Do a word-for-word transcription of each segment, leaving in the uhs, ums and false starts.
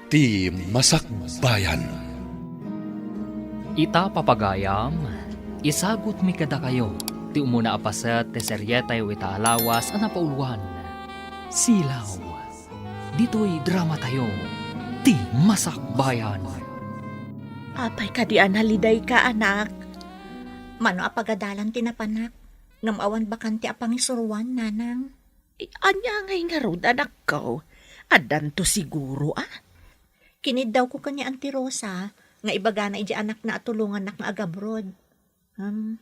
Ti Masakbayan. Ita, papagayam, isagutmi kadakayo ti umuna a paset ti serietayo ita a lawas a napauluan, Silaw. Ditoy dramatayo, Ti Masakbayan. Apay kadi a nalidayka, anak? Mano a pagadalan ti napanak, ngem awan bakante a pangisuruan, nanang. Ania ngay ngarud, anakko? Addanto siguro, a? Kiniddawko ken ni Auntie Rosa nga ibagana idiay anakna a tulongannak nga agabroad. Hmm,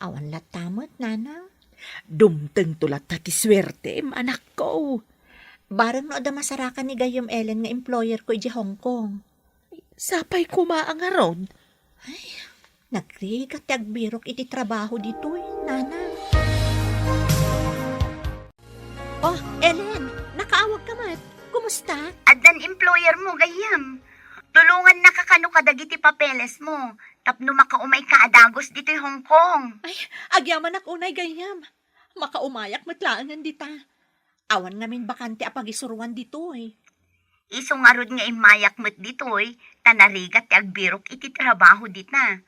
awan latta met, nanang. Dumtengto latta ti suertem, anakko. Bareng no adda masarakan ni gayyem Ellen nga employer ko idiay Hong Kong. Sapay koma a ngarud. Ay, nagrigat ti agbirok iti trabaho ditoy, nanang. Oh, Ellen, nakaawagka met. Kumusta? Addan employer mo, gayyem. Tulongannaka kano kadagiti papeles mo, tapno makaumayka a dagus ditoy Hong Kong. Ay, agyamanak unay, gayyem. Makaumayak met laengen dita. Awan ngamin bakante a pagisuruan ditoy. Isu ngarud nga immayak met ditoy, ta narigat ti agbirok iti trabaho dita.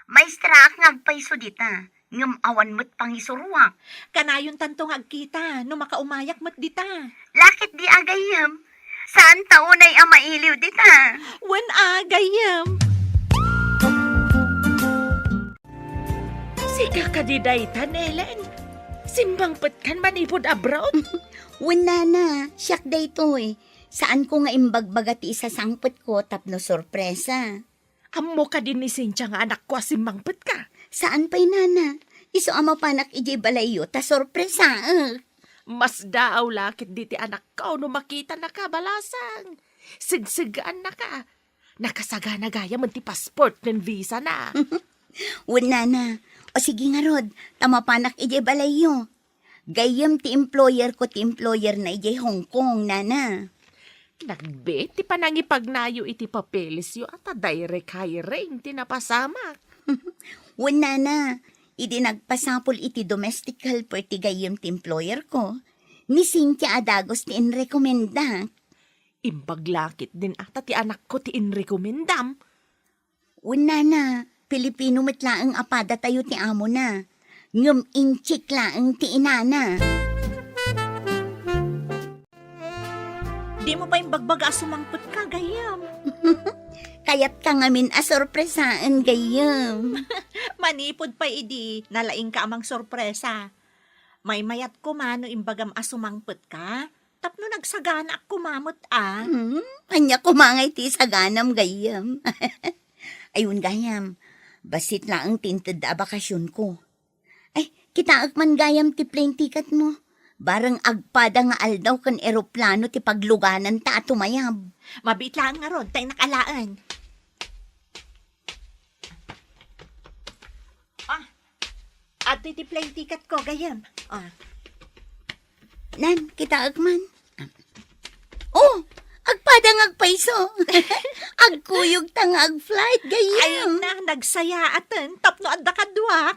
Maestraak nga agpayso dita, ngem awan met pangisuruak. Kanayontanto nga agkita no makaumayak met dita. Lakit di a gayyem? Saan ta unay a mailiw dita? Wen a, gayyem. Sika kadi dayta, Ellen? Simmangpetkan manipud abroad? Wen, nana, siak daytoy. Saanko nga imbagbaga ti isasangpetko tapno sorpresa. Ammo kadi ni Cynthia nga anakko a simmangpetka? Saan pay, nana. Isu a mapanak idiay balayyo ta sorpresaek. Masdaaw la ketdi ti anakko no makitanaka, balasang. Segseggaannaka. Nakasagana gayamen ti passport ken visa na. Wen, nana. O sige ngarud, ta mapanak idiay balayyo. Gayyem ti employer ko ti employer na idiay Hong Kong, nana. Nagbiit ti panangipagnayo iti papelesyo a ta direct hiring ti napasamak. Wen, nana, idi nagpasapul iti domestic helper ti gayyem ti employer ko, ni Cynthia a dagus ti inrekomendak. Imbag la ketdin a ta ti anakko ti inrekomendam. Wen, nana, Pilipino met laeng a padatayo ti amona, ngem Intsik laeng ti inana. Dimo pay imbagbaga a sumangpetka, gayyem. Kayatka ngamin a sorpresaen, gayyem. Manipud pay idi, nalaingka a mangsorpresa. Maymayat koma no imbagam a sumangpetka, tapno nagsaganaak koma met a. Hmm, ania koma ngay ti isaganam, gayyem? Ay, wen, gayam, bassit laeng ti intedda a bakasionko. Ay, kitaek man, gayam, ti plane ticket mo. Bareng agpada nga aldaw ken eroplano ti paglugananta a tumayab. Mabiit laeng ngarud, ta innak alaen. Ah, adtoy ti plane ticket ko, gayyem. Ah. Nan, kitaek man. Oh, agpada nga agpayso. Agkuyogta nga agflight, gayyem. Ay na, nagsayaaten, tapno adda kaduak.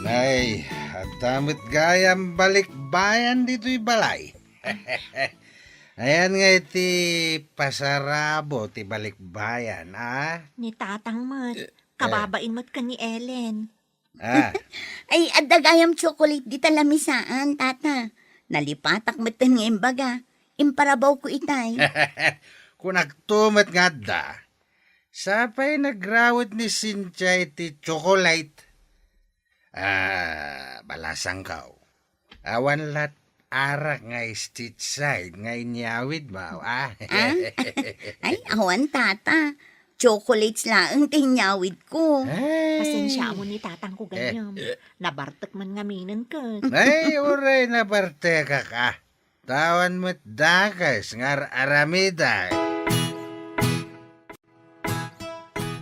Nay, adda met gayam balikbayan ditoy balay. Ayan nga iti pasarabo ti balikbayan, a? Ni tatang met. Eh, eh. Kababain met ken ni Ellen. Ah. Ay, adda gayam chocolate dita lamisaan, tata. Nalipatak metten nga imbaga. Imparabawko itay. Kunakto met nga adda. Sapay nagrawet ni Cynthia iti chocolate. Ah, balasangko. Awan lat arak nga street side nga inyawid mo, ah? Ah? Ay, awan, tata. Chocolates laeng ti inyawid ko. Ay. Pasensiaam ni tatangko, gayyem. Eh, eh. Nabartek man ngaminen ket. Ay, uray nabartekak, a. Tawan met dakes nga ar-aramidak.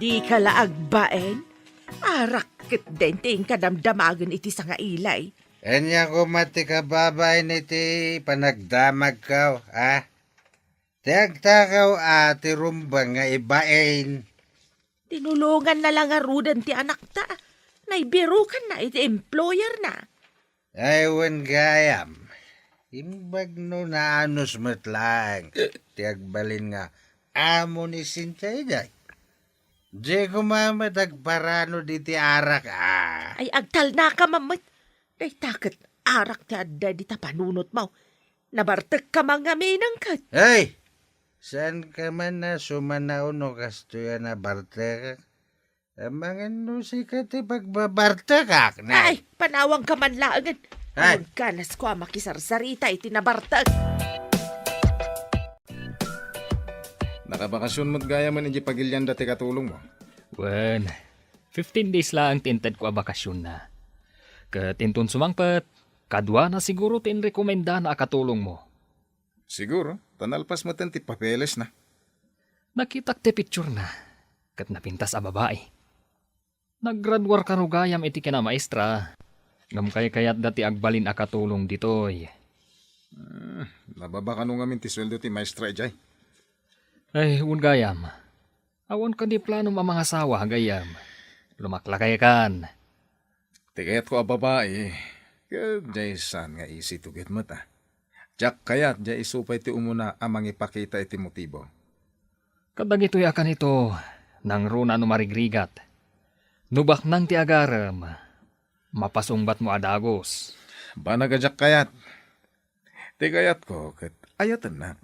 Dika la agbain? Arak ketdin ti inka damdamagen iti sangailay. Ania koma ti kababain iti panagdamagko, a? Ti agtakaw a ti rumbeng nga ibain. Tinulonganna la ngaruden ti anakta. Naibirukanna iti employerna. Ay, wen gayam. Imbag no naanus met laeng ti agbalin nga amo ni Cynthia idiay. Diay koma met agparano diti arak, a. Ay, agtalnaka man met. Dayta ket arak ti adda dita panunotmo. Nabartekka man ngamin ket. Ay! Saanka man a sumanaw no kastoy a nabartekak? Amangan no sika ti pagbabartekak, nay. Ay, panawangka man laengen. Ay. Agkanas ko a makisarsarita iti nabartek. Nakabakasyon met gayam idiay pagilian dati katulongmo? Wen, fifteen days laeng ti intedko a bakasionna. Ket inton sumangpet, kaduana siguro ti inrekomendana a katulongmo. Siguro, ta nalpas metten ti papelesna. Nakitak ti picturena, ket napintas a babai. Naggraduar kano gayam iti kinamaestra, ngem kaykayatda ti agbalin a katulong ditoy. Hmm, nababa kano ngamin ti sueldo ti maestra idiay? Ay, wen gayam. Awan kadi planom a mangasawa, gayyem? Lumaklakaykan. Ti kayatko a babai, ket diay saan nga isituget met, a. Diak kayat diay isu pay ti umuna a mangipakita iti motibo. Kadagitoy a kanito, nangruna no marigrigat. No baknang ti agarem, mapasungbatmo a dagus. Banag a diak kayat. Ti kayatko ket ayatennak.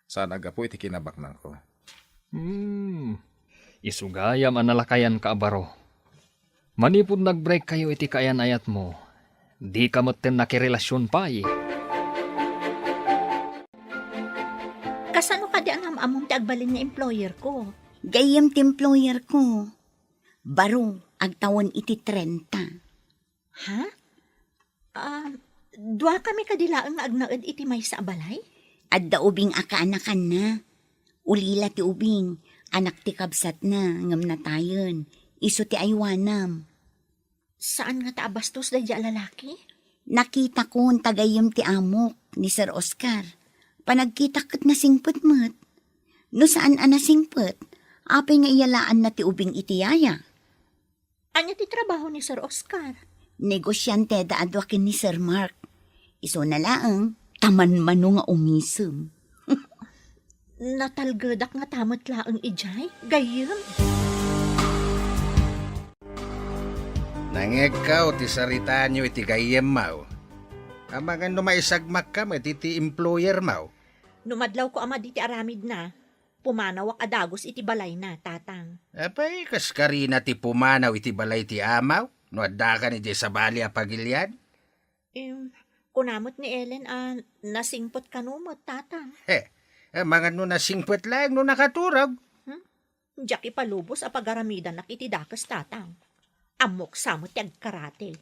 Saan a gapu iti kinabaknangko. Hmm. Isu gayam a nalakayanka a baro. Manipud nag-break kayo iti kaayan-ayatmo, dika metten nakirelasion pay. Kasano kadi a nam-ammom ti agbalin nga employer ko? Gayyem ti employer ko. Baro, agtawen iti trenta. Ha? Ah, duakami kadi laeng nga agnaed iti maysa a balay? Adda ubing a kaanakanna. Ulila ti ubing, anak ti kabsatna, ngem natayen. Isu ti aywanam. Saan ngata a bastos daydiay a lalaki? Nakitakon ta gayyem ti amok, ni Sir Oscar. Panagkitak ket nasingpet met. No saan a nasingpet, apay nga iyalaanna ti ubing iti yaya? Ania ti trabaho ni Sir Oscar? Negosianteda a dua ken ni Sir Mark. Isuna laeng, ta manmano nga umisem. Natalgedak ngata met laeng idiay, gayyem. Nangngegko ti saritaanyo iti gayyemmo. Amangan no maisagmakka met iti employermo. No madlawko a madi ti aramidna, pumanawak a dagus iti balayna, Tatang. Apay, kas karina ti pumanaw iti balay ti amaw no addakan idiay sabali a pagilian? Em, kuna met ni Ellen a nasingpet kano met, Tatang. He, amangan no nasingpet laeng no nakaturog. Hmm? Diak ipalubos a pagaramidanak iti dakes, Tatang. Ammok sa met ti agkarate.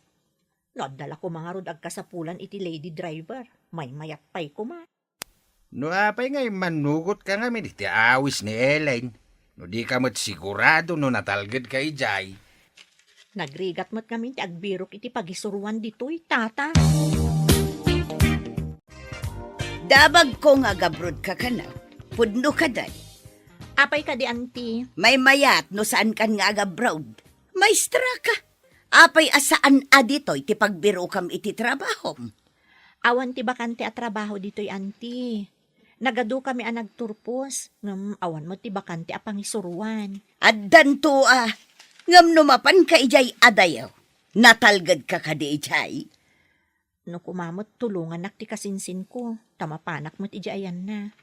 No adda la koma ngarud agkasapulan iti lady driver, maymayat pay koma. No apay nga immanugotka ngamin iti awis ni Ellen, no dika met sigurado no natalgedka idiay. Nagrigat met ngamin ti agbirok iti pagisuroan ditoy, Tata. Damagko nga agabrodka kano. Pudno kadi. Apay kadi, Auntie? Maymayat no saankan nga agabroad. Maestra ka. Apay a saan a ditoy ti pagbirokam iti trabahom? Awan ti bakante a trabaho ditoy, Auntie. Nagadukami a nagturpos, ngem awan met ti bakante a pangisuroan. Addanto a, ngem no mapanka idiay adayo, natalgedka kadi idiay? No koma met tulongannak ti kasinsinko, ta mapanak met idiay ayanna.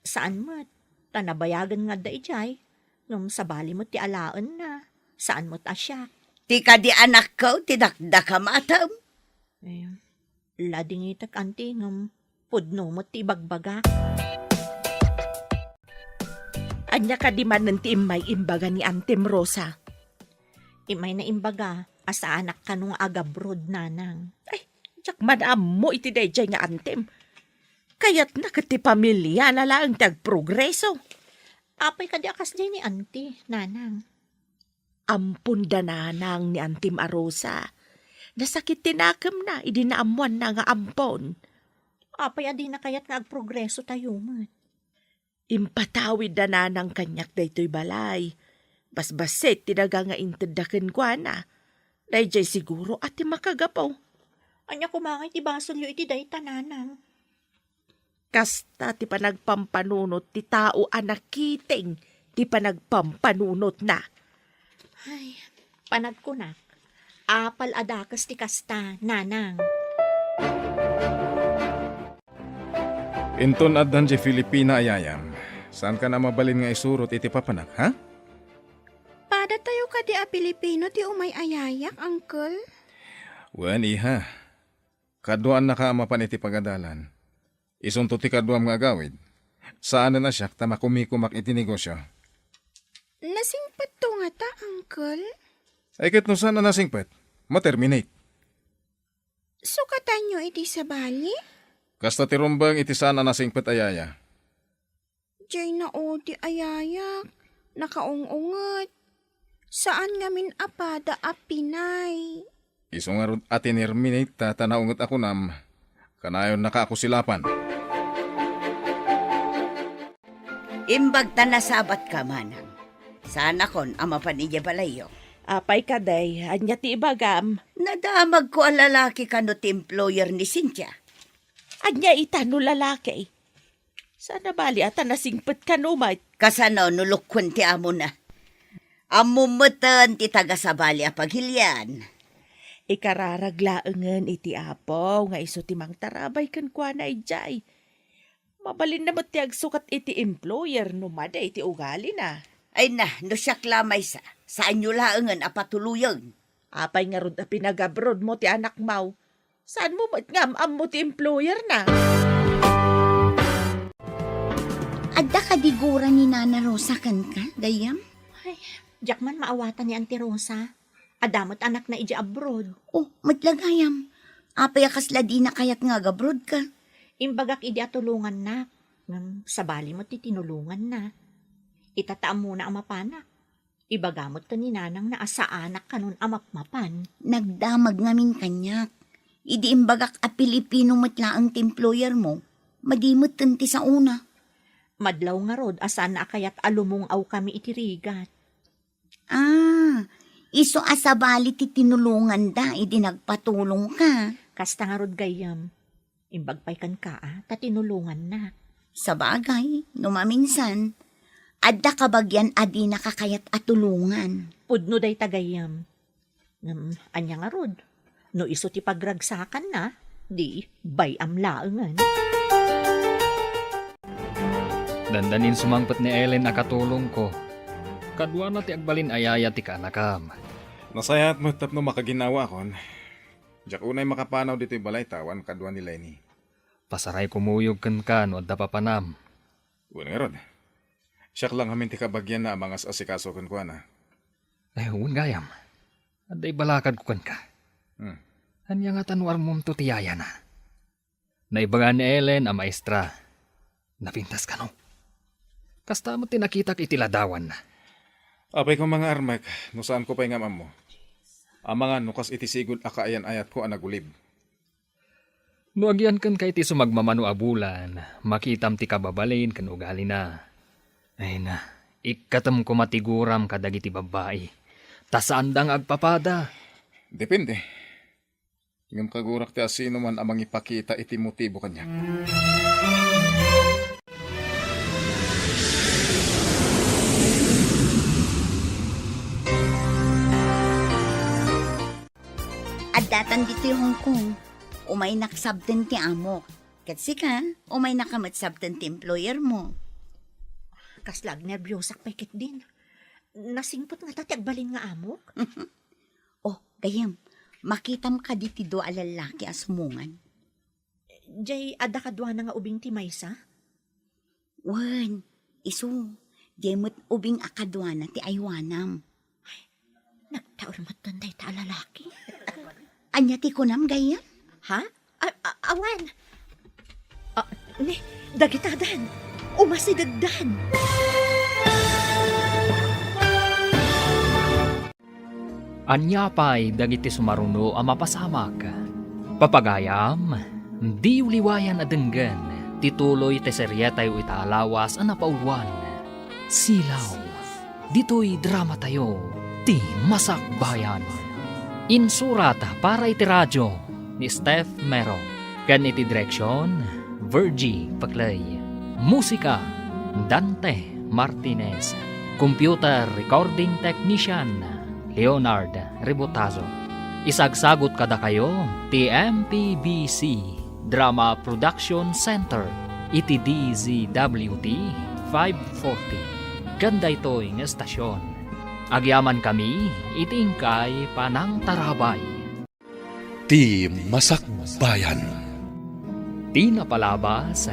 Saan met, ta nabayagen nga adda idiay, ngem sabali met ti alaenna, saan met a siak. Ti kadi anakko ti dakdakam, atam? Eh, ladingitek, Auntie, ngem pudno met ti ibagbagak. Ania kadi manen ti immay imbaga ni Antem Rosa? Immay na imbaga a saanak kano nga agabroad, Nanang. Ay, diak man ammo iti daydiay nga Antem. Kayatna ket ti pamiliana laeng ti agprogreso. Apay kadi a kasdiay ni Auntie, Nanang? Ampon da nanang ni Antem a Rosa. Nasakit ti nakemna idi naammoanna nga ampon. Apay a dina kayat nga agprogreso tayo met? Impatawid da nanang kaniak daytoy balay. Basbassit ti daga nga intedda kenkuana. Daydiay siguro a ti makagapu. Ania koma ngay ti basolyo iti dayta, nanang? Kasta ti panagpampanunot ti tao a nakiting ti panagpampanunotna. Ay, panagkunak, apal a dakes ti kasta, nanang. Inton addan diay Filipina a yayam, saankan a mabalin nga isurot iti papanak, ha? Padatayo kadi a Pilipino ti umay a yayak, uncle? Wen, iha. Kaduaannaka a mapan iti pagadalan. Isunto ti kaduam nga agawid. Saanen a siak ta makumikumak iti negosyo. Nasingpetto ngata, uncle? Ay, ket no saan a nasingpet, ma-terminate. Sukatanyo iti sabali? Kasta ti rumbeng iti saan a nasingpet a yaya. Diay na odi a yayak, nakaung-unget. Saan ngamin a pada a Pinay. Isu ngarud a tinerminate ta, ta naunget a kunam, kanayonnaka a kusilapan. Imbag ta nasabatka, manang. Saanakon a mapan idiay balayyo. Apay kadi, ania ti ibagam? Nadamagko a lalaki kano ti employer ni Cynthia. Ania ita no lalaki? Saan a bali a ta nasingpet kano met? Kasano no lukuen ti amona? Ammom metten ti taga-sabali a pagilian. Ikararag laengen iti Apo nga isu ti mangtarabay kenkuana idiay. Mabalinna met ti agsukat iti employer no madi ti ugalina. Ay na, no siak la maysa, saanyo laengen a patuloyen. Apay ngarud a pinag-abroad mo ti anakmo? Saan mo met nga am-ammo ti employer na? Adda kadi gura ni Nana Rosa kenka, gayyem? Ay, diak man maawatan ni Auntie Rosa. Adda met anakna idiay abroad. Oh, met la gayyem. Apay a kasla dina kayat nga agabroad ka? Imbagak idi a tulongannak. Ngem sabali met ti tinulonganna. Ita ta ammona a mapanak. Ibaga met ken ni nanangna a saanak kanon a mapmapan. Nagdamag ngamin kaniak. Idi imbagak a Pilipino met laeng ti employer mo, madi metten ti saona. Madlaw ngarud a saanna a kayat a lumung-awkami iti rigat. Ah, isu a sabali ti tinulonganda idi nagpatulongka. Kasta ngarud gayyem. Imbag pay kenka a ta tinulongannak. Sabagay, no maminsan, adda kabagian a dinaka kayat a tulongan. Pudno dayta gayyem. Ngem, ania ngarud? No isu ti pagragsakanna, di bay-am laengen. Dandanin sumangpet ni Ellen a katulongko. Kaduana ti agbalin a yaya ti kaanakam. Nasayaat met tapno makaginnawaakon. Diak unay makapanaw ditoy balayta awan kadua ni Lenny. Pasaray kumuyog kenka no adda papanam. Wen ngarud. Siak la ngamin ti kabagianna a mangas-asikaso kenkuana. Ay, wen gayam. Adda ibalakadko kenka. Hmm. Ania ngata no ammomto ti yayana? Naibaga ni Ellen a maestra. Napintas kano? Kasta met ti nakitak iti ladawanna. Apay koma nga armek no saanko pay nga am-ammo. Amangan no kas iti sigud a kaayan-ayatko a nagulib. No agian kenka iti sumagmamano a bulan, makitam ti kababalin ken ugalina. Ay na, ikkatem koma ti guram kadagiti babbai, ta saanda nga agpapada. Depende. Ngem kagurak ti asinoman a mangipakita iti motibo kaniak. Addatan ditoy Hong Kong. Umaynak sabten ti amok. Ket sika, umaynaka met sabten ti employer mo. Kasla agnerbiosak pay ketdin. Nasingpet ngata ti agbalin nga amok? Oh, gayyem, makitam kadi ti dua a lallaki a sumungan? Jay adda kaduana nga ubing ti maysa? Wen, isu, jay met ubing a kaduana ti aywanam. Nagtaur metten dayta a lalaki. Ania ti kunam, gayyem? Ha? A-, a-, awan. Ah, ni, dagitadan. Umasidegdan. Ania pay dagiti sumaruno a mapasamak? Papagayam, diyo liwayan a denggen ti tuloy ti serietayo ita a lawas a napauluan, Silaw. Ditoy dramatayo, ti Masakbayan. Insurat para iti radio, ni Steph Mero, ken iti direksion, Virgie Paclay. Musika, Dante Martinez. Computer recording technician, Leonard Rebotazo. Isagsagut kadakayo ti M P B C Drama Production Center iti D Z W T five forty. Ken daytoy nga estasion, agyamankami iti inkay panangtarabay. Ti Masakbayan. Ti napalabas,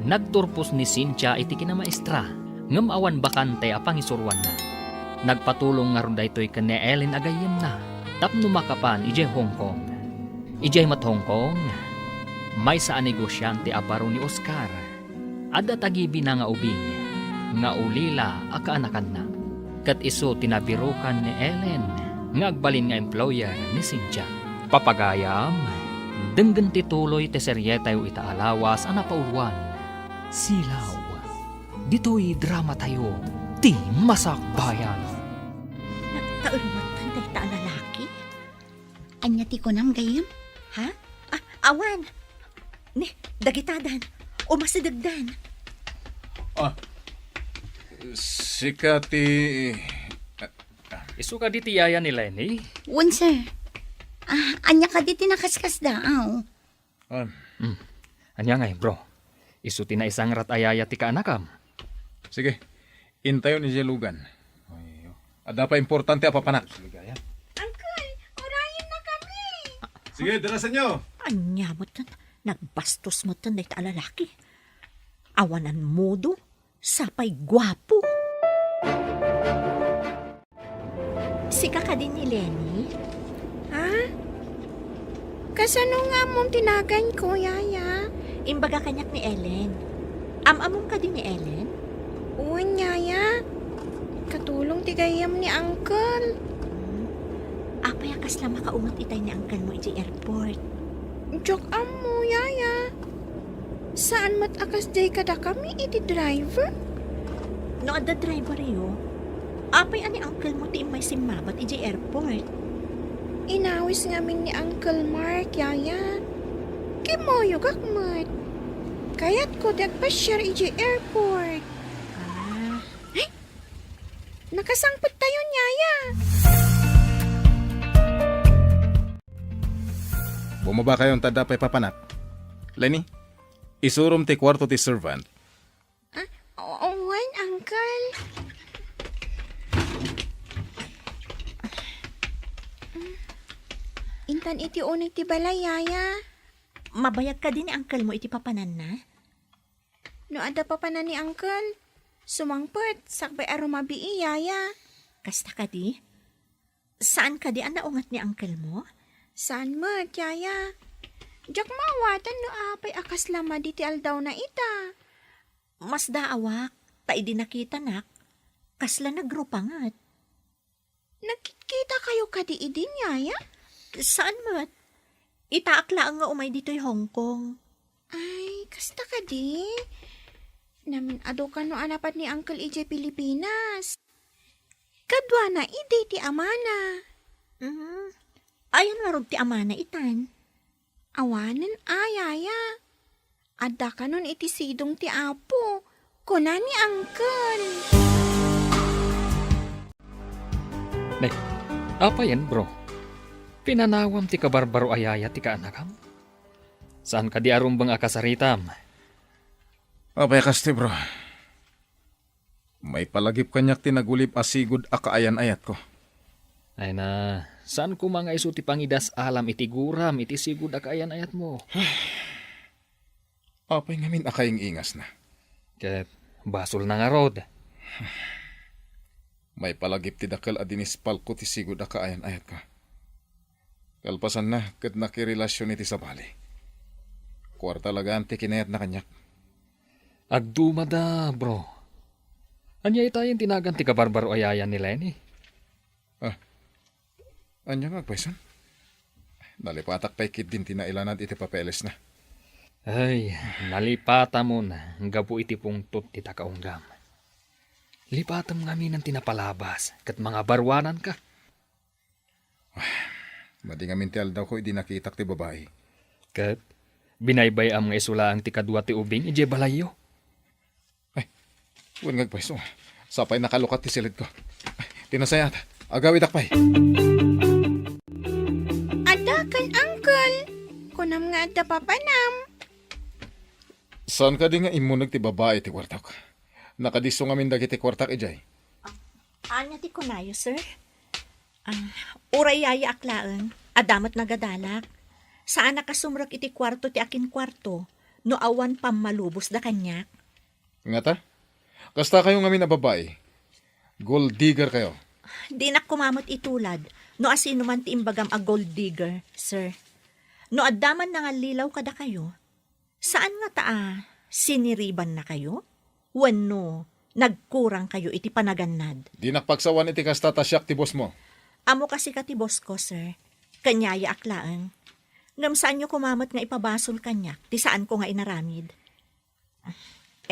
nagturpos ni Cynthia iti kinamaestra, ngem awan bakante a pangisuroanna. Nagpatulong ngarud daytoy ken ni Ellen a gayyemna tapno makapan idiay Hong Kong. Idiay met Hong Kong, maysa a negosiante a baro ni Oscar. Adda tagibina nga ubing nga ulila a kaanakanna. Ket isu ti nabirukan ni Ellen nga agbalin nga employer ni Cynthia. Papagayam, denggen ti tuloy ti serietayo ita a lawas a napauloan, Silaw. Ditoy dramatayo, Ti Masakbayan. Nagtaermatan dayta a lalaki? Ania ti kunam, gayyem? Ha? Ah, awan. Ni, dagitadan. Umasidegdan. Ah, sika ti... Isu kadi ti yaya ni Lenny? Wen, sir. Ah, ania kadi ti nakaskasdaaw? Ah. Hmm. Ania ngay, bro? Isu ti naisangrat a yaya ti kaanakam? Sige. Intayon idiay lugan. Adda pay importante a papanak. Uncle, urayennakami. Sige, darasanyo. Ania metten, nagbastos metten dayta a lalaki. Awanan modo, sapay guapo. Sika kadi ni Lenny? Ha? Kasano nga ammom ti naganko, yaya? Imbaga kaniak ni Ellen. Am-ammom kadi ni Ellen? Wen, yaya. Katulong ti gayyem ni uncle. Hmm. Apay a kasla makaunget itay ni uncle mo idiay airport? Diak ammo, yaya. Saan met a kasdiay kadakami iti driver? No adda driveryo, apay a ni uncle mo ti immay simmabat idiay airport? Inawis ngamin ni Uncle Mark, yaya. Kimmuyogak met. Kayatko ti agpasiar idiay airport. Ah. Ay! Nakasangpettayon, yaya. Bumabakayon ta adda pay papanak. Lenny, isurom ti kuarto ti servant. Ah, o-, wen, uncle. Intan iti uneg ti balay, yaya. Mabayag kadi ni uncle mo iti papananna? No adda papanan ni uncle, sumangpet, sakbay a rumabii, yaya. Kasta kadi? Saan kadi a naunget ni uncle mo? Saan met, yaya. Diak maawatan no apay a kasla madi ti aldawna ita. Masdaawak, ta idi nakitanak, kasla nagrupanget. Nagkitkitakayo kadi idin, yaya? Saan met. Itaak laeng nga umay ditoy Hong Kong. Ay, kasta kadi? Namin-adu kano a napan ni uncle idiay Pilipinas. Kaduana idi ti amana. Mm. Ayan ngarud ti amana itan? Awanen a, yaya. Adda kanon iti sidong ti Apo, kuna ni uncle. Ne, apayen, bro? Pinanawam ti kabarbaro a yaya ti kaanakam? Saan kadi a rumbeng a kasaritam? Apay a kasta, bro? Maipalagip kaniak ti nagulib a sigud a kaayan-ayatko. Ay na, saan koma nga isu ti pangidas-alam iti guram iti sigud a kaayan-ayatmo? Apay ngamin a kaing-ingasna? Ket basolna ngarud. Maipalagip ti dakkel a dinispalko ti sigud a kaayan-ayatko. Kalpasanna, ket nakirelasion iti sabali. Kuarta lagaan ti kinayatna kaniak. Agdumada, bro. Ania itayen ti nagan ti kabarbaro a yaya ni Lenny? Ah, ania nga agpayson? Nalipatak pay ketdin ti nailanad iti papelesna. Ay, nalipatamon gapu iti pungtot ti takaunggam. Lipatem ngaminen ti napalabas ket mangabaruananka. Madi ngamin ti aldawko idi nakitak ti babai. Ket binaybay-am nga isu laeng ti kadua ti ubing idiay balayyo. Ay, wen nga agpayso. Sapay nakalukat ti silidko. Ay, ti nasayaat. Agawidak pay. Adda ken, uncle. Kunam nga adda papanam. Saan kadi nga immuneg ti babai ti kuartok? Nakadisso ngamin dagiti kuartak idiay. Ania ti kunayo, sir? Ah, uray yayaak laeng, adda met nagadalak. Saanak a sumrek iti kuarto ti akinkuarto no awan pammalubosda kaniak. Ngata? Kasta kayo ngamin a babai? Gold digger kayo? Dinak koma met itulad no asino man ti imbagam a gold digger, sir. No adda man nangallilaw kadakayo, saan ngata a siniribannakayo? Wenno nagkurangkayo iti panagannad? Dinak pagsawan iti kasta ta siak ti bossmo. Ammo kasika ti bossko, sir. Ken yayaak laeng. Ngem saanyo koma met nga ipabasol kaniak ti saanko nga inaramid.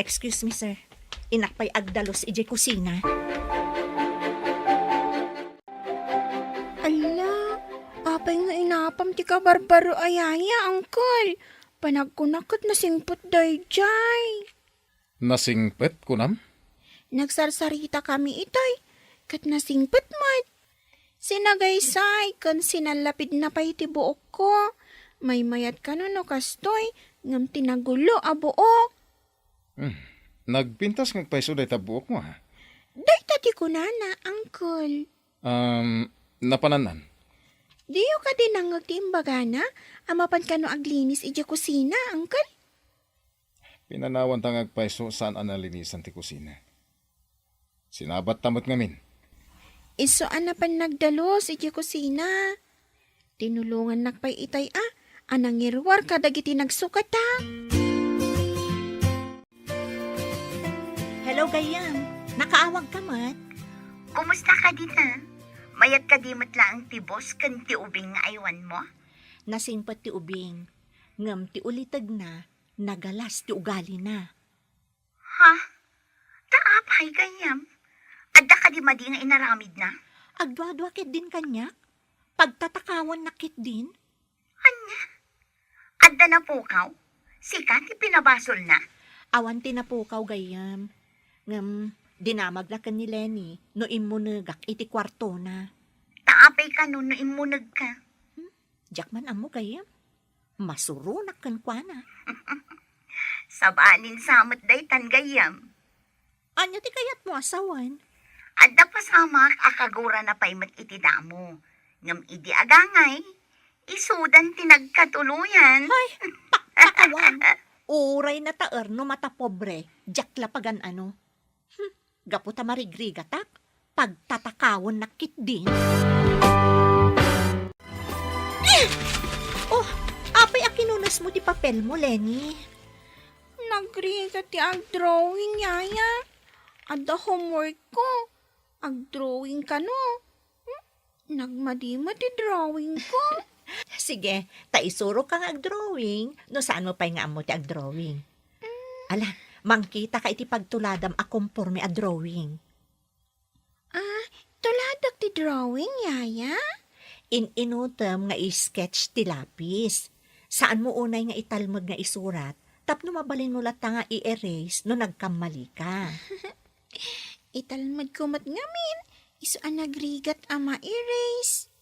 Excuse me, sir. Innak pay agdalus idiay kusina. Ala, apay nga inapam ti kabarbaro a yaya, uncle? Panagkunak ket nasingpet daydiay. Nasingpet, kunam? Nagsarsarita kami itoy, ket nasingpet met. Sinagaysay ken sinallapidna pay ti buokko. Maymayat kano no kastoy, ngem ti nagulo a buok. Hmm. Nagpintas nga agpayso dayta buokmo, ha? Dayta ti kunana, uncle. Um, napanannan? Diyo kadi nangngeg ti imbagana a mapan kano aglinis idiay kusina, uncle? Pinanawanta nga agpayso saan a nalinisan ti kusina. Sinabatta met ngamin. Isu a napan nagdalus idiay kusina. Tinulongannak pay itay a, a nangiruar kadagiti nagsukata. Hello, gayyem. Nakaawag ka met? Kumusta ka dita? Mayat kadi met laeng ti boss ken ti ubing nga aywanmo? Nasingpet ti ubing, ngem ti ulitegna, nagalas ti ugalina. Ha? Ta apay, gayyem? Adda kadi madi nga inaramidna? Agduadua ketdin kaniak. Pagtatakawannak ketdin. Ania? Adda napukaw? Sika ti pinabasolna? Awan ti napukaw, gayyem. Ngem, dinamagna ken ni Lenny no immunegak iti kuartona. Ta apay kano no immunegka? Hmm? Diak man ammo, gayyem. Masuronak kenkuana. Sabalin sa met daytan, gayyem. Ania ti kayatmo a sawen? Adda pasamak a kagurana pay met iti damo. Ngem idi agangay, isudan ti nagkatuloyan. Ay, pakpakawan. Uray nataer no matapobre, diak la pagan-ano. Hmm, gapu ta marigrigatak, pagtatakawannak ketdin. Eh! Oh, apay a kinunesmo ti papelmo, Lenny? Nagrigat ti agdrawing, yaya. Adda homework ko. Agdrawing kano. Hmm? Nagmadi met ti drawing ko. Sige, ta isuroka nga agdrawing, no saanmo pay nga ammo ti agdrawing. Mm. Ala, mangkitaka iti pagtuladam a komporme a drawing. Ah, tuladak ti drawing, yaya? In-inutem nga i-sketch ti lapis. Saanmo unay nga italmed nga isurat, tapno mabalinmo latta nga i-erase no nagkammalika. Italmedko met ngamin, isu a nagrigat a ma-erase.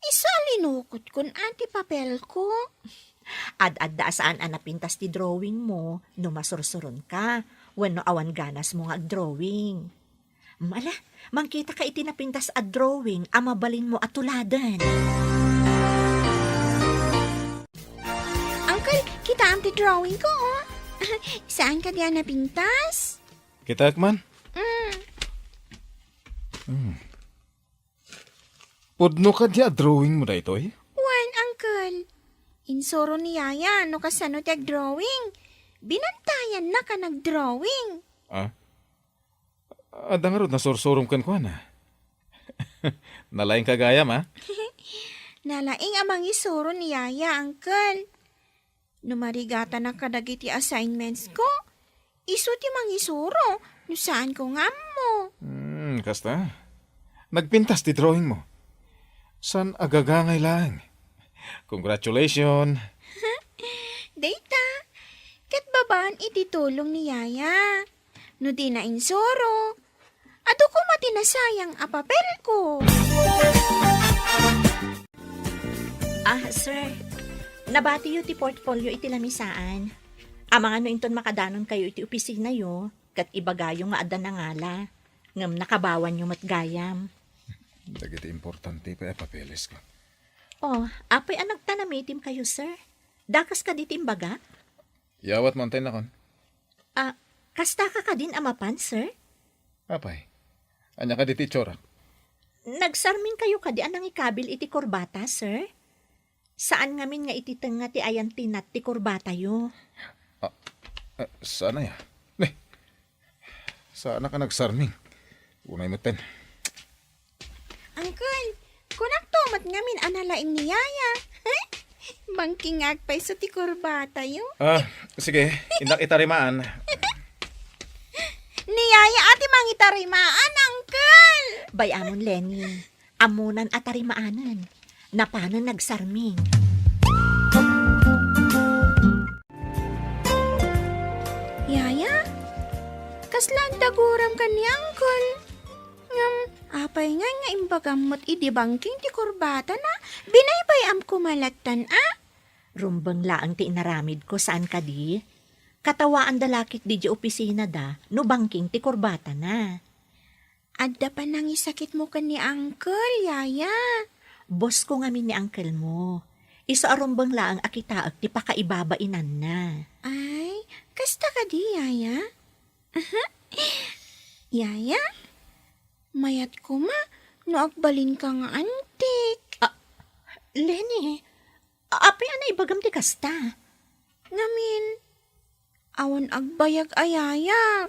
Isu a linukotkon a ti papelko. Ad-adda a saan a napintas ti drawingmo no masursuronka, wenno awan ganasmo nga agdrawing. Mm, ala, mangkitaka iti napintas a drawing a mabalinmo a tuladen. Uncle, kitaem ti drawingko, oh. Saan kadi a napintas? Kitaek man. Mm. Hmm. Pudno kadi a drawingmo daytoy? Wen, uncle. Insuro ni yaya no kasano ti agdrawing. Binantayannaka nagdrawing. Ah? Adda ngarud nasursurom kenkuana. Nalaingka gayam, a? Nalaing a mangisuro ni yaya, uncle. No marigatanak kadagiti assignmentsko, isu ti mangisuro no saanko nga ammo. Hmm, kasta. Nagpintas ti drawingmo. San agaga ngay laeng? Congratulations! Dayta, ket babaan iti tulong ni Yaya. No di na insuro, adu koma ti nasayang a papelko. Ah, sir. Nabatiyo ti portfolio iti lamisaan. Amangan no inton makadanonkayo iti opisinayo, ket ibagayo nga adda nangala. Ngem nakabawanyo met gayam. Dagiti importante pay a papelesko. Oh, apay a nagtanamitim kayo, sir? Dakas kadi ti imbaga? Yawat mo, antay nakon. Ah, kasta ka kadin a mapan, sir? Apay, ania kadi ti itsurak? Nagsarming kayo kadi a nangikabil iti kurbata, sir? Saan ngamin nga iti tengnga ti ayantinat ti kurbatayo. Ah, eh, saan aya? Ne, saan ka nagsarming? Unay metten. Uncle, kunakto met ngamin a nalaing ni Yaya. Bangking nga agpayso ti kurbatayo. Ah, sige, innak itarimaan. Ni Yaya a ti mangitarimaan, Uncle! Bay-amon, Lenny. Ammonan a tarimaanen. Napanen nagsarming. Yaya, kasla adda guram ken ni Uncle? Ngem, apay ngay nga imbagam met idi bangking ti kurbatana? Binaybay-am koma lattan a? Rumbeng laeng ti inaramidko, saan kadi? Katawaanda la ketdi idiay opisinada no bangking ti kurbatana. Adda panangisakitmo ken ni Uncle, Yaya. Bossko ngamin ni Uncle mo. Isu a rumbeng laeng a kitaek ti pakaibabainanna. Ay, kasta kadi, Yaya? Yaya, mayat koma no agbalinka nga antik. Ah, Lenny, apay a naibagam ti kasta? Ngamin, awan agbayag a Yaya.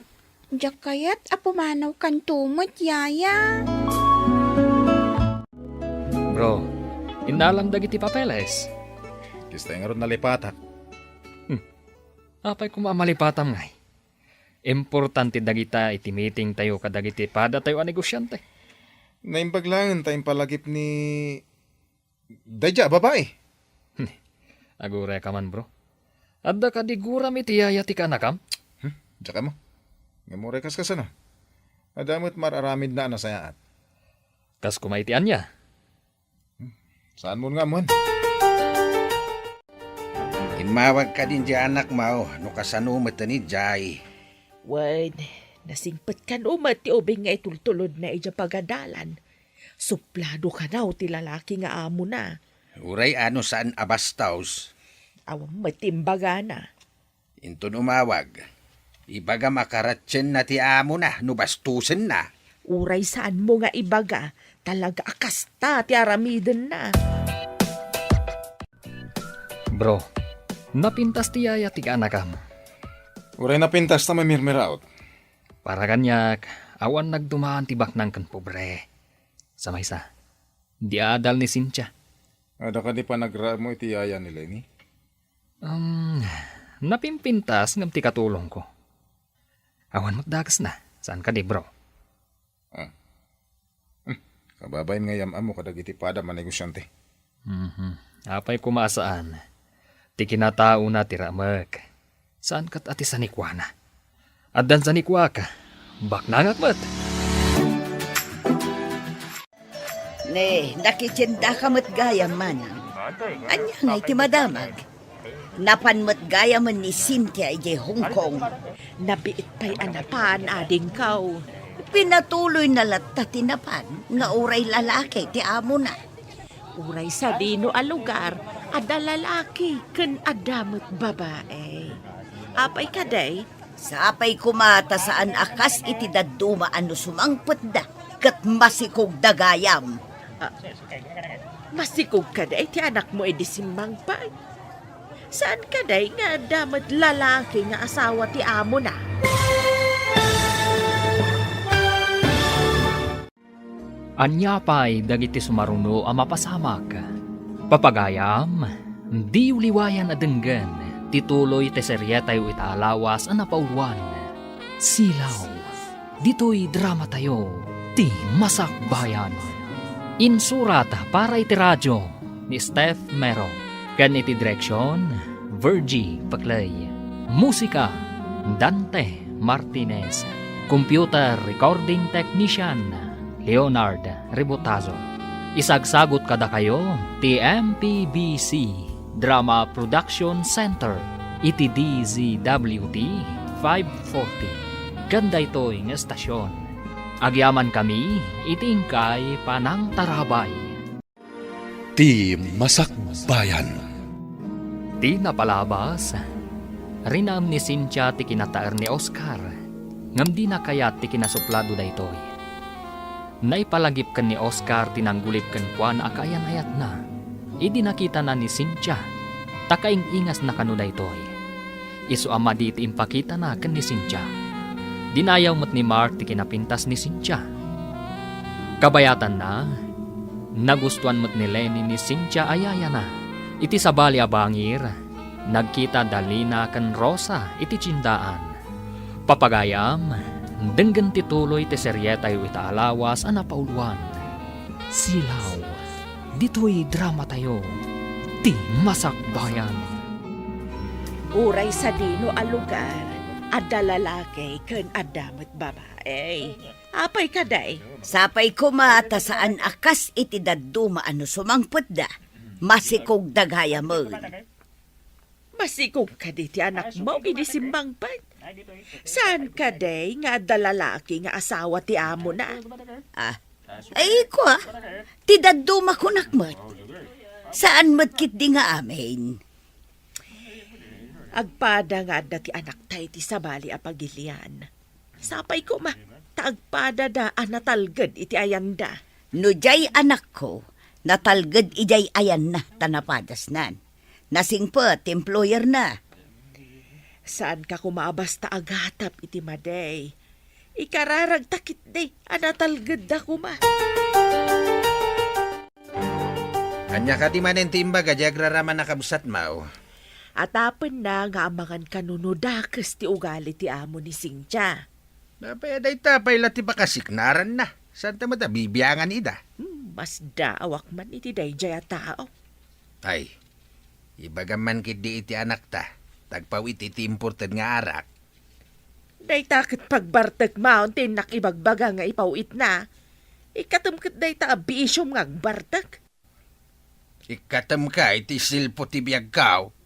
Diak kayat a pumanawkanto met, Yaya. Bro, innalam dagiti papeles. Kasta ngarud nalipatak. Hmm. Apay koma a malipatam ngay? Importante dagita iti meeting tayo kadagiti padatayo a negosiante. Naimbag laeng ta impalagip ni daydiay a babai. Aguray ka man, bro. Adda kadi guram iti yaya ti kaanakam? Hmm? Diak ammo. Ngem uray kaskasano? Adda met mar-aramidna a nasayaat. Kas koma iti ania? Saanmon nga ammuen? Immawag kadin ti anakmo no kasano met idiay. Wen, nasingpet kano met ti ubing nga itultulodna idiay pagadalan. Suplado kano ti lalaki nga amona. Uray a no saan a bastos. Awan met ti imbagana. Inton umawag, ibagam a karatienna ti amona no bastosenna. Uray saanmo nga ibaga, talaga a kasta ti aramidenna. Bro, napintas ti yaya ti kaanakam. Uray napintas ta mamirmiraot. Para kaniak, awan nagdumaan ti baknang ken pobre. Sa maysa, di adal ni Cynthia. Adda kadi panagraem mo iti yaya ni Lenny? Um, napimpintas ngem ti katulongko. Awan met dakesna, saan kadi, bro? Ah. Hmm. Kababain nga yam-ammo kadagiti pada a manegosiante. Mhm. Apay koma a saan? Ti kinataona ti ramek. Saan ket a ti sanikuana. Addan sanikuak, baknangak met. Ne, nakitiendaka met gayam, manang. Ania ngay ti madamag? Napan met gayamen ni Cynthia idiay Hong Kong. Nabiit pay a napan, adingko. Pinatuloyna latta ti napan nga uray lalaki ti amona. Uray sadino a lugar, adda lalaki ken adda met babae. Apay kadi? Sapay koma ta saan a kas iti dadduma a no sumangpetda ket masikogda gayam. Ah, masikog kadi ti anakmo idi simmangpet? Saan kadi nga adda met lalaki nga asawa ti amona? Ania pay dagiti sumaruno a mapasamak? Papagayam, diyo liwayan a denggen ti tuloy ti serietayo ita a lawas a napauluan, Silaw. Ditoy dramatayo, ti Masakbayan. Insurat para iti radio ni Steph Mero, ken iti direksion, Virgie Paclay. Musika, Dante Martinez. Computer recording technician, Leonard Rebotazo. Isagsagut kadakayo ti M P B C Drama Production Center iti D Z W T five forty. Ken daytoy nga estasion, agyamankami iti inkay panangtarabay. Ti Masakbayan. Ti napalabas, rinaem ni Cynthia ti kinataer ni Oscar, ngem dina kayat ti kinasuplado daytoy. Naipalagip ken ni Oscar ti nanggulip kenkuana a kaayan-ayatna idi nakitana ni Cynthia, ta kaing-ingasna kano daytoy. Isu a madi ti impakitana ken ni Cynthia. Dinayaw met ni Mark ti kinapintas ni Cynthia. Kabayatanna, nagustuan met ni Lenny ni Cynthia a yayana. Iti sabali a bangir, nagkita da Lina ken Rosa iti tiendaan. Papagayam, denggen ti tuloy ti serietayo ita a lawas a napauloan. Silaw, ditoy dramatayo, Ti Masakbayan. Uray sadino a lugar, adda lalaki ken adda met babai. Apay kadi? Sapay koma ta saan a kas iti dadduma a no sumangpetda, masikogda gayamen. Masikog kadi ti anakmo idi simmangpet? Saan kadi nga adda lalaki nga asawa ti amona? Ah, ay, kua, ti dadduma kunak met. Saan met ketdi nga amin? Agpada nga adda ti anakta iti sabali a pagilian. Sapay koma, ta agpadada a natalged iti ayanda. No diay anakko, natalged idiay ayanna ta napadasnan. Nasingpet ti employerna. Saanka koma a basta agatap iti madi. Ikararagta ketdi a natalgedda koma. Ania kadi manen ti imbaga diay agraraman a kabsatmo? Atapenna nga amangan kano no dakes ti ugali ti amo ni Cynthia. Apay a dayta pay la ti pakasiknaranna. Saanta met a bibiangan ida? Hmm, masdaawak man iti daydiay a tao. Ay, ibagam man ketdi iti anakta, ta agpaw-it iti imported nga arak. Dayta ket pagbartekmon ti innak ibagbaga nga ipaw-itna. Ikkatem ket dayta a bisiom nga agbartek. Ikkatemka iti silpo ti biagko.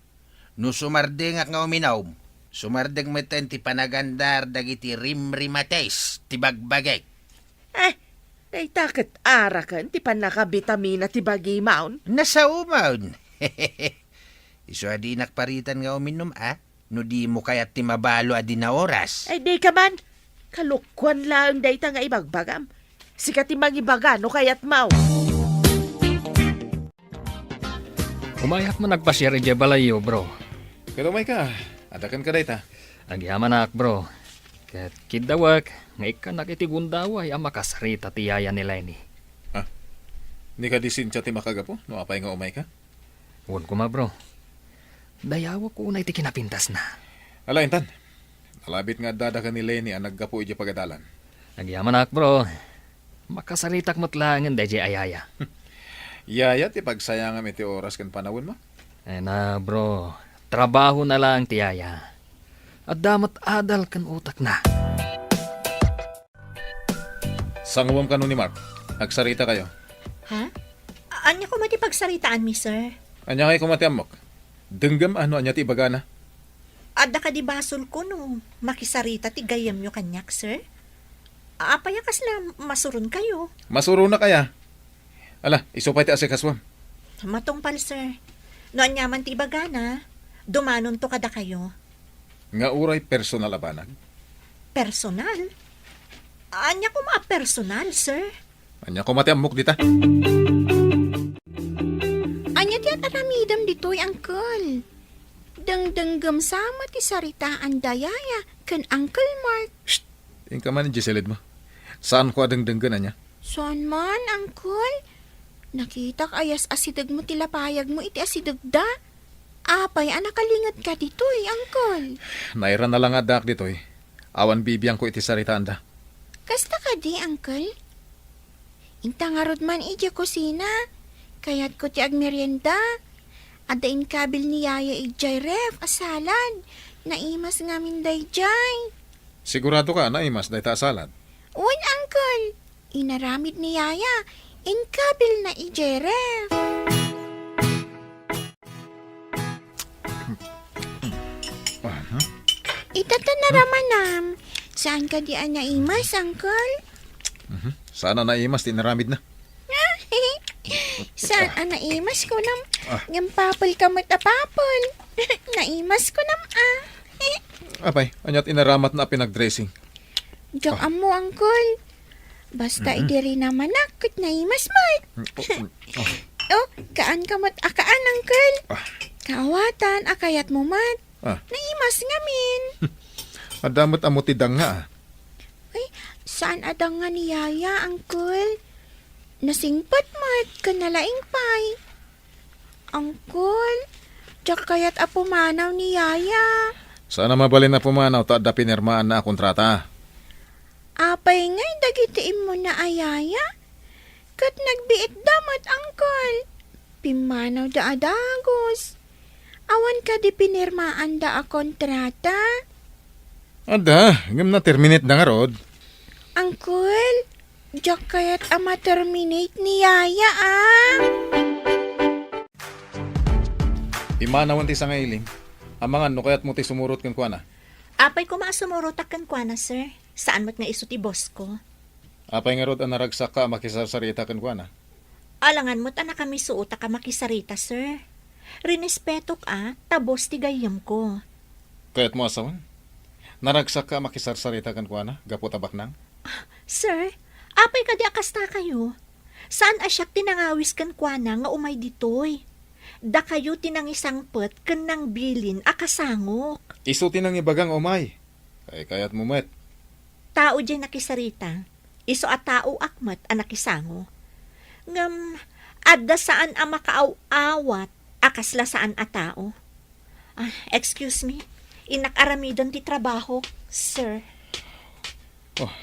No sumardengak nga uminom, sumardeng metten ti panagandar dagiti rimrimates ti bagbagik. Eh, dayta ket araken ti pannakabitamina ti bagimon. Nasaomon. Isu a dinak paritan nga uminom, a? No dimo kayat ti mabalo a dina oras. Ay, dika man. Kalokuan laeng dayta nga ibagbagam. Sika ti mangibaga no kayatmo. Umayak man agpasiar idiay balayyo, bro. Ket umayka, adda kenka dayta. Agyamanak, bro. Ket kiddawek nga ikkannak iti gundaway a makasarita ti yaya ni Lenny. Ah, ni kadi Cynthia ti makagapu no apay nga umayka? Wen koma, bro. Dayawek unay ti kinapintasna. Ala, intan. Nalabit nga addada ken ni Lenny a naggapu idiay pagadalan. Agyamanak, bro. Makasaritak met laengen daydiay a yaya. Yaya ti pagsayangam iti oras ken panawenmo? Ay na, bro. Trabahona laeng ti yaya. Adda met adal ken utekna. Sanguem kano ni Mark. Agsarita kayo. Ha? A-, ania koma ti pagsaritaanmi, sir? Ania kay koma ti ammok? Denggem a no ania ti ibagana. Adda kadi basolko no makisarita ti gayyemyo kaniak, sir? Apay a kasla masuronkayo? Masuronak aya? Ala, isu pay ti asikasuem. Matungpal, sir. No aniaman ti ibagana, dumanonto kadakayo. Nga uray personal a banag? Personal? Ania koma a personal, sir? Ania koma ti ammok dita? Ania ti ar-aramidem ditoy, Uncle? Dengdenggem sama ti saritaan da Yaya ken Uncle Mark. Shh! Inka man idiay silidmo. Saanko a dengdenggen, ania? Saan man, Uncle. Nakitak a yas-asidegmo ti lapayagmo iti asidegda. Apay a nakalingetka ditoy, Uncle? Nairana la nga addaak ditoy. Awan bibiangko iti saritaanda. Kasta kadi, Uncle? Inta ngarud man idiay kusina. Kayatko ti agmerienda. Adda inkabil ni Yaya idiay ref a salad. Naimas ngamin daydiay. Sigurado ka, naimas dayta a salad? Wen, Uncle. Inaramid ni Yaya. Inkabilna idiay ref. Aha. Ita ta naramanam. Saan kadi a naimas, Uncle? Mhm. Saan a naimas ti inaramidna? Saan a naimas kunam? Ah. Ngem papel ka met a papel. Naimas kunam, ah. Apay, ania ti inaramatna a pinagdressing? Diak ammo, Uncle. Basta idi rinamanak, ket naimas met. Mm, oh, mm, oh. Oh, kaan ka met a kaan, Uncle. Ah. Kaawatan a kayatmo met. Ah. Naimas ngamin. Adda met ammo ti danga, ah. Ay, saan a danga ni Yaya, Uncle? Nasingpet met, ken nalaing pay. Uncle, diak kayat a pumanaw ni Yaya. Saan a mabalin a pumanaw ta adda pinirmaanna a kontrata. Apay ngay dagiti immuna a yaya? Ket nagbiitda met, Uncle. Pimmanawda a dagus. Awan kadi pinirmaanda a kontrata? Adda, ngem na-terminate da ngarud. Uncle, diak kayat a ma-terminate ni Yaya, ah. Imanawen ti sangailing. Amangan no kayatmo ti sumurot kenkuana. Apay koma a sumurotak kenkuana, sir. Saan met nga isu ti boss ko. Apay ngarud a naragsakka a makisarsarita kenkuana? Alangan met a nakamisuotak a makisarita, sir. Rinespetok a, ta boss ti gayyemko. Kayatmo a sawen? Naragsakka a makisarsarita kenkuana gapu ta baknang? Sir, apay kadi a kastakayo? Saan a siak ti nangawis kenkuana nga umay ditoy? Dakayo ti nangisangpet ken nangbilin a kasangok. Isu ti nangibaga nga umay. Kay kayatmo met. Tao diay nakisarita. Isu a taoak met a nakisango. Ngem, adda saan a makaaw-awat a kasla saan a tao. Ah, excuse me. Innak aramiden ti trabaho, sir. Oh.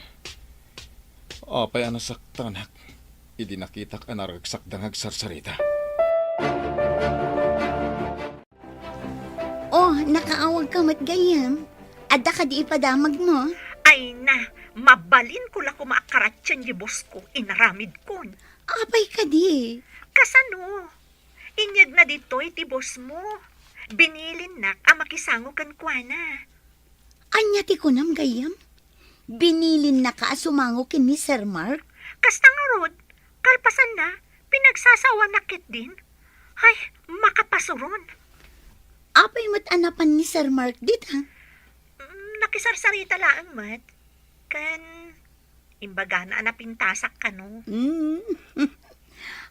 Apay a nasaktanak idi nakitak a naragsakda nga agsarsarita. Oh, nakaawagka met gayyem. Adda kadi ipadamagmo? Ay na, mabalinko la koma a karatien ti boss ko, inaramidkon. Apay kadi? Kasano? Inyegna ditoy ti boss mo. Binilinnak a makisango kenkuana. Ania ti kunam gayyem? Binilinnaka a sumango ken ni Sir Mark? Kasta ngarud, kalpasanna, pinagsasawanak ketdin. Ay, makapasuron. Apay met a napan ni Sir Mark dita? Mm, nakisarsarita laeng met. Ken, imbagana a napintasak kano. Mm.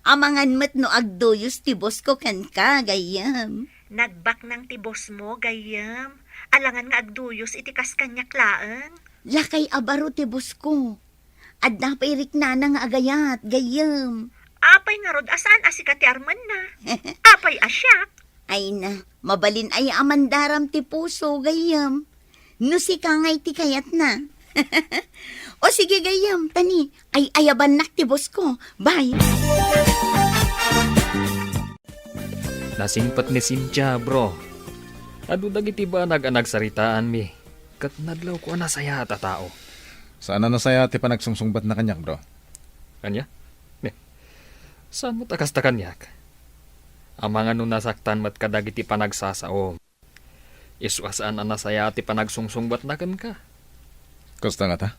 Amangan met no agduyos ti boss ko kenka, gayyem. Nagbaknang ti boss mo, gayyem. Alangan nga agduyos iti kas kaniak laeng. Lakay a baro ti boss ko. Adda pay riknana nga agayat, gayyem. Apay ngarud a saan a sika ti armenna? Apay a siak? Ay na, mabalin aya a mandaram ti puso, gayyem. No sika ngay ti kayatna. O sige, gayyem, tani, ay-ayabannak ti boss ko. Bye. Nasingpet ni Cynthia, bro. Adu dagiti banag a nagsaritaanmi, ket nadlawko a nasayaat a tao. Saan a nasayaat ti panagsungsungbatna kaniak, bro. Ania? Ne. Saan met a kasta kaniak? Amangan no nasaktan met kadagiti panagsasaom. Isu a saan a nasayaat ti panagsungsungbatna kenka. Kasta ngata?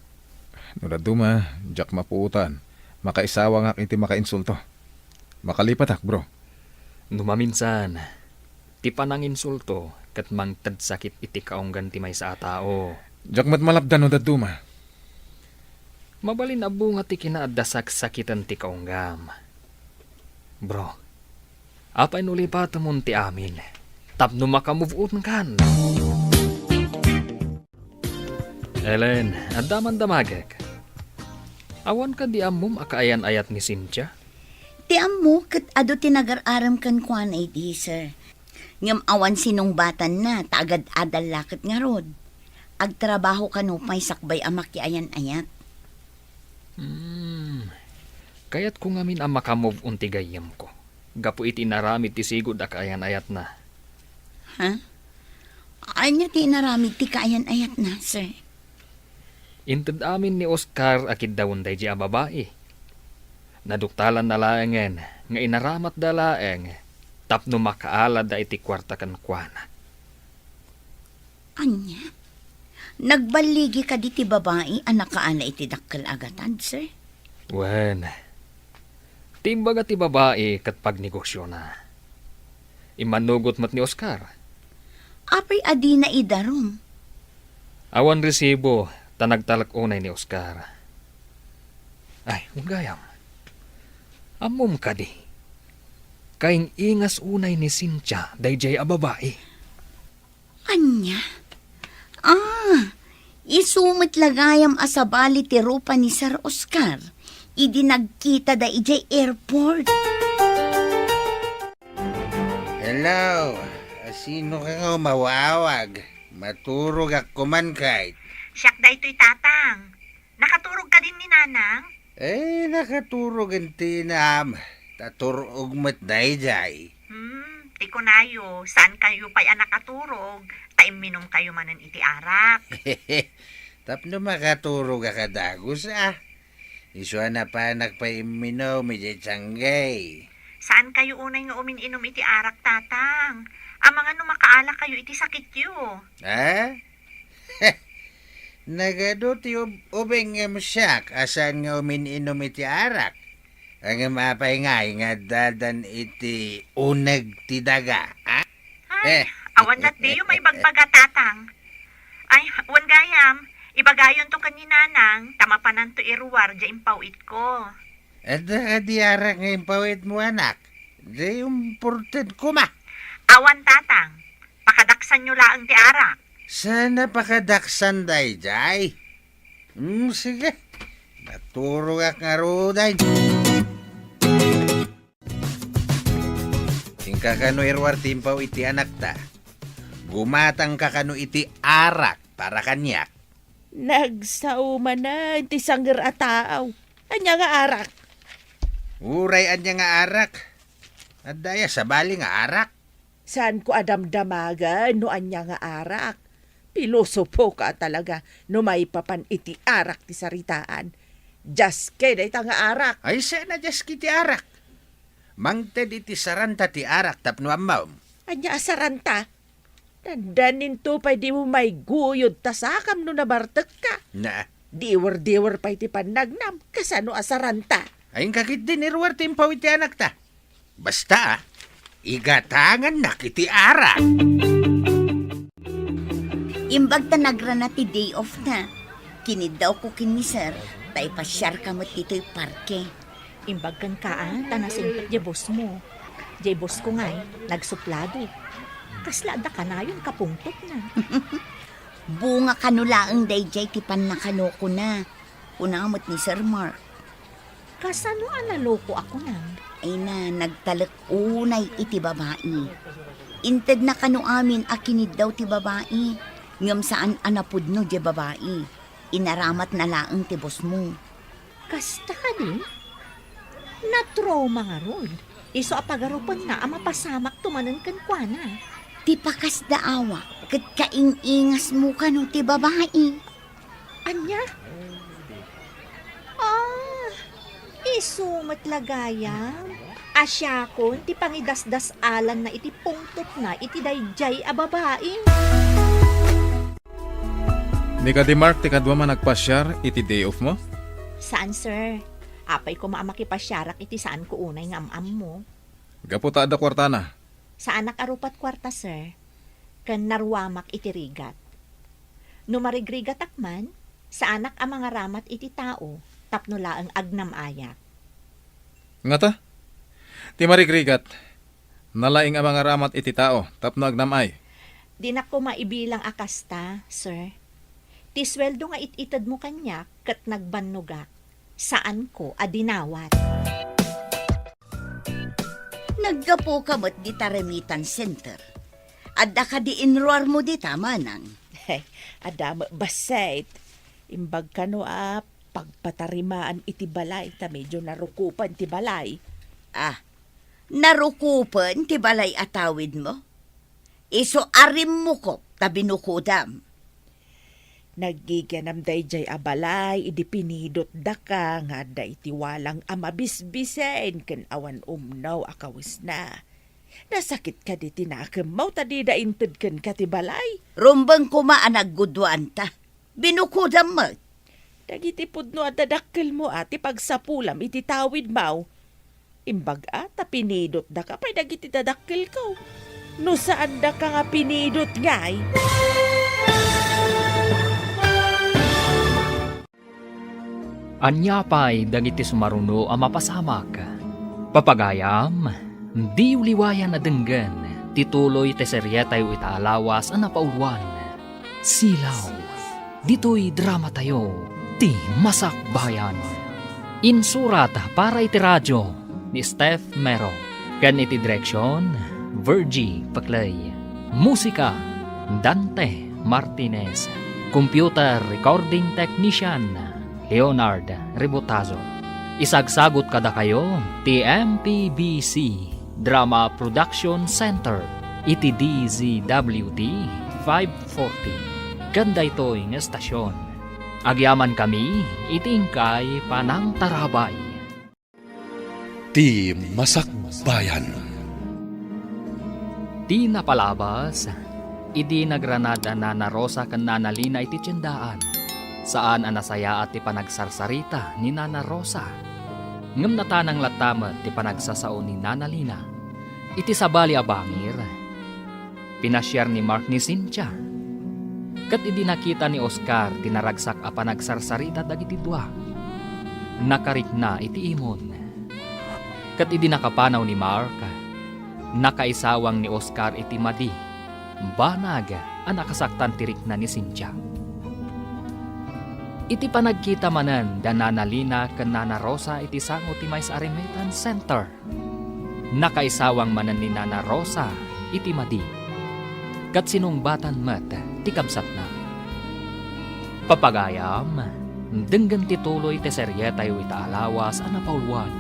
No dadduma, diak mapuotan. Makaisawangak iti makainsulto. Makalipatak, bro. No maminsan, ti pananginsulto ket mangted sakit iti kaunggan ti maysa a tao. Diak met malapdan no dadduma. Mabalin a bunga ti kinaadda saksakiten ti kaunggam. Bro, apay no lipatemon ti amin tapno maka-move on kan? Ellen, adda man damagek. Awan kadi ammom a kaayan-ayat ni Cynthia? Ti ammo ket adu ti nagar-arem kenkuana idi, sir. Ngem awan sinungbatanna ta agad-adal la ket ngarud. Agtrabaho kano pay sakbay a makiayan-ayat. Hmm. Kayatko ngamin a maka-move on ti gayyemko gapu iti inaramid ti sigud a kaayan-ayatna. Ha? Ania ti inaramid ti kaayan-ayatna, sir? Inted amin ni Oscar a kiddawen daydiay a babai. Naduktalanna laengen nga inaramatda laeng tapno makaalada iti kuarta kenkuana. Ania? Nagballigi kadi ti babai a nakaala iti dakkel a gatad, sir? Wen, ti imbaga ti babai ket pagnegosiona. Immanugot met ni Oscar. Apay a dina idarum? Awan resibo, ta nagtalek unay ni Oscar. Ay, wen gayam. Ammom kadi? Kaing-ingas unay ni Cynthia daydiay a babai. Ania? Ah, isu met la gayam a sabali ti rupa ni Sir Oscar idi nagkitada idiay airport. Hello, sino ka nga umawawag? Maturogak koman kayat. Siak daytoy, Tatang. Nakaturog kadin ni Nanang? Eh, nakaturog ti inam. Ta tur-og met daydiay. Hmm, ti kunayo, saan kayo pay a nakaturog, ta imminom kayo manen iti arak. Tapno makaturog a kadagus, ah. Isu a napanak pay imminom idiay tianggay. Saan kayo unay nga umin-inom iti arak, Tatang? Amangan no makaala kayo iti sakityo. Ha? Nagadu ti ub-, ubing ngem siak a saan nga umin-inom iti arak. Ngem apay ngay nga addadan iti uneg ti daga, ha? Ay, eh. Awan datdiyo maibagbaga, Tatang. Ay, wen gayam, ibagayonto ken ni Nanang, ta mapananto iruar diay impaw-itko. Adda kadi arak nga impaw-itmo, anak? Di umported koma. Awan, Tatang. Pakadaksanyo laeng ti arak. Saan a pakadaksan daydiay? Hmm, sige. Naturogak ngaruden. Inka kano iruar ti impaw iti anakta. Gumatangka kano iti arak para kaniak. Nagsao manen ti sanger a taaw. Ania nga arak? Uray ania nga arak. Adda aya sabali nga arak? Saanko a damdamagen no ania nga arak. Pilosopoka talaga no maipapan iti arak ti saritaan. Diaske dayta nga arak. Ay, saan a diaske ti arak? Mangted iti saranta ti arak tapno ammom. Ania a saranta? Dandaninto pay dimo maiguyod ta sakam no nabartekka. Na. Diwer-diwer pay ti pannagnam, kasano a saranta? Ay, inka ketdin iruar ti impaw iti anakta. Basta, ah, igatangannak iti arak. Imbag ta nagrana ti day off na, kiniddawko ken ni Sir, ta ipasiarka met ditoy parke. Imbag kenka, ah, ta nasingpet diay boss mo. Diay boss ko ngay, nagsuplado. Kasla adda kanayon kapungtotna. Bunga kano laeng daydiay ti pannakanokona, kuna met ni Sir Mark. Kasano a naloko a kunam? Ay na, nagtalek unay iti babai. Intedna kano amin a kiniddaw ti babai, ngem saan a napudno diay babai. Inaramatna laeng ti boss mo. Kasta kadi? Natrauma ngarud. Isu a pagarupenna a mapasamakto manen kenkuana. Ti pakasdaawa ket kaing-ingasmo kano ti babai. Ania? Ah, isu met la gayam. Siakon ti pangidasdas-alanna iti pungtotna iti daydiay a babai. Ni kadi Mark ti kaduam a nagpasiar iti day off mo? Saan, sir. Apay koma a makipasiarak iti saanko unay nga am-ammo. Gapu ta adda kuartana. Saanak a rupat kuarta, sir. Ken naruamak iti rigat. No marigrigatak man, saanak a mangaramat iti tao tapno laeng agnam-ayak. Ngata? Ti marigrigat, nalaing a mangaramat iti tao tapno agnam-ay. Dinak koma ibilang a kasta, sir. Ti sueldo nga it-itedmo kaniak ket nagbannogak, saanko a dinawat. Naggapuka met dita remittance center. Adda kadi inruarmo dita, manang? Adda met bassit. Imbag kano a pagpatarimaan iti balay ta medio narukopen ti balay. Ah, narukopen ti balay a tawidmo? Isu a rimmukop ta binukodam. Naggigianam daydiay a balay idi pinidotdaka nga adda iti walang a mabisbisen ken awan umno a kawesna. Nasakit kadi ti nakemmo ta dida inted kenka ti balay? Rumbeng koma a nagguduanta. Binukodam met. Dagiti pudno a dadakkelmo a ti pagsapulam iti tawidmo. Imbag-a ta pinidotdaka pay dagiti dadakkelko. No saandaka nga pinidot ngay. Ania pay dagiti sumaruno a mapasamak? Papagayam, diyo liwayan a denggen ti tuloy ti serietayo ita a lawas a napauluan, Silaw. Ditoy dramatayo, ti Masakbayan. Insurat para iti radio ni Steph Mero, ken iti direksion, Virgie Paclay. Musika, Dante Martinez. Computer recording technician, Leonard Rebotazo. Isagsagot kadakayo ti M P B C Drama Production Center iti D Z W T five forty. Ken daytoy nga estasion, agyamankami iti inkay panangtarabay. Ti Masakbayan. Ti napalabas, idi nagrana da Nana Rosa ken Nana Lina iti tiendaan, saan a nasayaat ti panagsarsarita ni Nana Rosa. Ngem natanang latta met ti panagsasao ni Nana Lina. Iti sabali a bangir, pinasiar ni Mark ni Cynthia. Ket idi nakita ni Oscar ti naragsak a panagsarsarita dagiti dua, nakarikna iti imon. Ket idi nakapanaw ni Mark, nakaisawang ni Oscar iti madi, banag a nakasaktan ti rikna ni Cynthia. Iti panagkita manen da Nana Lina ken Nana Rosa iti sango ti maysa a remittance center, nakaisawang manen ni Nana Rosa iti madi, ket sinungbatan met ti kabsatna. Papagayam, denggen ti tuloy ti serietayo ita a lawas a napauluan,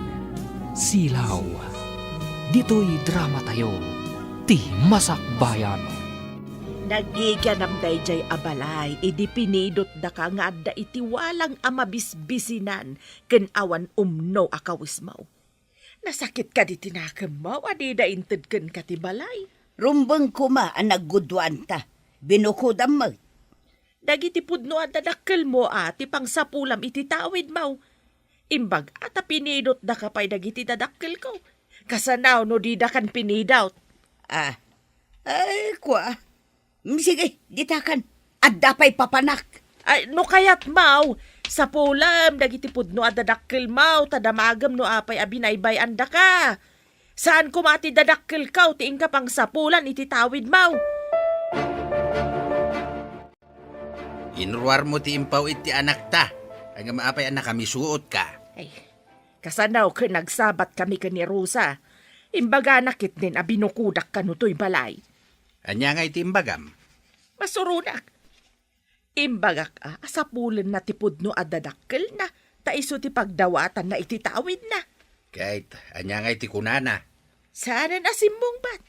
Silaw. Ditoy dramatayo, ti Masakbayan. Naggigianam daydiay a balay idi pinidotdaka nga adda iti walang a mabisbisinan ken awan umno a kawesmo. Nasakit kadi ti nakemmo a dida inted kenka ti balay? Rumbeng koma a nagguduanta. Binukodam met. Dagiti pudno a dadakkelmo a ti pangsapulam iti tawidmo. Imbag-a ta pinidotdaka pay dagiti dadakkelko. Kasano no didakan pinidot? Ah, ay, kua. Mm, sige, ditakan. Adda pay papanak. Ay, no kayatmo, sapulem dagiti pudno a dadakkelmo, ta damagem no apay a binaybay-andaka. Saan koma ti dadakkelko ti inka pangsapulan iti tawidmo. Inruarmo ti impaw iti anakta. Ngem apay a nakamisuotka? Ay, kasano ket nagsabat kami ken ni Rosa? Imbagana ketdin a binukodak kano toy balay. Ania nga iti imbagam? Masuronak. Imbagak a, a sapulenna ti pudno a dadakkelna, ta isu ti pagdawatanna iti tawidna. Ket ania nga iti kunana? Saanen a simmungbat.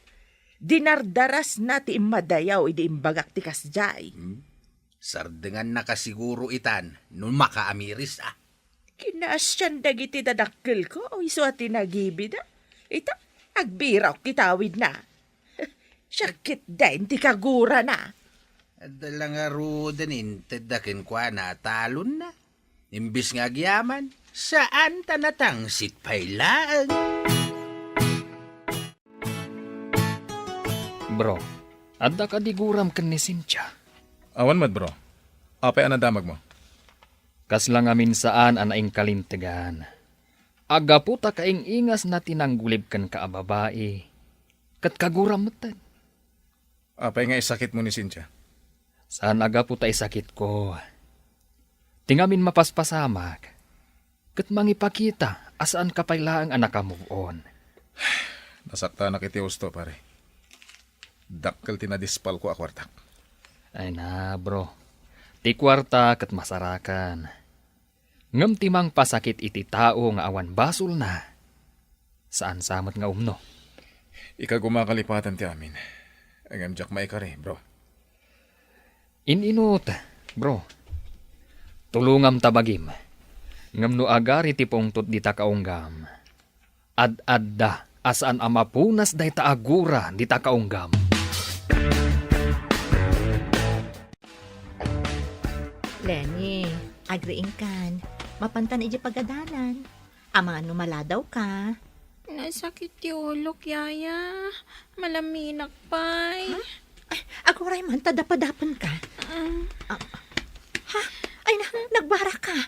Dinardarasna ti immadayaw idi imbagak ti kasdiay. Hmm? Sardengannaka siguro itan no makaamiris a. Kinaasian dagiti dadakkelko, isu a ti nagibida. Ita, agbirawak ti tawidna. Siak ketdin ti kagurana. Adda la ngaruden intedda kenkuana a talonna. Imbes nga agyaman, saan ta natangsit pay laeng. Bro, adda kadi guram ken ni Cynthia? Awan met, bro. Apay a nadamagmo? Kasla ngamin saan a naingkalintegan. Aggapu ta kaing-ingasna ti nanggulib kenka a babai, ket kaguram metten. Apay nga isakitmo ni Cynthia? Saan a gapu ta isakitko. Ti ngamin mapaspasamak, ket mangipakita a saanka pay laeng a naka-move on. Nasaktanak iti husto, pare. Dakkel ti nadispalko a kuartak. Ay na, bro. Ti kuarta ket masarakan. Ngem ti mangpasakit iti tao nga awan basolna, saan sa met nga umno. Ikaw, gumakalipatan ti amin. Ngem diak maikari, bro. In-inut, bro. Tulongam ta bagim. Ngem no agari ti pungtot dita kaunggam, ad-adda a saan a mapunas dayta a gura dita kaunggam. Lenny, agriingkan. Mapantan iti pagadalan. Amangan no maladawka. Nasakit ti ulok, Yaya. Malaminak pay. Ha? Ay, aguray man ta dapadapenka. Mm. Ah, ha? Ay na, nagbaraka.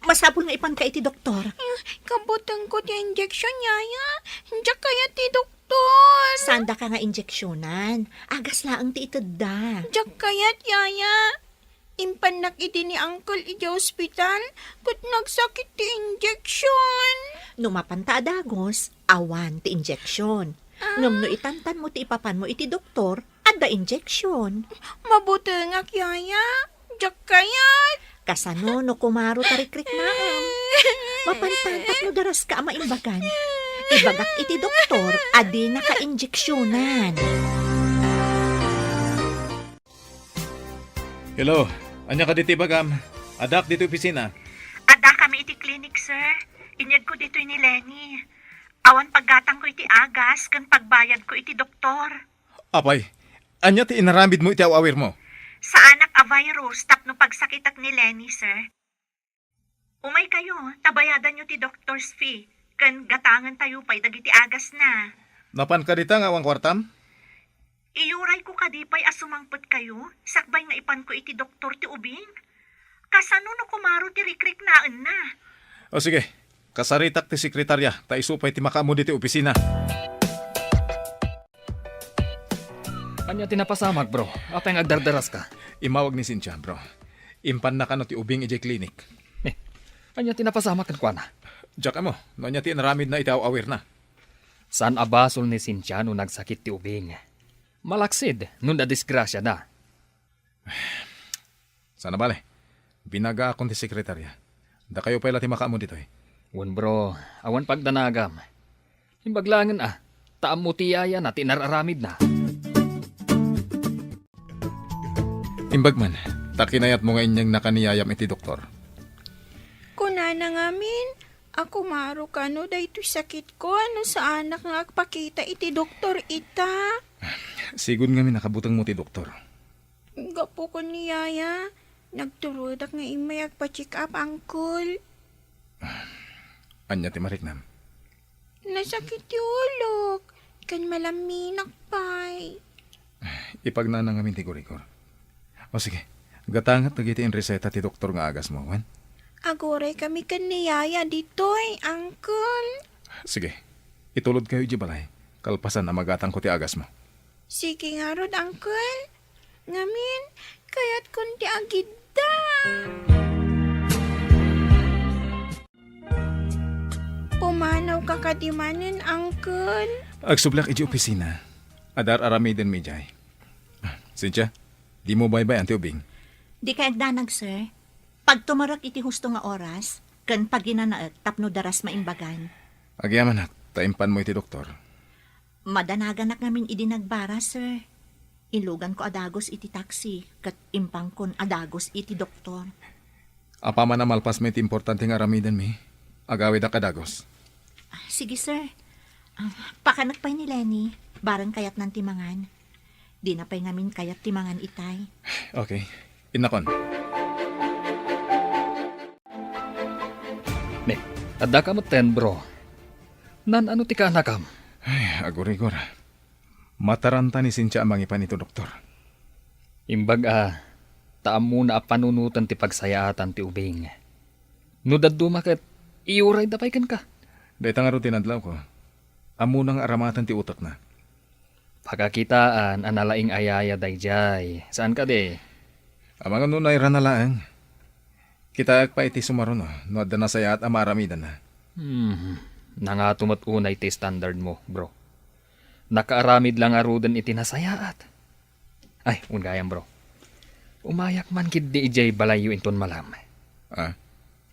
Masapul nga ipanka iti doktor. Mm, kabutengko ti injection, Yaya. Diak kayat ti doktor. Saan daka nga injeksionan? Agas laeng ti itedda. Diak kayat, Yaya. Impannak idi ni Uncle idiay ospital, ket nagsakit ti injection. No mapanta a dagos, awan ti injection. Ah. Ngem no itantanmo ti ipapanmo iti doktor, adda injection. Mabutengak, Yaya. Diak kayat. Kasano no kumaro ta rikriknaem? Mapantan tapno daraska a maimbagan. Ibagak iti doktor a dinaka injeksionan. Hello, ania kadi ti ibagam? Addaak ditoy opisina. Addakami iti klinik, sir. Inyegko ditoy ni Lenny. Awan paggatangko iti agas ken pagbayadko iti doktor. Apay, ania ti inaramidmo iti aw-awirmo? Saanak a virus tapno pagsakitak ni Lenny, sir. Umaykayo, ta bayadanyo ti doctor's fee, ken gatangentayo pay dagiti agasna. Napanka dita nga awan kuartam? Iyurayko kadi pay a sumangpetkayo, sakbay nga ipanko iti doktor ti ubing? Kasano no kumaro ti rikriknaenna? O sige, kasaritak ti sekretaria, ta isu pay ti makaammo ditoy opisina. Ania ti napasamak, bro? Apay nga agdardaraska? Immawag ni Cynthia, bro. Impanna kano ti ubing idiay klinik. Eh, ania ti napasamak kenkuana? Diak ammo, no ania ti inaramidna iti aw-awirna. Saan a basol ni Cynthia no nagsakit ti ubing. Malaksid no nadisgrasiada. Saan a bale, binagaakon ti sekretaria. Dakayo pay la ti makaammo ditoy. Wen, bro, awan pagdanagam. Imbag laengen a, ta ammo ti yayana ti inar-aramidna. Imbag man, ta kinayatmo nga inyegna ka ni yayam iti doktor. Kunana ngamin, a kumaro kano daytoy sakitko no saanak nga agpakita iti doktor ita. Sigud ngamin a kabutengmo ti doktor. Gapu ken ni Yaya, nagtulodak nga immay agpa-check up, Uncle. Ania ti mariknam? Nasakit ti ulok, ken malaminak pay. Ipagnana ngamin ti gurigor. O sige, gatanget dagiti inreseta ti doktor nga agasmo, wen? Aguray kami ken ni Yaya ditoy, Uncle. Sige, itulod kayo iti balay, kalpasan a magatangko ti agasmo. Sige ngarud, Uncle. Ngamin, kayatkon ti agidda. Pumanawka kadi manen, Uncle? Agsubleak iti opisina. Adda ar-aramidenmi idiay. Ah, Cynthia, dimo baybay-an ti ubing? Dikay agdanag, sir. Pagtumerek iti husto nga oras, ken paginanaek tapno daras maimbagan. Agyamanak, ta impanmo iti doktor. Madanaganak ngamin idi nagbara, sir. Inluganko a dagus iti taksi, ket impankon a dagus iti doktor. Apaman a malpasmo iti importante nga aramidenmi, agawidak a dagus. Ah, sige, sir. Ah, pakanek pay ni Lenny, bareng kayatnan ti mangan. Dina pay ngamin kayat ti mangan itay. Okay. Innakon. Ne, addaka metten, bro. Naan-ano ti kaanakam? Ay, agurigor. Mataranta ni Cynthia a mangipan iti doktor. Imbag a, ta ammona a panunoten ti pagsayaatan ti ubing. No dadduma ket, iyurayda pay kenka. Dayta ngarud ti nadlawko. Ammona nga aramaten ti utekna. Pakakitaan a nalaing a yaya daydiay. Saan kadi? Amangan no nairana laeng. Kitaek pay iti sumaruno no adda nasayaat a maaramidanna. Hmm. Nangato met unay ti standard mo, bro. Nakaaramid la ngaruden iti nasayaat. Ay, wen gayam, bro. Umayak man ketdi idiay balayyo inton malam. Ah?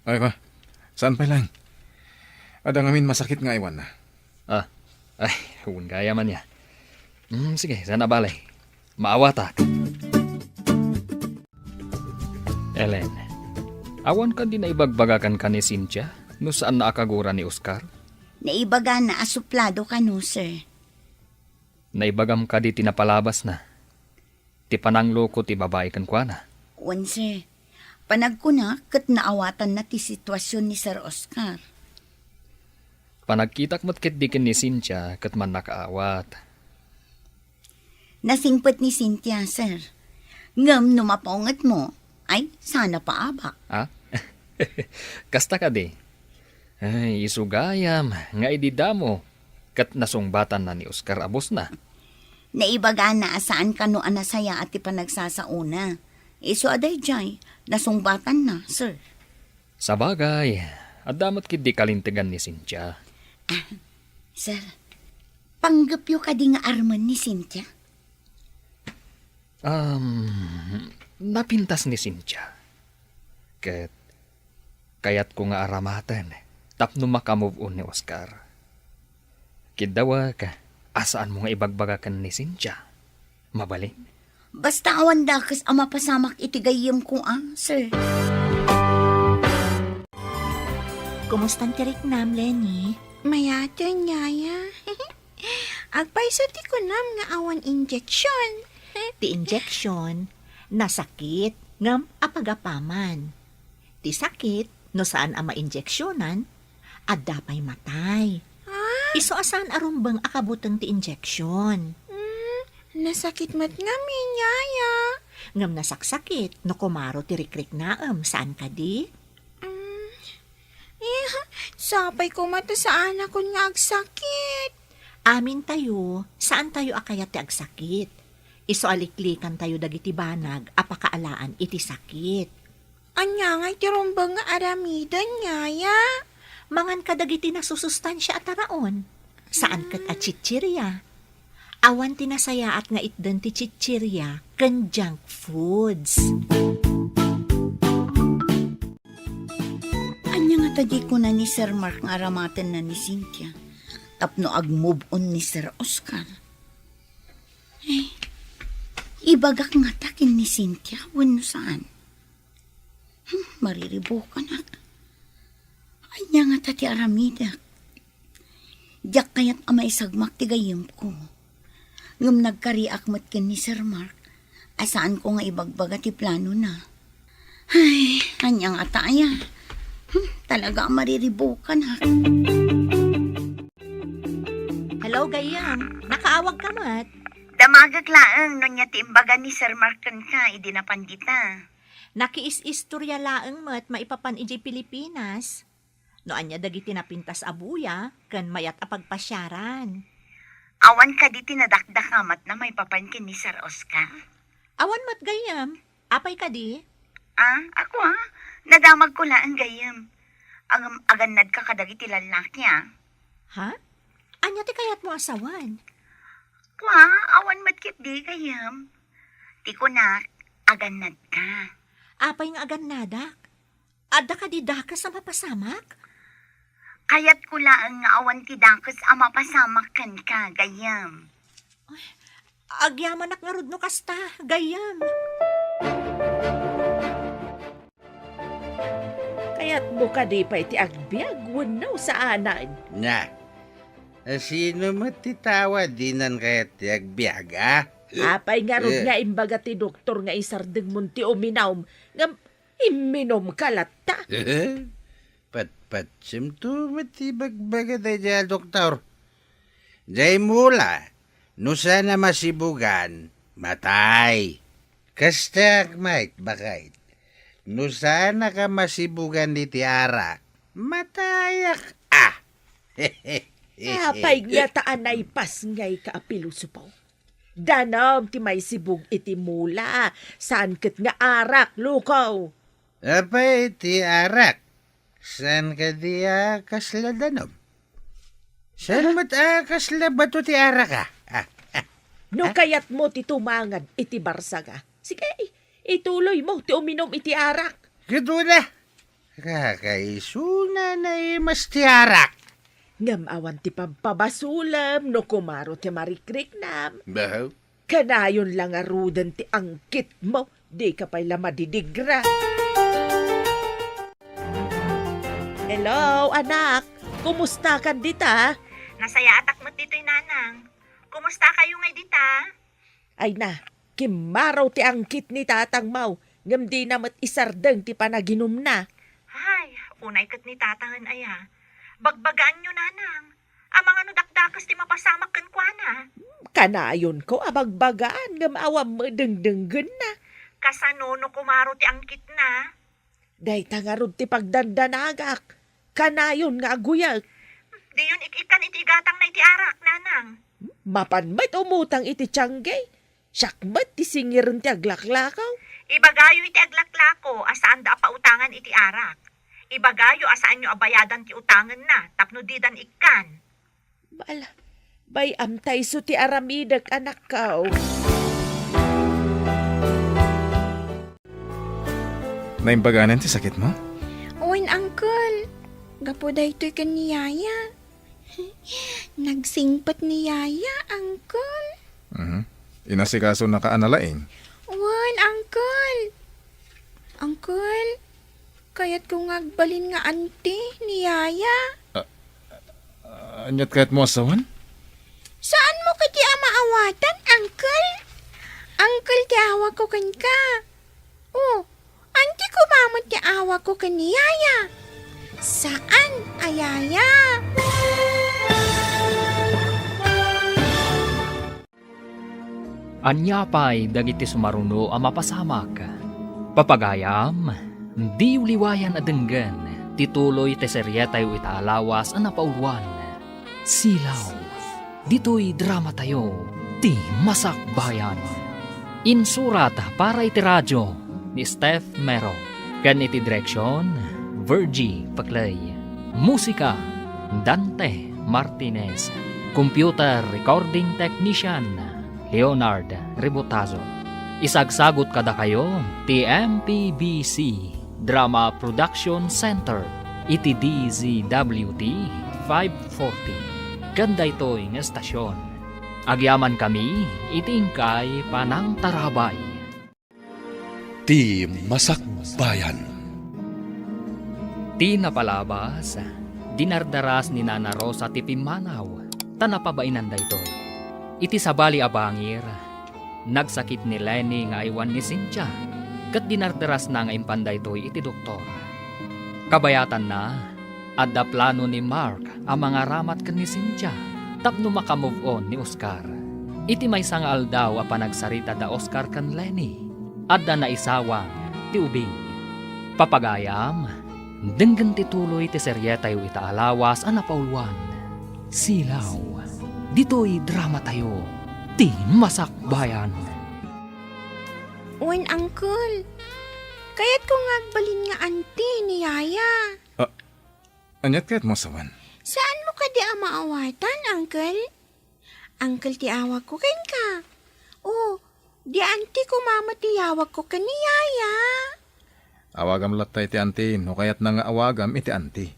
Ay, ka? Saan pay laeng? Adda ngamin masakit nga aywanna. Ah, ay, wen gayam ania. Hmm, sige, saan a bale. Maawatak. Ellen, awan kadi naibagbagakan ka ni Cynthia no saanna a kagura ni Oscar? Naibagana a suplado kano, sir. Naibagam kadi ti napalabasna? Ti panangloko ti babai kenkuana? Wen, sir. Panagkuna ket naawatanna ti situasion ni Sir Oscar. Panagkitak met ketdi ken ni Cynthia ket mannakaawat. Nasingpet ni Cynthia, sir. Ngem no mapaungetmo, ay, sana paabak. Ah? Kasta kadi? Ay, isu gayam nga idi damo ket nasungbatanna ni Oscar a bosna. Naibagana a saan kano a nasayaat ti panagsasaona. Isu a daydiay, nasungbatanna, sir. Sabagay, adda met ketdi kalintegan ni Cynthia. Ah, sir, panggepyo kadi nga armen ni Cynthia? Um, napintas ni Cynthia. Ket kayatko nga aramaten tapno maka-move on ni Oscar. Kiddawek, a saanmo nga ibagbaga ken ni Cynthia. Mabalin? Basta awan dakes a mapasamak iti gayyemko, a, sir. Kumustan ti riknam, Lenny? Mayaten, Yaya. Agpayso ti kunam nga awan injection. Ti injection, nasakit, ngem apagapaman. Ti sakit, no saan a mainjeksionan, adda pay matay. Ah? Isu a saan a rumbeng a kabuteng ti injeksion. Hmm, nasakit met ngamin, Yaya. Ngem nasaksakit no kumaro ti rikriknaem, saan kadi? Hmm, eh, sapay koma ta saanakon nga agsakit. Amintayo, saantayo a kayat ti agsakit. Isu a liklikantayo dagiti banag a pakaalaan iti sakit. Ania ngay ti rumbeng nga aramiden, Yaya? Mangan kadagiti nasusustansia a taraon. Saan ket a chichirya. Awan ti nasayaat nga itden ti chichirya ken junk foods. Ania ngata diay kuna ni Sir Mark nga aramatenna ni Cynthia tapno ag-move on ni Sir Oscar? Eh, ibagak ngata ken ni Cynthia wenno saan? Hmm, mariribukanak. Ania ngata ti aramidek? Diak kayat a maisagmak ti gayyemko. Ngem nagkariak met ken ni Sir Mark a saanko nga ibagbaga ti planona. Ay, ania ngata aya? Hmm, talaga a mariribukanak. Hello, gayyem. Nakaawag ka met? Damagek laeng no ania ti imbaga ni Sir Mark kenka idi napan dita. Nakiis-istorya laeng met maipapan idiay Pilipinas. No ania dagiti napintas a buya ken mayat a pagpasiaran. Awan kadi ti nadakdakamatna maipapan ken ni Sir Oscar? Awan met, gayyem. Apay kadi? Ah, ako, ah. Nadamagko laeng, gayyem. Ngem agannadka kadagiti lallaki, ah. Ha? Ania ti kayatmo a sawen? Kua, awan met ketdi, gayyem. Ti kunak, agannadka. Apay nga agannadak? Adda kadi dakes a mapasamak? Kayatko laeng nga awan ti dakes a mapasamak kenka, gayyem. Ay, agyamanak ngarud no kasta, gayyem. Kayatmo kadi pay ti agbiag wenno saanen? Na, sino met ti tao a dinan kayat ti agbiag, a? Apay ngarud Eh. nga imbaga ti doktor nga isardengmon ti uminum, ngem imminumka latta? Patpatsemto met ti ibagbaga daydiay a doktor. Diay mula, no saan a masibugan, matay. Kastaak met, baket. No saanak a masibugan iti arak, matayak, a. Apay ngata a naipasngayka a pilosopo? Danum ti maisibug iti mula, saan ket nga arak, loko. Apay ti arak? Saan kadi a kasla danum? Saan met a kasla bato ti arak, a? Ah, ah, No ah? kayatmo ti tumangad iti barsaga, sige, ituloymo ti uminum iti arak. Ket una, Kakaisuna na imas ti arak. Ngem awan ti pagpabasolem no kumaro ti marikriknam. Bahaw. Kanayon la ngaruden ti angkitmo, dika pay la madidigra. Hello, anak. Kumustakan dita? Nasayaatak met ditoy, nanang. Kumustakayo ngay dita? Ay na, kimmaro ti angkit ni tatangmo, ngem dina met isardeng ti panaginumna. Ay, unay ket ni tatangen aya. Bagbagaanyo, nanang. Amangan no dakdakes ti mapasamak kenkuana. Kanayonko a bagbagaan, ngem awan met dengdenggenna. Kasano no kumaro ti angkitna? Dayta ngarud ti pagdandanagak. Kanayon nga aguyek. Diyon ik-ikkan iti igatangna iti arak, nanang. Mapan met umutang iti tiangge. Siak met ti singiren ti aglaklako. Ibagayo iti aglaklako a saanda a pautangan iti arak. Ibagayo a saanyo a bayadan ti utangenna tapno didan ikkan. Bala, bay-am ta isu ti aramidek, anakko. Naimbaganan ti sakitmo? Wen, Uncle. Gapu daytoy ken ni Yaya. Nagsingpet ni Yaya, Uncle. Mhm. Inasikasonaka a nalaing? Wen, Uncle. Uncle, kayatko nga agbalin nga anti ni Yaya. Ah, ah, aniat kayatmo a sawen? Saanmo kadi a maawatan, Uncle? Uncle ti awagko kenka. Oh, anti koma met ti awagko ken ni Yaya. Saan a Yaya? Ania pay dagiti sumaruno a mapasamak? Papagayam, diyo liwayan a denggen ti tuloy ti serietayo ita a lawas a napauluan, Silaw. Ditoy dramatayo, Ti Masakbayan. Insurat para iti radio ni Steph Mero, ken iti direksion, Virgie Paclay. Musika, Dante Martinez. Computer recording technician, Leonard Rebotazo. Isagsagut kadakayo ti M P B C Drama Production Center iti D Z W T five forty. Ken daytoy nga estasion, agyamankami iti inkay panangtarabay. Ti Masakbayan. Ti napalabas, dinardaras ni Nana Rosa ti pimmanaw, ta napabainan daytoy. Iti sabali a bangir, nagsakit ni Lenny nga aywan ni Cynthia, ket dinardarasna nga impan daytoy iti doktor. Kabayatanna, adda plano ni Mark a mangaramat ken ni Cynthia tapno maka-move on ni Oscar. Iti maysa nga aldaw a panagsarita da Oscar ken Lenny, adda naisawang ti ubing. Papagayam, denggen ti tuloy ti serietayo ita a lawas a napauluan, Silaw. Ditoy dramatayo, Ti Masakbayan. Wen, Uncle. Kayatko nga agbalin nga anti ni Yaya. Ah, aniat kayatmo a sawen? Saanmo kadi a maawatan, Uncle? Uncle ti awagko kenka. Oh, di anti koma met ti awagko ken ni Yaya. Awagam latta iti anti no kayatna nga awagam iti anti.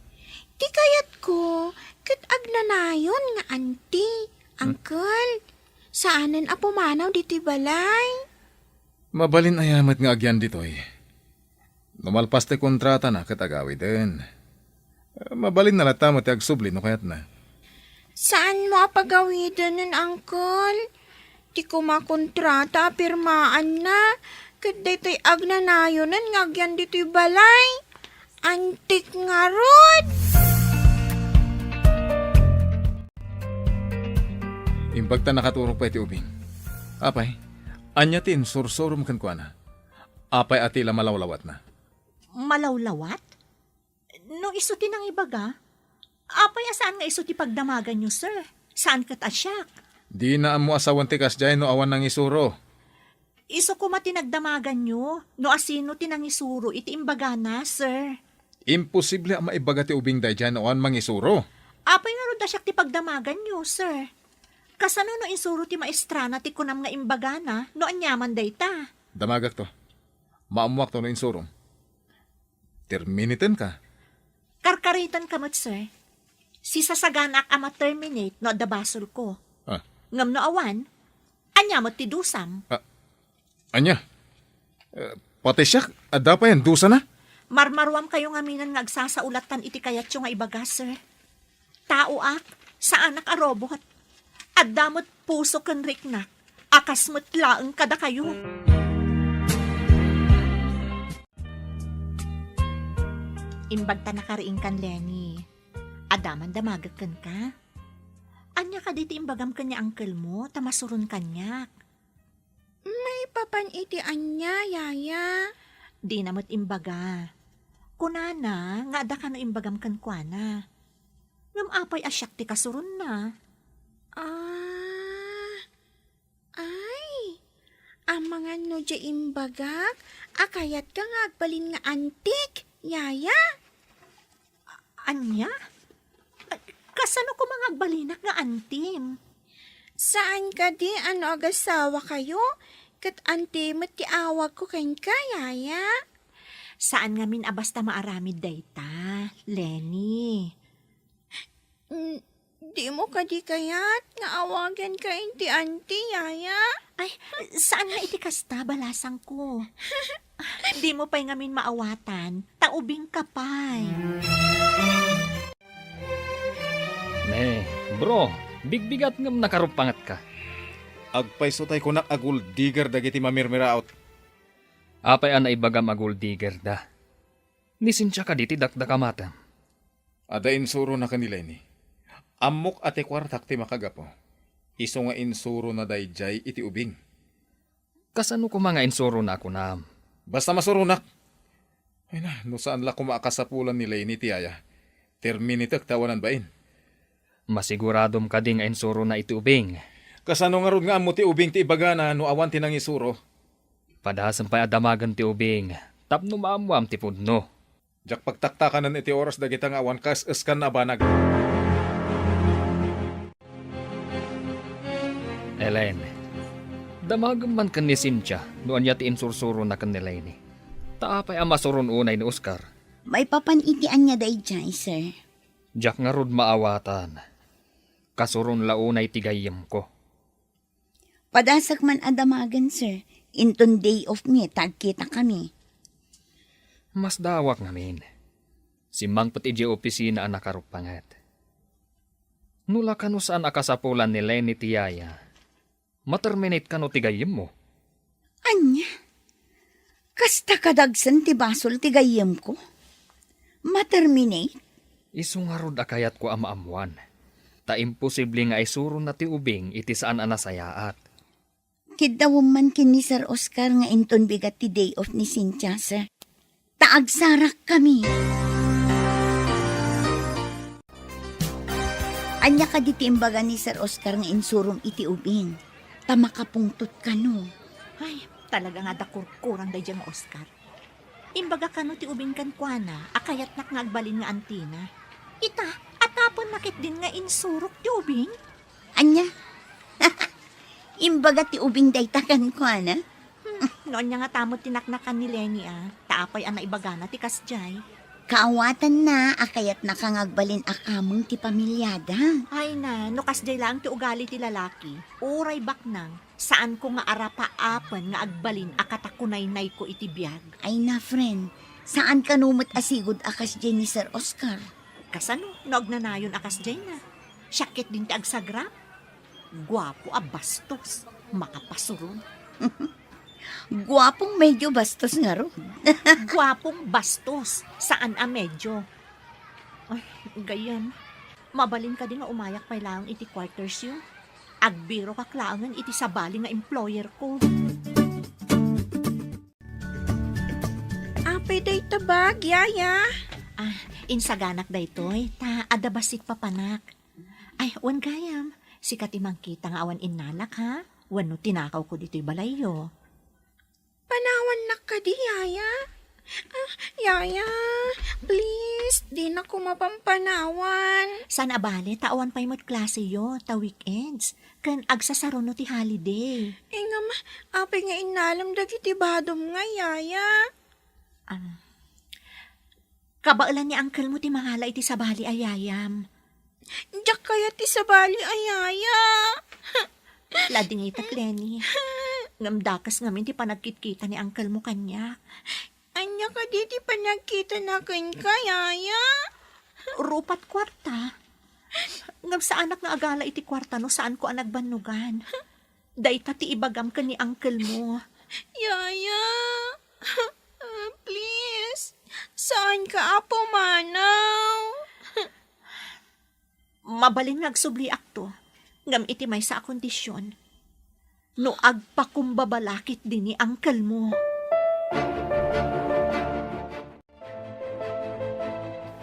Ti kayatko, ket agnanayon nga anti, Hmm? Uncle. Saanen a pumanaw ditoy balay. Mabalin aya met nga agyan ditoy? No malpas ti kontratana ket agawiden. Mabalinna latta met ti agsubli no kayatna. Saanmo a pagawidenen, Uncle? Ti koma kontrata a pirmaanna, ket daytoy agnanayonen nga agyan ditoy balay. Antik ngarud! Imbag ta nakaturog pay ti ubing. Apay, ania ti insursurom kenkuana? Apay a ti la malawlawatna? Malawlawat? No isu ti nangibaga, apay a saan nga isu ti pagdamaganyo, sir? Saan ket a siak? Dina ammo a sawen ti kasdiay no awan nangisuro. Isu koma ti nagdamaganyo no asino ti nangisuro iti imbagana, sir. Imposible a maibaga ti ubing daydiay no awan mangisuro. Apay ngarud a siak ti pagdamaganyo, sir? Kasano no insuro ti maestrana ti kunam nga imbagana no aniaman dayta? Damagakto. Maammoakto no insurom. Terminitenka? Karkaritenka met, sir. Sisasaganak a ma-terminate no adda basolko. Ah. Ngem no awan, ania met ti dusam? Ah, ania? Eh, pati siak, adda payen dusana? Marmaruamkayo ngaminen nga agsasaulatan iti kayatyo nga ibaga, sir. Taoak, saanak a robot. Adda met puso ken riknak a kas met laeng kadakayo. Imbagta nakariingkan, Lenny. Adda man damagek kenka? Ania kadi ti imbagam ken ni uncle mo ta masuron kaniak? Maipapan iti ania, yaya? Dina met imbaga. Kunana nga adda kano imbagam kenkuana. Ngem apay a siak ti kasuronna? Ah, ay, amangan no diay imbagak a kayatka nga agbalin nga antik, yaya? Ania? Kasano koma nga agbalinak nga antim? Saan kadi a no agasawakayo, ket anti met ti awagko kenka, yaya? Saan ngamin a basta maaramid dayta, Lenny. N-, dimo kadi kayat nga awaganka iti anti, yaya? Ay, saan nga iti kasta, balasangko. Dimo pay ngamin maawatan, ta ubingka pay. Ne, bro, bigbigat ngem nakaruppangetka. Agpayso tay kunak a gold digger dagiti mamirmiraot. Apay a naibagam a gold digger da? Ni Cynthia kadi ti dakdakamatem? Adda insurona ken ni Lenny. Ammok a ti kuartak ti makagapu. Isu nga insurona daydiay iti ubing. Kasano koma nga insurona a kunam? Basta masuronak. Ay na, no saan la koma a kasapulan ni Lenny ti yaya, terminatek ta awanan bain. Masiguradom kadi nga insurona iti ubing? Kasano ngarud nga ammo ti ubing ti ibagana no awan ti nangisuro? Padasem pay a damagen ti ubing tapno maammoam ti pudno. Diak pagtaktakanen iti oras dagita nga awan kaes-eskanna a banag. Elaine, damagem man ken ni Cynthia no ania ti insursurona ken ni Lenny. Ta apay a masuron unay ni Oscar? Maipapan iti ania daydiay, sir? Diak ngarud maawatan. Kasuron la unay ti gayyemko. Padasek man a damagen, sir. Inton day off mi, ta agkitakami. Masdaawak ngamin. Simmangpet idiay opisina a nakaruppanget. No la kano saan a kasapulan ni Lenny ti yaya, ma-terminate kano ti gayyemmo? Ania? Kasta kadagsen ti basol ti gayyemko? Ma-terminate? Isu ngarud a kayatko a maammoan, ta imposible nga isurona ti ubing iti saan a nasayaat. Kiddawem man ken ni Sir Oscar nga inton bigat ti day off ni Cynthia, sir. Ta agsarakkami. Ania kadi ti imbaga ni Sir Oscar nga insurom iti ubing? Ta makapungtot kano. Ay, talaga nga adda kurkurang daydiay nga Oscar. Imbaga kano ti ubing kenkuana a kayatnak nga agbalin nga antina. Ita, atapenna ketdin nga insurok ti ubing? Ania? Imbaga ti ubing dayta kenkuana? Hmm, no ania ngata met ti naknakan ni Lenny a, ta apay a naibagana ti kasdiay? Kaawatanna a kayatnaka nga agbalin a kameng ti pamiliada. Ay na, no kasdiay laeng ti ugali ti lalaki, uray baknang, saanko nga arapaapen nga agbalin a katakunaynayko iti biag. Ay na, friend, saan kano met a sigud a kasdiay ni Sir Oscar? Kasano no agnanayon a kasdiay na? Siak ketdin ti agsagrap. Guapo a bastos, makapasuron. Guapong medyo bastos ngarud. Guapong bastos, saan a medyo. Ay, gayyem. Mabalin kadi nga umayak pay laeng iti quarters yo? Agbirokak laengen iti sabali nga employer ko. Apay dayta bag, yaya? Ah, insaganak daytoy, ta adda bassit papanak. Ay, wen gayam, sika ti mangkita nga awan innalak, ha? Wenno tinakawko ditoy balayyo. Panawannak kadi, yaya? Ah, yaya, please, dinako mapampanawan. Saan a bale, ta awan pay met klaseyo, ta weekends. Ken agsasaruno ti holiday. Ngem, apay nga innalem dagiti badom nga, yaya? Ah, Kabaelan ni uncle mo ti mangala iti sabali a yayam. Diak kayat ti sabali a yaya. Ladingitak, Lenny. Ngem dakes ngamin ti panagkitkita ni uncle mo kaniak. Ania kadi ti panagkitana kenka, yaya? Rupat kuarta. Ngem saanak nga agala iti kuarta no saanko a nagbannogan. Dayta ti ibagam ken ni uncle mo. Yaya, please, saanka a pumanaw. Mabalin nga agsubliakto, ngem iti maysa a kondisyon, no agpakumbaba la ketdi ni uncle mo.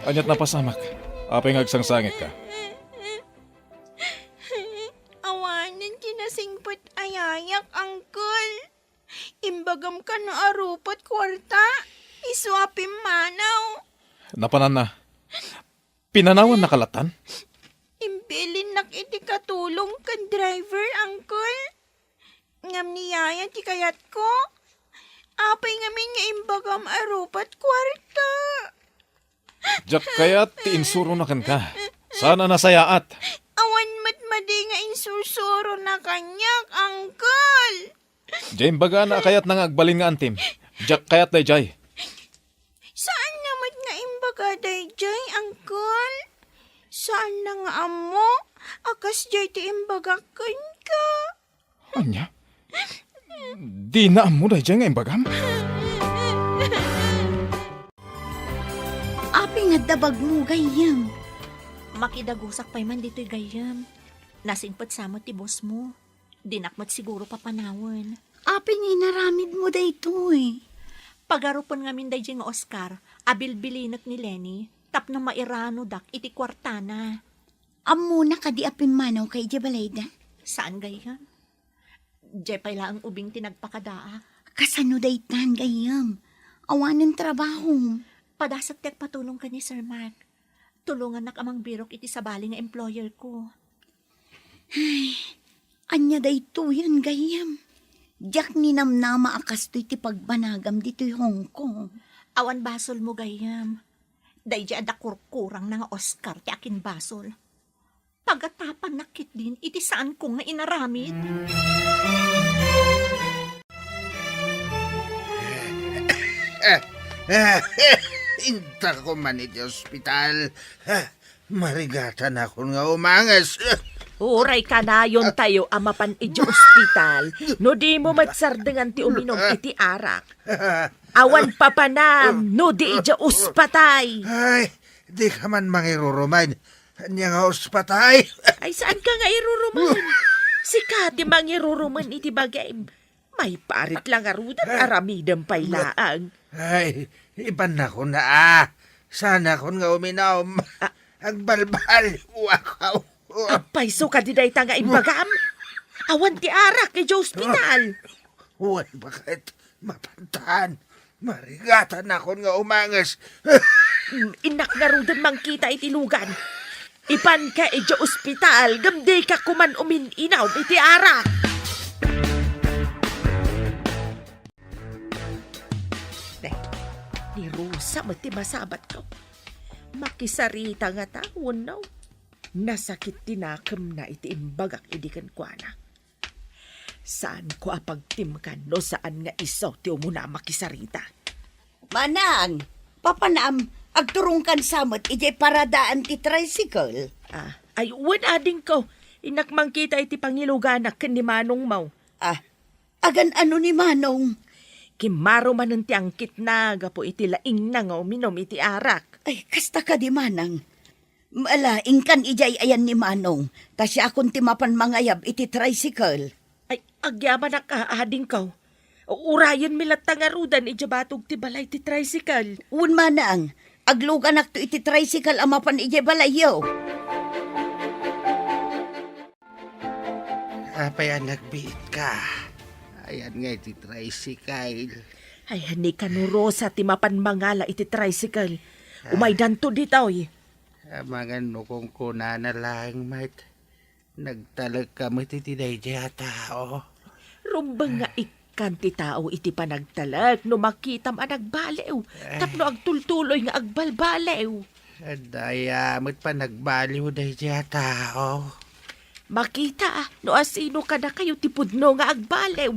Aniat napasamak? Apay nga agsangsangitka? Awanen ti nasingpet a yayak, uncle. Imbagam kano a rupat kuarta, isu a pimmanaw. Napananna. Pinanawannaka lattan? Imbilinnak iti katulong ken driver, uncle. Ngem ni yaya ti kayatko. Apay ngamin nga imbagam a rupat kuarta? Diak kayat ti insurona kenka. Saan a nasayaat. Awan met madi nga insursurona kaniak, uncle. Diay imbagana a kayatna nga agbalin nga antim. Diak kayat daydiay. Saanna met nga imbaga daydiay, uncle. Saanna nga ammo a kasdiay ti imbagak kenka. Ania? Dina ammo daydiay nga imbagam? Apay nga adda bagmo, gayyem? Makidagusak pay man ditoy, gayyem. Nasingpet sa met ti boss mo. Dinak met siguro papanawen. Apay nga inaramidmo daytoy? Pagarupen ngamin daydiay nga Oscar a bilbilinek ni Lenny tapno mairanodak iti kuartana. Ammona kadi a pimmanawka idiay balayda? Saan, gayyem. Diay pay laeng ubing ti nagpakadaak. Kasano daytan, gayyem? Awanen trabahom. Padasek ti agpatulong ken ni Sir Mark. Tulongannak a mangbirok iti sabali nga employer ko. Ay, ania daytoyen, gayyem? Diak ninamnama a kastoy ti pagbanagam ditoy Hong Kong. Awan basolmo, gayyem. Daydiay adda kurkurangna nga Oscar ti akinbasol. Pagatapannak ketdin iti saanko nga inaramid. Intako man iti ospital. Marigatanakon nga umanges. Uray kanayon tayo a mapan idiay ospital no dimo met sardengan ti uminom iti arak. Awan papanam no di idiay ospatay. Ay, dika man mangirurumen. Ania nga ospatay? Ay, saanka nga irurumen? Sika ti mangirurumen iti bagim. Maiparit la ngaruden, aramidem pay laeng. Ay, ibannakon a. Saanakon nga uminom. Ah. Agbalbaliwak. Apay, isu kadi dayta nga imbagam? Awan ti arak idiay ospital. Wen, baket mapantan. Marigatanakon nga umanges. Innak ngaruden mangkita iti lugan. Ipanka idiay ospital, ngem dika koman umin-inom iti arak. Te, ni Rosa met ti masabatko. Makisarita ngata wenno? Nasakit ti nakemna iti imbagak idi kenkuana. Saanko a pagtimkan no saan nga isu ti umuna a makisarita. Manang, papanam, agturongkan sa met idiay paradaan ti tricycle. Ah, ay, wen, adingko. Innak mangkita iti pangiluganak ken ni manongmo. Ah, agan-ano ni manong? Kimmaro manen ti angkitna gapu iti laingna nga uminom iti arak. Ay, kasta kadi, manang. Ala, inkan idiay ayan ni manong, ta siakon ti mapan mangayab iti tricycle. Ay, agyamanak a, adingko. Urayenmi latta ngaruden idiay batog ti balay ti tricycle. Wen, manang, agluganakto iti tricycle a mapan idiay balayyo. Apay a nagbiitka? Ayan nga iti tricycle. Ay, ni kano Rosa ti mapan mangala iti tricycle. Ah. Umaydanto ditoy. Amangan no kunkunana laeng met. Nagtalekka met iti daydiay a tao. Rumbeng nga ik-, Maikkan ti tao iti panagtalek no makitam a nagbaliw tapno agtultuloy nga agbalbaliw. Daya met panagbaliw daydiay a tao. Makita no asino kadakayo ti pudno nga agbaliw.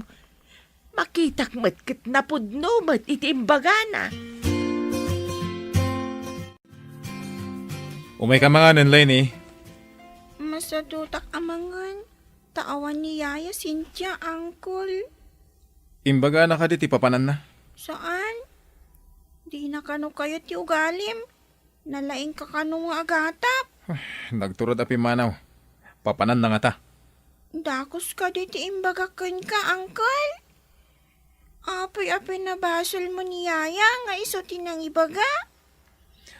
Makitak met ket napudno met iti imbagana. Umayka manganen, Lenny. Masadutak a mangan, ta awan ni Yaya Cynthia, Uncle. Imbagana kadi ti papananna? Saan. Dina kano kayat ti ugalim. Nalaingka kano nga agatap. Nagturod a pimmanaw. Papananna ngata. Dakos kadi ti imbagak kenka, Uncle? Apay a pinabasolmo ni Yaya nga isu ti nangibaga?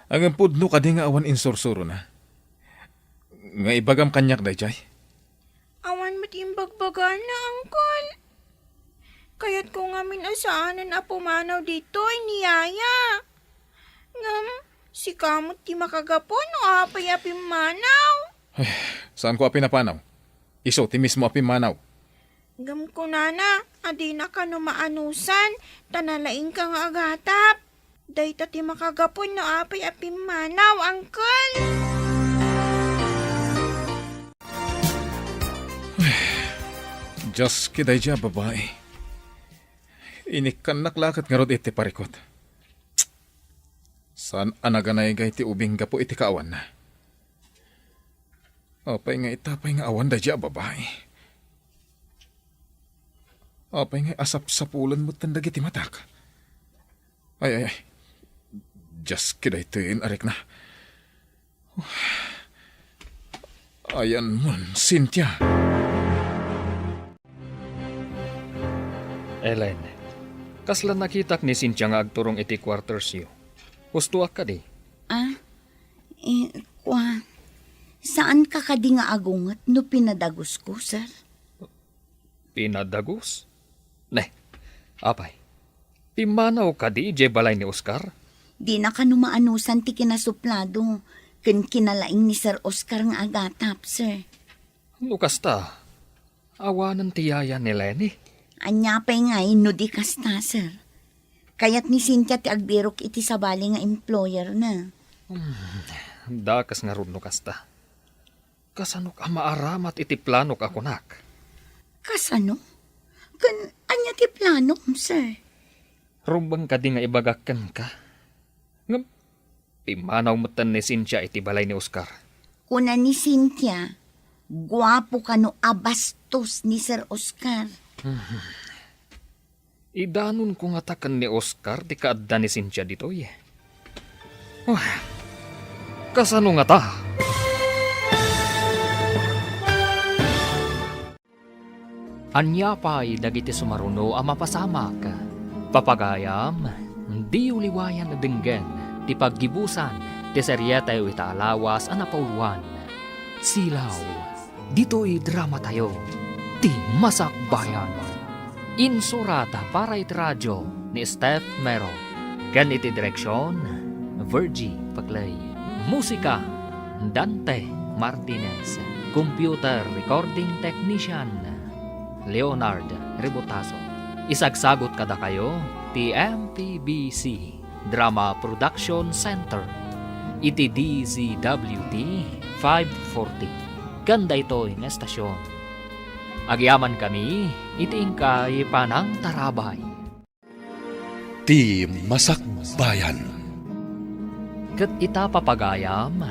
Ngem pudno kadi nga awan insursurona? Nga ibagam kaniak daydiay? Awan met imbagbagana, Uncle. Kayatko ngamin a saanen a pumanaw ditoy ni Yaya. Ngem, sika met ti makagapu no apay a pimmanaw. Ay, saanko a pinapanaw. Isu ti mismo a pimmanaw. Ngem kunana a dina kano maanusan, ta nalaingka nga agatap. Dayta ti makagapu no apay a pimmanaw, Uncle. Dios, ket daydiay a babai. Inikkannak la ket ngarud iti parikut. Saan a naganaygay ti ubing gapu iti kaawanna. Apay nga ita pay nga awan daydiay a babai? Apay nga asapsapulen metten dagiti matak? Ay, ay, ay. Dios, ket daytoyen a rikna. Ayanmon, Cynthia. Ellen, kasla nakitak ni Cynthia nga agturong iti quartersyo. Hustoak kadi? Ah, eh, kua, saanka kadi nga agunget no pinadagusko, sir? Pinadagus? Ne, apay, pimmanaw kadi idiay balay ni Oscar? Dina kano maanusan ti kinasuplado ken kinalaing ni Sir Oscar nga agatap, sir. No kasta, awanen ti yaya ni Lenny? Ania pay ngay no di kasta, sir? Kayat ni Cynthia ti agbirok iti sabali nga employer na. Hmm, dakes ngarud no kasta. Kasanok a maaramat iti planok a kunak? Kasano? Ken ania ti planom, sir? Rumbeng kadi nga ibagak kenka? Ngem, pimmanaw metten ni Cynthia iti balay ni Oscar. Kuna ni Cynthia, guapo kano a bastos ni Sir Oscar. Idanonko ngata ken ni Oscar ti kaadda ni Cynthia ditoy. Ah, kasano ngata? Ania pay dagiti sumaruno a mapasamak? Papagayam, diyo liwayan a denggen ti paggibusan ti serietayo ita a lawas a napauluan, Silaw. Ditoy dramatayo, ti Masakbayan. Insurat para iti radio ni Steph Mero, ken iti direksion, Virgie Paclay. Musika, Dante Martinez. Computer recording technician, Leonard Rebotazo. Isagsagut kadakayo ti M P B C Drama Production Center iti D Z W T five forty ken daytoy nga estasion. Agyamankami iti inkay panangtarabay. Ti Masakbayan. Ket ita, papagayam,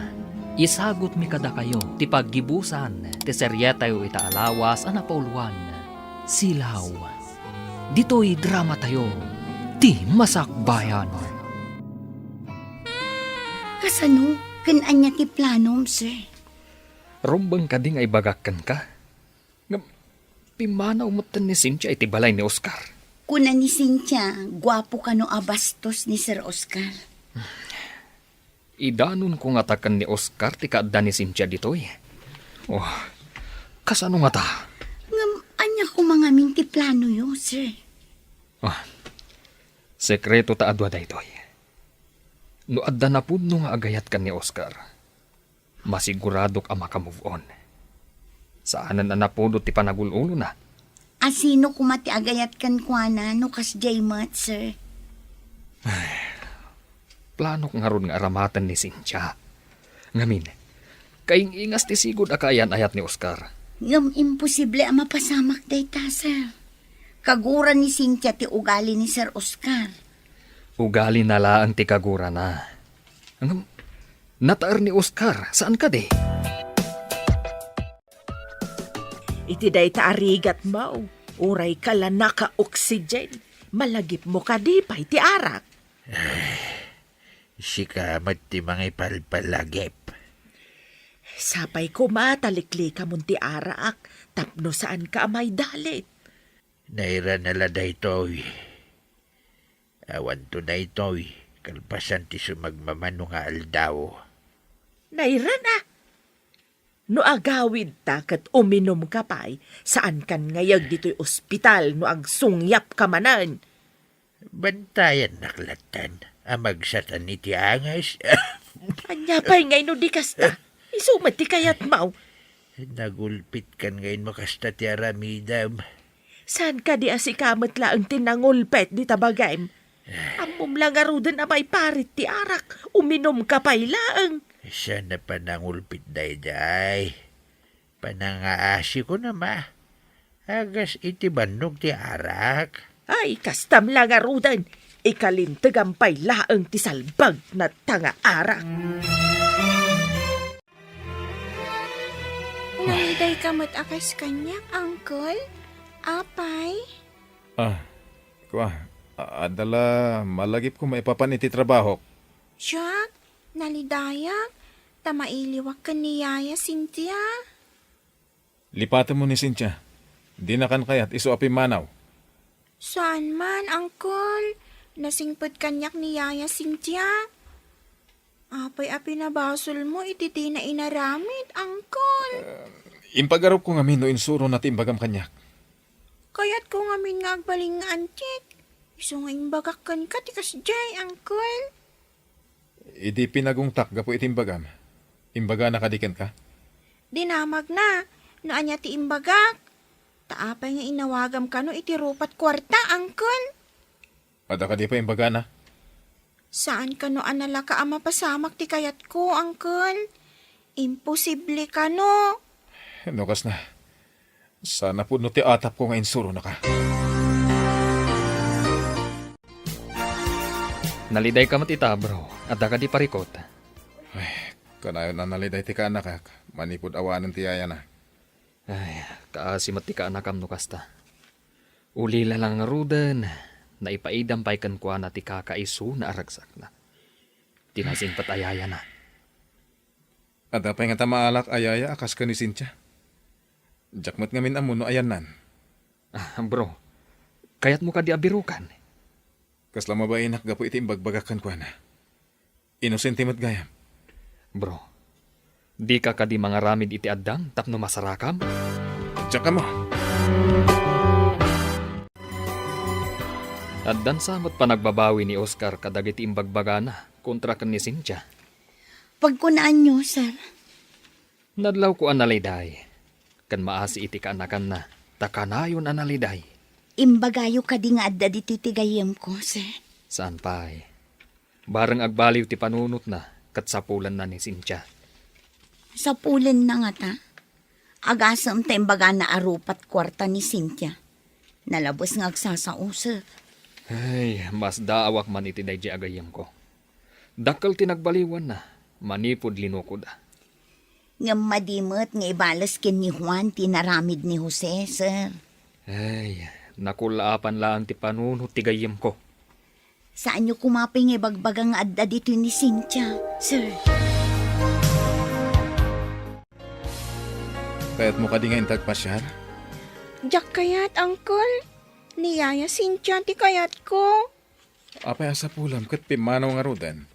isagutmi kadakayo ti paggibusan ti serietayo ita a lawas a napauluan, Silaw. Ditoy dramatayo, ti Masakbayan. Kasano? Ken ania ti planom, sir? Rumbeng kadi nga ibagak kenka? Ngem, pimmanaw metten ni Cynthia iti balay ni Oscar. Kuna ni Cynthia, guapo kano a bastos ni Sir Oscar. Idanonko ngata ken ni Oscar ti kaadda ni Cynthia ditoy. Oh, kasano ngata? Ngem, ania koma ngamin ti planoyo, sir? Ah, sekreto ta adu a daytoy. No adda napudno nga agayat ken ni Oscar, masiguradok a maka-move on. Saanen a napudot ti panagul-ulona. Asino koma ti agayat kenkuana no kasdiay met, sir? Planok ngarud nga aramaten ni Cynthia. Ngamin, kaing-ingas ti sigud a kaayan-ayat ni Oscar. Ngem imposible a mapasamak dayta, sir. Kagura ni Cynthia ti ugali ni Sir Oscar. Ugalina laeng ti kagurana. Ngem, nataer ni Oscar, saan kadi? Iti dayta a rigatmo, uray ka la naka-oxygen, malagipmo kadi pay ti arak? Sika met ti mangipalpalagip. Sapay koma ta liklikamon ti arak tapno saanka a maidalit. Nairana la daytoy. Awanto daytoy, kalpasan ti sumagmamano nga aldaw. Nairana? No agawidta ket uminumka pay, saankan ngayeg ditoy ospital no agsungyapka manen. Bantayannak lattan a magsatan iti angas. Ania pay ngay no di kasta? Isu met ti kayatmo. Nagulpitkan ngay no kasta ti aramidem. Saan kadi a sika met laeng ti nangulpet dita bagim? Ammom la ngaruden a maiparit ti arak, uminumka pay laeng. Saan a panangulpit daydiay? Panangaasiko na ma. Agas iti bannog ti arak. Ay, kastam la ngaruden. Ikalintegam pay laeng ti salbagna ta nga arak. Nalidayka met a kas kaniak, Uncle? Apay? Ah, kua, a-, adda la malagipko maipapan iti trabahok. Jack, nalidayak, ta mailiwak ken ni Yaya Cynthia. Lipatemmo ni Cynthia. Dinakan kayat isu a pimmanaw. Saan man, Uncle. Nasingpet kaniak ni Yaya Cynthia. Apay a pinabasolmo iti dina inaramid, Uncle? Eh, impagarupko ngamin no insurona ti imbagam kaniak. Kayatko ngamin nga agbalin nga antik. Isu nga imbagak kenka ti kasdiay, Uncle. Idi pinagungtak gapu iti imbagam, imbagana kadi kenka? Dinamagna no ania ti imbagak. Ta apay nga inawagam kano iti rupat kuarta, Uncle? Adda kadi pay imbagana? Saan kano a nalaka a mapasamak ti kayatko, Uncle? Imposible kano. No kasna, saan a pudno ti atapko nga insuronaka. Nalidayka met ita, bro. Adda kadi parikut? Ay, kanayon a naliday ti kaanakak, manipud awanen ti yayana. Ay, kaasi met ti kaanakam no kasta. Ulila la ngaruden, naipaidam pay kenkuana ti kakaisuna a ragsakna. Ti nasingpet a yayana. Adda pay ngata maalak a yaya a kas ken ni Cynthia. Diak met ngamin ammo no ayannan. Ah, bro, kayatmo kadi a birukan? Kasla mabainak gapu iti imbagbagak kenkuana. Inosente met gayam. Bro, dika kadi mangaramid iti addang tapno masarakam? Diak ammo. Addan sa met panagbabawi ni Oscar kadagiti imbagbagana kontra ken ni Cynthia. Pagkunaanyo, sir. Nadlawko a naliday, ken maasi iti kaanakanna, ta kanayon a naliday. Imbagayo kadi nga adda ditoy ti gayyemko, sir? Saan pay. Bareng agbaliw ti panunotna, ket sapulenna ni Cynthia. Sapulenna ngata? Agasem ta imbagana a rupat kuarta ni Cynthia. Nalabes nga agsasausek. Ay, masdaawak man iti daydiay a gayyemko. Dakkel ti nagbaliwanna, manipud linukoda. Ngem madi met nga ibales ken ni Juan ti inaramid ni Jose, sir. Ay, nakullaapan laeng ti panunot ti gayyemko. Saanyo koma pay nga ibagbaga nga adda ditoy ni Cynthia, sir. Kayatmo kadi nga inta agpasiar? Diak kayat, Uncle. Ni Yaya Cynthia ti kayatko. Apay a sapulam ket pimmanaw ngaruden?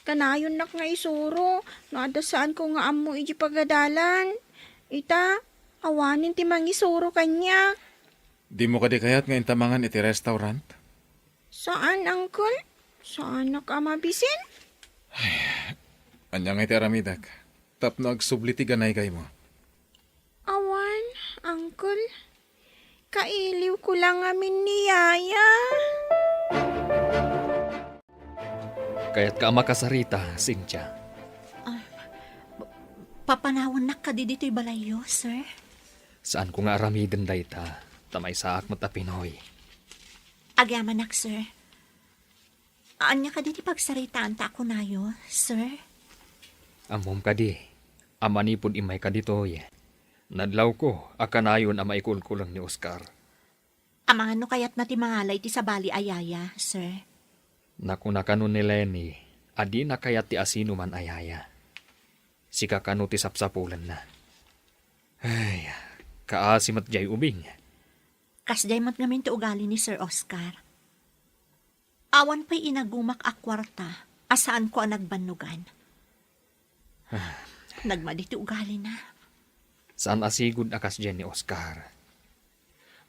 Kanayonnak nga isuro no adda saanko nga ammo idiay pagadalan. Ita, awanen ti mangisuro kaniak. Dimo kadi kayat nga inta mangan iti restaurant? Saan, Uncle. Saanak a mabisin. Ania ngay ti aramidek tapno agsubli ti ganaygaymo? Awan, Uncle. Kailiwko la ngamin ni Yaya. Kayatka a makasarita, Cynthia? Ah, pa-, papanawannak kadi ditoy balayyo, sir? Saanko nga aramiden dayta, ta maysaak met a Pinoy. Agyamanak, sir. Ania kadi ti pagsaritaanta a kunayo, sir? Ammom kadi a manipud immayka ditoy, nadlawko a kanayon a maikulkuleng ni Oscar. Amangan no kayatna ti mangala iti sabali a yaya, sir? Nakuna kano ni Lenny a dina kayat ti asinoman a yaya. Sika kano ti sapsapulenna. Ay, kaasi met jay ubing. Kasjay met ngamin ti ugali ni Sir Oscar. Awan pay inagumak a kuarta a saanko a nagbannogan. Nagmadi ti ugalina. Saan a sigud a kasdiay ni Oscar.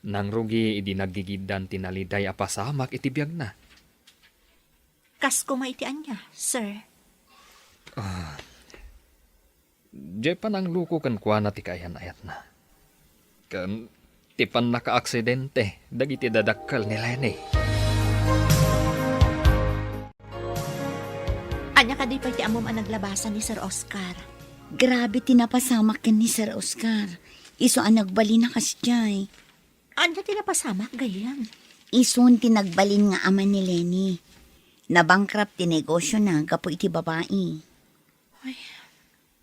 Nangrugi idi naggigiddan ti naliday a pasamak iti biagna. Kas koma iti ania, sir? Ah, Diay panangluko kenkuana ti kaayan-ayatna. Ken ti pannakaaksidente dagiti dadakkel ni Lenny. Ania kadi pay ti ammom a naglabasan ni Sir Oscar? Grabe ti napasamak ken ni Sir Oscar. Isu a nagbalin a kasdiay. Ania ti napasamak, gayyem? Isun ti nagbalin nga ama ni Lenny. Nabankrupt ti negosiona gapu iti babai. Ay,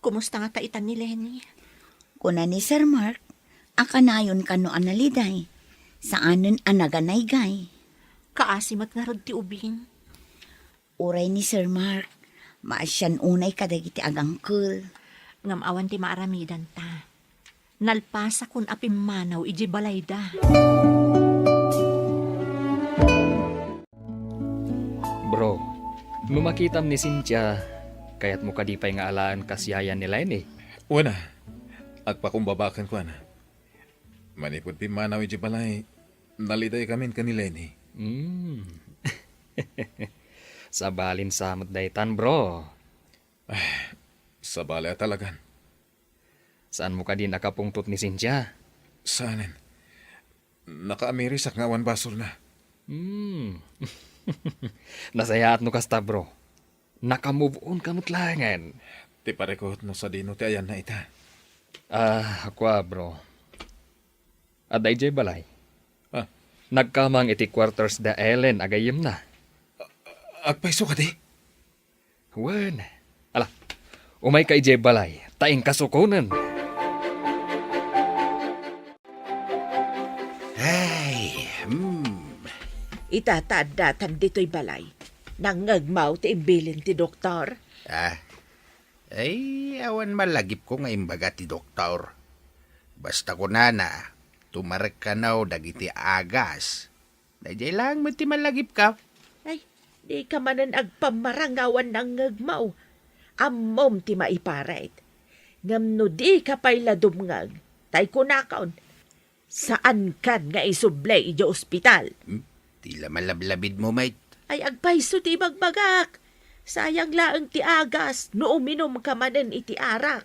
kumusta ngata itan ni Lenny? Kuna ni Sir Mark, a kanayon kano a naliday. Saanen a naganaygay. Kaasi met ngarud ti ubing. Uray ni Sir Mark, maasian unay kadagiti agangkel. Ngem awan ti maaramidanta. Nalpasakon a pimmanaw idiay balayda. Bro, no makitam ni Cynthia, kayatmo kadi pay nga alaen kas yaya ni Lenny? Wen a, agpakumbaba kenkuana. Manipud pimmanaw idiay balay, nalidaykamin ken ni Lenny. Hmm. Sabalin sa met daytan, bro. Ay, sabali a talagan. Saanmo kadi nakapungtot ni Cynthia? Saanen. Nakaamirisak nga awan basolna. Hmm. Nasayaat no kasta, bro. Naka-move on ka met laengen. Ti parikut no sadino ti ayanna ita. Ah, kua, bro. Adda idiay balay. Ah. Nagkamang iti quarters da Ellen a gayyemna. Agpayso kadi? Wen. Ala, umayka idiay balay, ta inkasukonen. Ay, hmm. Ita ta addatan ditoy balay. Nangngegmaw ti imbilin ti doktor. Ah, ay, awan malagipko nga imbaga ti doktor. Basta kunana, tumarek kano dagiti agas. Daydiay laeng met ti malagipka. Ay, dika manen agpammarang nga awan nangngegmaw. Ammom ti maiparit. Ngem no dika pay la dumngeg, tay kunakon, saankan nga isubli idiay ospital. Hmm? Ti la malablabidmo met. Ay, agpayso ti ibagbagak. Sayang laeng ti agas no uminumka manen iti arak.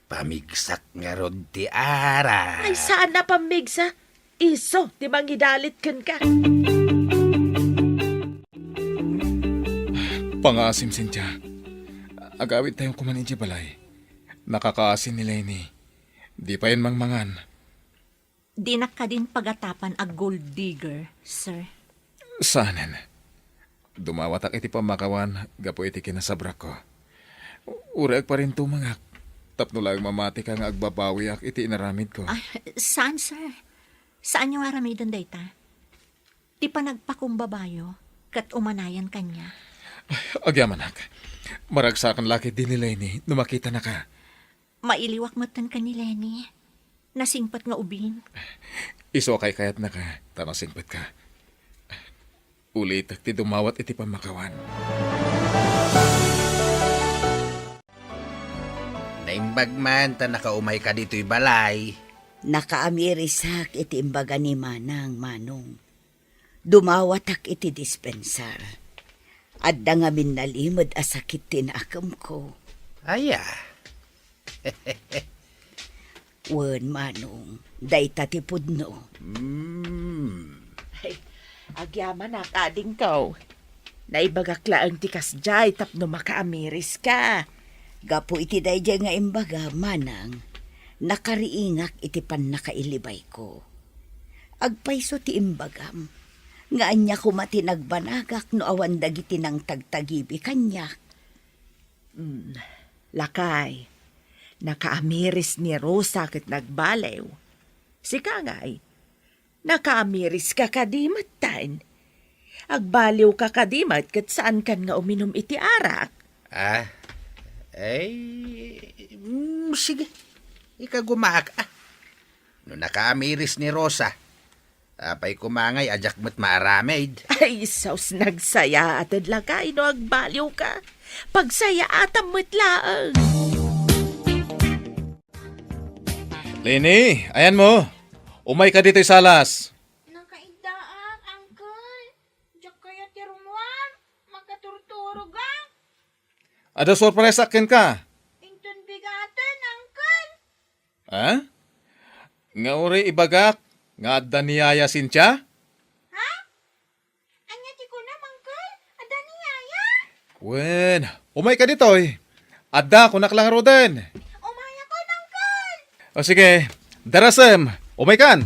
Pamigsak ngarud ti arak. Ay, saan a pamigsa? Isu ti mangidalit kenka. Pangaasim, Cynthia. Agawidtayon koman idiay balay. Nakakaasi ni Lenny. Di payen mangmangan. Dinak kadin pagatapan a gold digger, sir. Saanen. Dumawatak iti pammakawan gapu iti kinasabrakko. Uray agparintumengak tapno laeng mamatika nga agbabawiak iti inaramidko. Ay, saan, sir? Saanyo nga aramiden dayta? Ti panagpakumbabayo ket umanayan kaniak. Ay, agyamanak. Maragsakan la ketdi ni Lenny no makitanaka. Mailiwak metten ken ni Lenny. Nasingpet nga ubing. Isu a kaykayatnaka, ta nasingpetka. Ulitek ti dumawat iti pammakawan. Naimbag man ta nakaumayka ditoy balay. Nakaamirisak iti imbaga ni Manang, Manong. Dumawatak iti dispensar. Adda ngamin nalimed a sakit ti nakemko. Aya. Wen, Manong, dayta ti pudno. Mm. Ay, agyamanak, adingko. Naibagak laeng ti kasdiay tapno makaamiriska. Gapu iti daydiay nga imbaga, Manang, nakariingak iti pannakailibayko. Agpayso ti imbagam, nga ania koma ti nagbanagak no awan dagiti nangtagtagibi kaniak? Mm, lakay, nakaamiris ni Rosa ket nagbaliw. Sika ngay, nakaamiriska kadi metten? Agbaliwka kadi met ket saankan nga uminum iti arak? Ah, ay, mm, sige. Ikagumaak, ah. No nakaamiris ni Rosa, apay koma ngay a diak met maaramid? Ay, sus, nagsayaated lakay no agbaliwka. Pagsayaatam met laeng. Leni, ayanmo. Umayka ditoy salas. Nakaiddaak, Uncle. Diak kayat ti rumuam. Makaturturogak. Adda sorpresak kenka. Inton bigaten, Uncle. Ha? Nga uray ibagak nga adda ni Yaya Cynthia? Ha? Ania ti kunam, Uncle? Adda ni Yaya? Wen, umayka ditoy. Adda, kunak la ngaruden. Umayakon, Uncle. O sige, darasem, umaykan.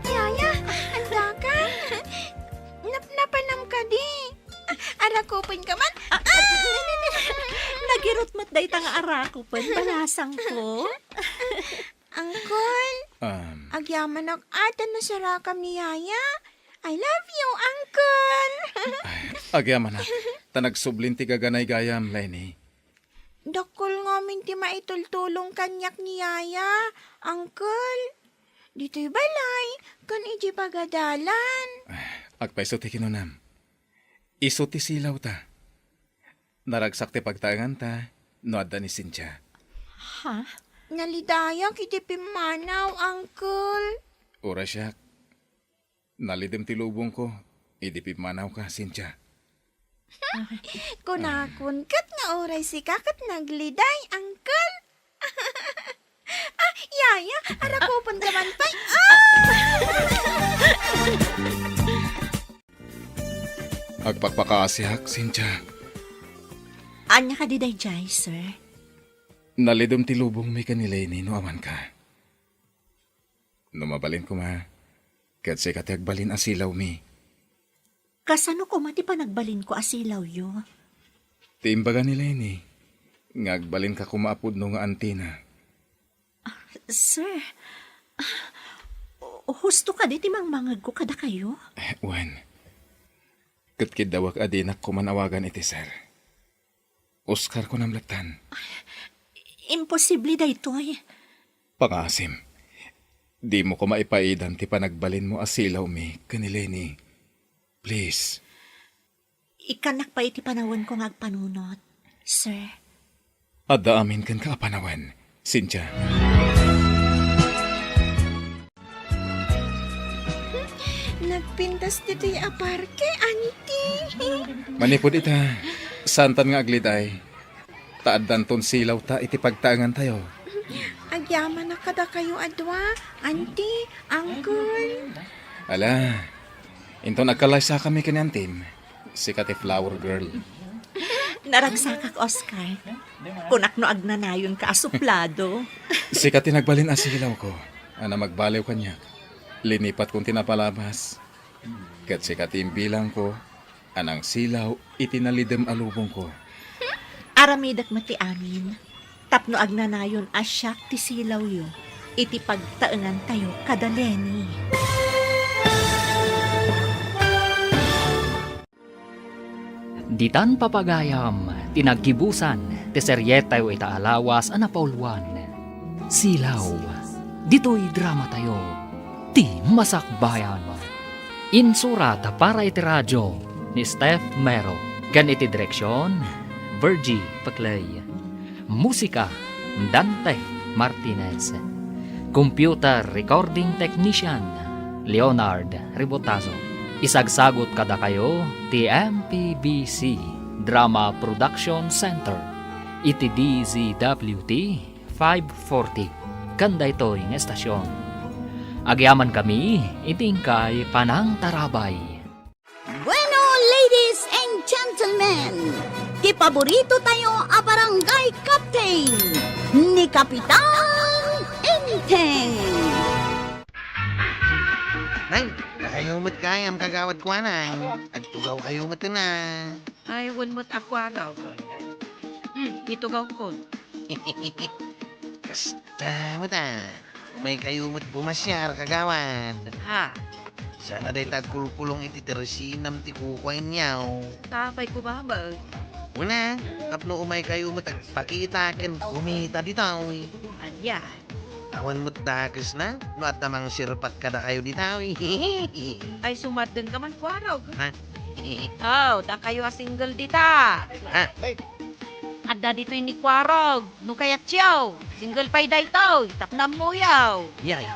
Yaya, addakan. Napnapanam kadi? Arakupenka man? Ah, ah, nagirot met dayta nga arakupen, balasangko. Uncle, Um, agyamanak a ta nasarakam ni Yaya. I love you, Uncle. Ay, agyamanak. Ta nagsublin ti gaganay gayam, Leni. Dakkel ngamin ti maitultulong kaniak ni Yaya, Uncle. Ditoy balay, ken idiay pagadalan. Agpayso ti kinunam. Isu ti silawta. Naragsak ti pagtaenganta no adda ni Cynthia. Ha? Nalidayak iti pimmanaw, Uncle. Uray siak. Nalidem ti lubongko idi pimmanawka, Cynthia. Kunakon ket nga uray sika ket nagliday, Uncle. Ah, Yaya, arakupenka man pay. Ah! Agpakpakaasiak, Cynthia. Ania kadi daydiay, sir? Nalidem ti lubongmi ken ni Leni no amanka. No mabalin koma, ket sika ti agbalin a silawmi. Kasano koma ti panagbalinko a silawyo? Ti imbaga ni Leni nga agbalinka koma a pudno nga antina. Ah, sir, ah, husto kadi ti mangmangegko kadakayo? Eh, wen. Ket kiddawek a dinak koma awagan iti sir. Oscar, kunam lattan. Imposible daytoy. Pangaasim, dimo koma ipaidan ti panagbalinmo a silawmi ken ni Leni. Please. Ikkannak pay iti panawenko nga agpanunot, sir. Adda amin kenka a panawen, Cynthia. Nagpintas ditoy a parke, Auntie. Manipud ita, saantan nga agliday. Ta addanton silawta iti pagtaengantayo. Agyamanak kadakayo a dua, Auntie, Uncle. Ala, inton agkalaysakami ken ni Antim, sika ti flower girl. Naragsakak, Oscar. Kunak no agnanayonka a suplado. Sika ti nagbalin a silawko, a namagbaliw kaniak. Linipatkon ti napalabas. Ket sika ti imbilangko a nangsilaw iti nalidem a lubongko. Aramidek met ti amin, tapno agnanayon a siak ti silawyo iti pagtaengantayo kada Leni. Ditan papagayam ti naggibusan ti serietayo ita a lawas a napauluan, Silaw. Ditoy dramatayo, Ti Masakbayan. Insurat para iti radio ni Steph Mero ken iti direksion, Virgie Paclay. Musika, Dante Martinez. Computer recording technician, Leonard Ribotazo. Isagsagut kadakayo ti M P B C Drama Production Center. Iti D Z W T five forty, ken daytoy nga estasion, agyamankami iti inkay panangtarabay. Bueno, ladies and gentlemen, ti paborito tayo a barangay captain, ni Kapitan Enteng. Nay, kayo met kayam, Kagawad Kuanang. Agtugaw kayo met na. Ay, wen met a kuarog. Hmm, itugawko. Kasta met a. Umay kayo met bumasiar, Kagawad. Ha? Saan a dayta agkulkulong iti teresinam ti kukuayo. Tapay kumamag. Una, tapno umay kayo met agpakita ken kumita ditoy. Ania? Awan met dakesna no adda mangsirpat kadakayo ditoy. Ay, sumaddengka man, kuarog. Ha? Oh, dakayo a single dita. Ha? Adda ditoy ni kuarog. No kayatyo, single pay daytoy, tapno ammoyo. Yay.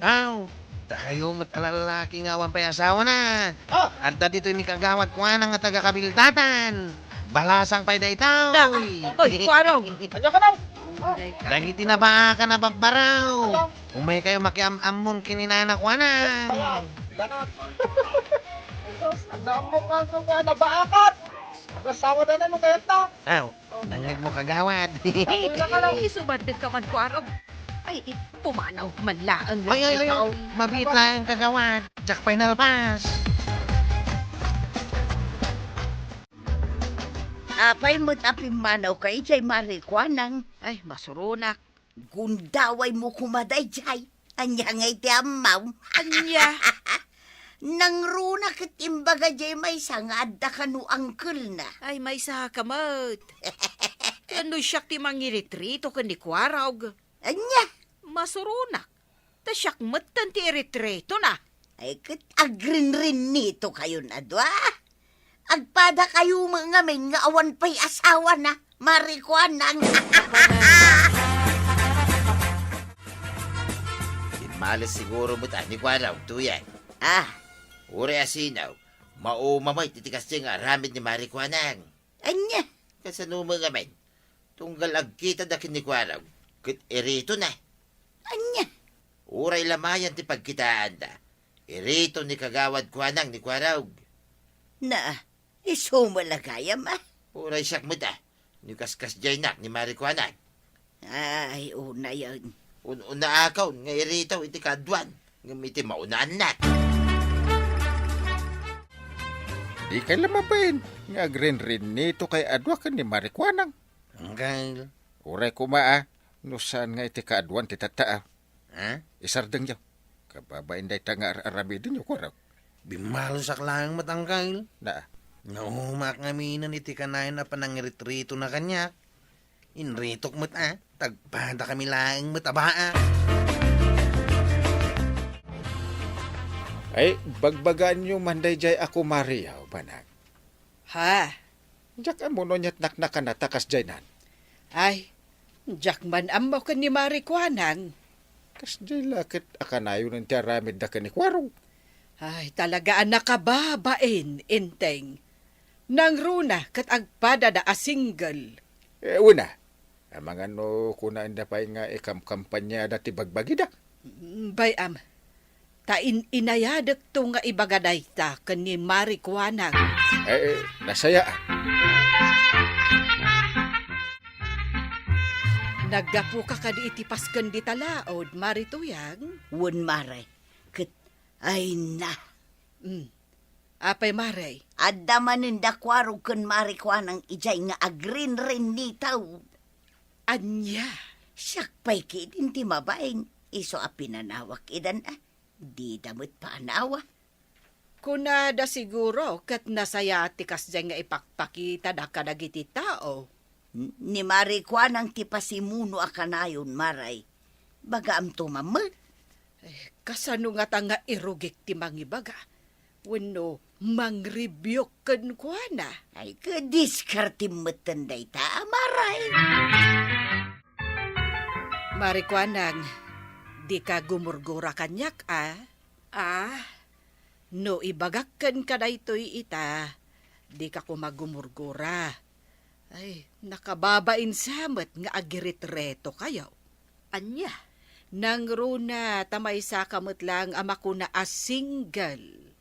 Aw, dakayo met a lalaki nga awan pay asawana. Ah! Adda ditoy ni Kagawad Kuanang nga taga-Kabiltatan. Balasang pay daytoy. Hoy, kuarog. Ania ka daw? Dagiti nabaakan a babbaraw. Umay kayo makiam-ammon ken ni Nana Kuanang. Ang damo ka nga nabaakan. Asawa na na, no kayat na. Aw, nangngegmo, Kagawad. Ay, sumaddengka man, kuarog. Ay, i-, pumanaw man laeng. Ay, ay, ay, ay. Mabiit laeng, Kagawad. Diak pay nalpas. Apay met a pimmanawka idiay, Mari Kuanang? Ay, masuronak. Gundawaymo koma daydiay. Ania ngay ti ammom? Ania? Nangruna ket imbaga diay maysa nga adda kano angkelna. Ay, maysa ka met. Ken no siak ti mangiritrito ken ni Kuarog. Ania? Masuronak. Ta siak metten ti iritritona. Ay, ket agrinrinnito kayon a dua. Agpadakayo met ngamin nga awan pay asawana, Mari Kuanang. Immales siguro met a ni Kuarog, Tuyang. Ah. Uray a sino, mauma met iti kasdiay nga aramid ni Mari Kuanang. Ania? Kasano met ngamin? Tunggal agkitada ken ni Kuarog, ket iritona. Ania? Uray la mayan ti pagkitaanda, irito ni Kagawad Kuanang ni Kuarog. Na, isu met la gayam, a? Uray siak met a, ni kaskasdiaynak ni Mari Kuanang. Ay, unayen. Un-, unaakon nga irito iti kaaduan, ngem iti maunaannak. Dikay la mabain nga agrinrinnito kay a dua ken ni Mari Kuanang. Angkel. Uray koma a, no saan nga iti kaaduan ti tatta a. Ha? Isardengyo. Kababain dayta nga ar-aramidenyo, Kuarog. Bimmalosak laeng met, Angkel. Na. Naumaak ngaminen iti kanayon a panangritritona kaniak. Inritok met a, ta agpadakami laeng met a baak. Ay, bagbagaanyo man daydiay a kumariyo, banag. Ha? Diak ammo no aniat naknakanata kasdiaynan. Ay, diak man ammo ken ni Mari Kuanang. Kasdiay la ket a kanayonen ti aramidda ken ni Kuarog. Ay, talaga a nakababain, Enteng. Nangruna ket agpadada a single. Eh, una, amangan no kunaenda pay nga ikamkampaniada ti bagbagida. Mm, bay-am. Ta in-inayadekto nga ibaga dayta ken ni Mari Kuanang. Eh, eh, nasayaat. Naggapuka kadi iti pasken dita laod, Mari Tuyang? Wen, Mare. Ket, ay na. Mm. Apay, Mare? Adda manen da Kuarog ken Mari Kuanang idiay nga agrinrinnito. Ania? Siak pay ketdin ti mabain, isu a pinanawak idan a, dida met panawa. Kunada siguro ket nasayaat ti kasdiay nga ipakpakitada kadagiti tao. N-, ni Mari Kuanang ti pasimuno a kanayon, Mare. Bagaamto man met. Eh, kasano ngata nga irugik ti mangibaga? Wenno mangribiuk kenkuana? Ay, kadiskartem metten dayta, Mare. Mari Kuanang, dika gumurgura kaniak, a? Ah? No ibagak kenka daytoy ita, dika koma gumurgura. Ay, nakababain sa met nga agritreto kayo. Ania? Nangruna ta maysa ka met lang a makuna a single.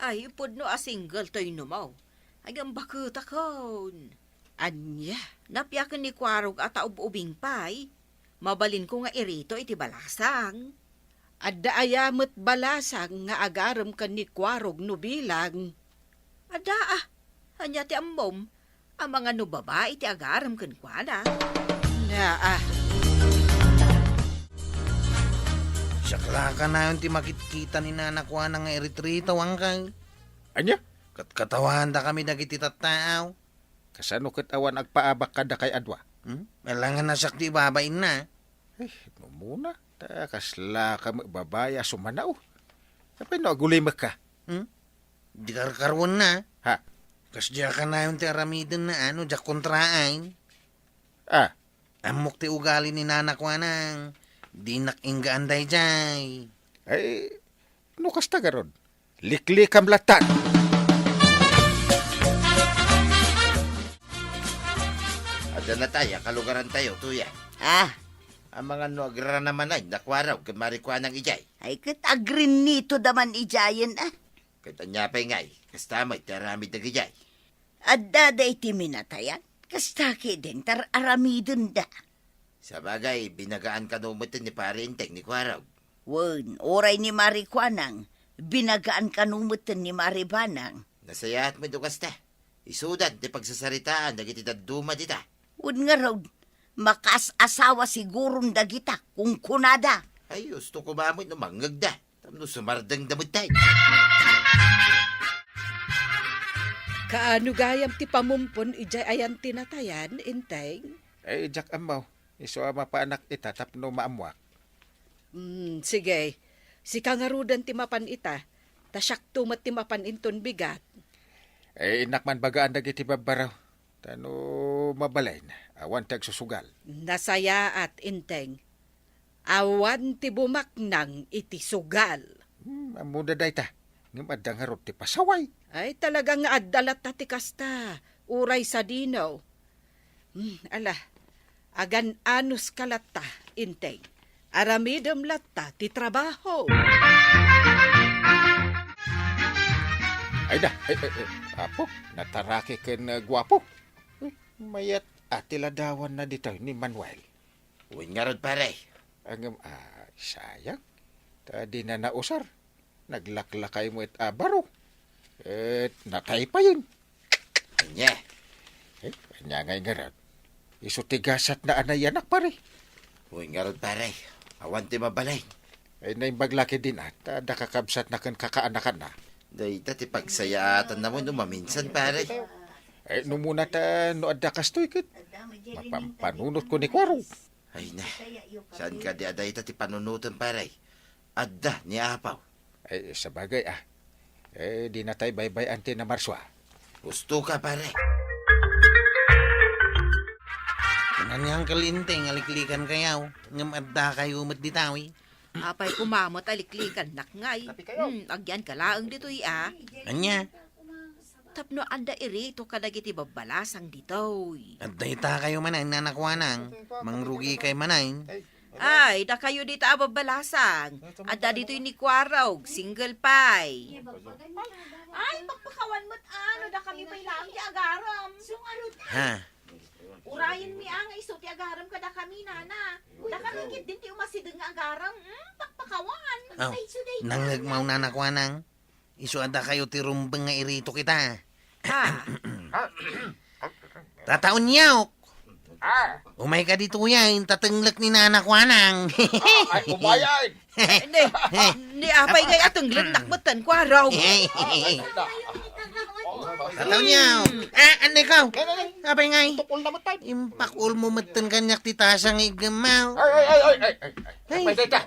Ay, pudno a single toy no mo. Ay, ang bakutakon. Ania? Napiaken ni Kuarog a taub-ubing pay. Mabalinko nga irito iti balasang. Adda aya met balasang nga agarem ken ni Kuarog no bilang? Adda, ah. Ania ti ammom? Amangan no babai ti agarem kenkuana. Naa. Siak la kanayon ti makitkita ni Nana Kuana nga iritritawangkay. Ania? Katkatawanda kami dagiti tattaaw. Kasano ket awan agpaabak kadakay a dua? Hmm? Alangan na siak ti babainna. Eh, numuna, ta kasla ka met babai a sumanao. Apay no agulimekka? Hmm? Di karkaruenna. Ha? Kasdiay kanayon ti aramiden na ano, diak kontraen. Ah. Ammok ti ugali ni Nana Kuanang. Dinak inggaan daydiay. Ay, no kasta garud, liklikam lattan. Adda natay a kalugarantayo, tuya. Ah. Amangan no agranamanay, nakuaraw, ken Mari Kuanang idiay. Ay, ket agrinito da man idiayen, ah. Ket ania pay ngay, kasta met ti aramid dagidiay? Adda daydi minatayan, kasta ketdin ti ar-aramidenda. Sabagay, binagaan kano met ni Pari Enteng ni Kuarog. Wen, uray ni Mari Kuanang, binagaan kano met ni Mari Banang. Nasayaat met no kasta. Isudan ti pagsasaritaan dagiti dadduma dita. Wen ngarud, makas-asawa siguron dagita, kunkunada. Ay, usto koma met no mangngegda. Tapno sumardengda met tay. Kaano gayam ti pamumpon idiay ayan ti natayan, Enteng? Ay, diak ammo. Isu a mapanak ita tapno maammuak. Hmm, sige. Sika ngaruden ti mapan ita, ta siakto met ti mapan inton bigat. Ay, innak man bagaan dagiti babbaro. Ta no mabalin, awan ti agsusugal. Nasayaat, Enteng. Awan ti bumaknang iti sugal. Hmm, ammoda dayta. Ngem adda ngarud ti pasaway. Ay, talaga nga adda latta ti kasta. Uray sadino. Hmm, ala, agan-anos ka latta, Enteng. Aramidem latta ti trabaho. Ay da, ay, ay, ay, apo, nataraki ken, uh, guapo. Eh, mayat a ti ladawanna ditoy ni Manuel. Wen ngarud, pare. Ngem, ah, sayang. Ta dina nausar. Naglaklakay met a baro. Et natay payen. Ania? Eh, ania ngay ngarud? Isu ti gasatna a nayanak, pare. Wen ngarud, pare. Awan ti mabalin. Ay, naimbag la ketdin, ah, ta adda kakabsatna ken kakaanakanna. Dayta ti pagsayaatanna mo no maminsan, pare. Eh, numuna ta no adda kastoy ket mapampanunotko ni Kuarog. Ay na, saan kadi a dayta ti panunotem, pare? Adda ni Apaw. Ay, sabagay, ah. Eh, dinatay baybay-an ti namarsua. Usto ka, pare. Nanian ka, Linteng, aliklikan kayaw. Ngem adda kayo met ditawi. Apay koma met aliklikan, nak, ngay. Hmm, agyan ka laeng ditoy, ah. Ania? Tapno adda irito kadagiti babbalasang ditoy. Adda ita kayo manen, nanakuanang. Mangrugi kay manen. Ay, dakayo dita a babbalasang. Adda ditoy ni Kuarog, single pay. Ay, pakpakawan met, ano, dakami pay laeng ti agaram. Ha? Urayen mi a nga isu ti agaram kadakami, nana. Dakami ketdin ti umasideg nga agaram. Hmm, pakpakawan. Aw, nangngegmaw, nanakuanang. Isu a dakayo ti rumbeng nga irito kita. Ah. Tata Unyok. Ah. Umay ka ditoyen, tatenglek ni nanakuanang. Ah, ay, umayan. Ni, ni apay ngay atenglek nak metten, Kuarog. Tata Unyok. Ah, andi ko. Apay ngay. Tukol na metten. Impakul mo metten kaniak ti tasa nga iggemmaw. Ay, ay, ay, ay, ay, ay. Ay. Ay, dayta.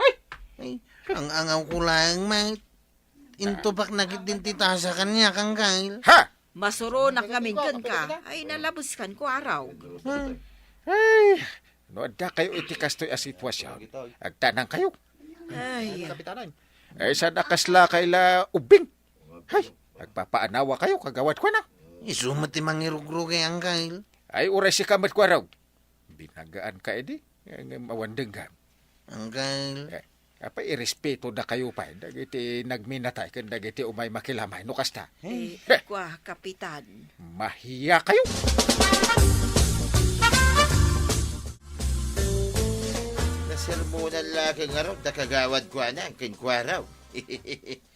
Ay. Ay, ang-angaw ko lang, mate. Intubak na ketdin ti tasa kaniak, Angkel. Ha? Masuronak ngamin kenka. Ay, nalabeskan, Kuarog. Hmm. Ay, no adda kayo iti kastoy a sitwasyon, agtanang kayo. Ay. Ay, saan a kasla kay la ubing? Hay, agpapaanawa kayo, kagawad ko na. Isu met ti mangirugrugay, Angkel. Ay, uray sika met, Kuarog. Binagaan ka idi, ngem awan denggam. Angkel. Eh, apay, irespeto dakayo pay dagiti nagminatay ken dagiti umay makilamay no kasta. Eh, kua, Kapitan. Mahiya kayo! Nasermonan la ken ngarud da Kagawad Kuanang ken Kuarog.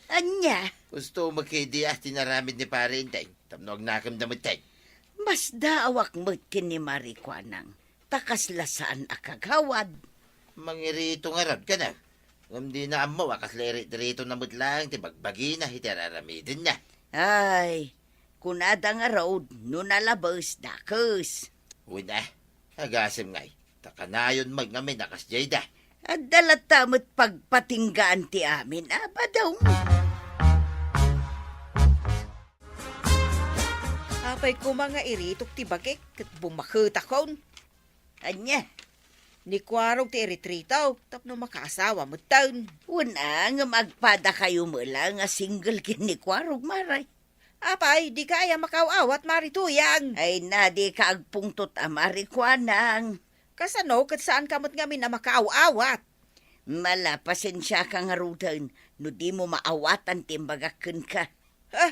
Ania? Gusto mo kidi a tinaramid ni Pare Enteng tapno agnakemda metten. Masdaawak met ken ni Mari Kuanang, ta kasla saan a kagawad. Mangirito ngarud kano. Ngem dina ammo a kasla iritritona met laeng ti bagbagina iti ar-aramidenna. Ay, kunada ngarud no nalabes, dakes. Wen a, agasem ngay, ta kanayon met ngamin a kasdiayda. Adda latta met pagpatinggaan ti amin a badong. Apay koma nga iritok ti bagik ket bumaketakon. Ania? Ni Kuarog ti iritrito tapno makaasawa metten. Wen a, ngem agpadakayo met la nga single ken ni Kuarog, Mare. Apay, dika aya makaaw-awat, Mari Tuyang? Ay na, dika agpungtot a Mari Kuanang. Kasano ket saanka met ngamin a makaaw-awat? Mala, pasensiaka ngaruden no dimo maawatan ti imbagak kenka. Ha?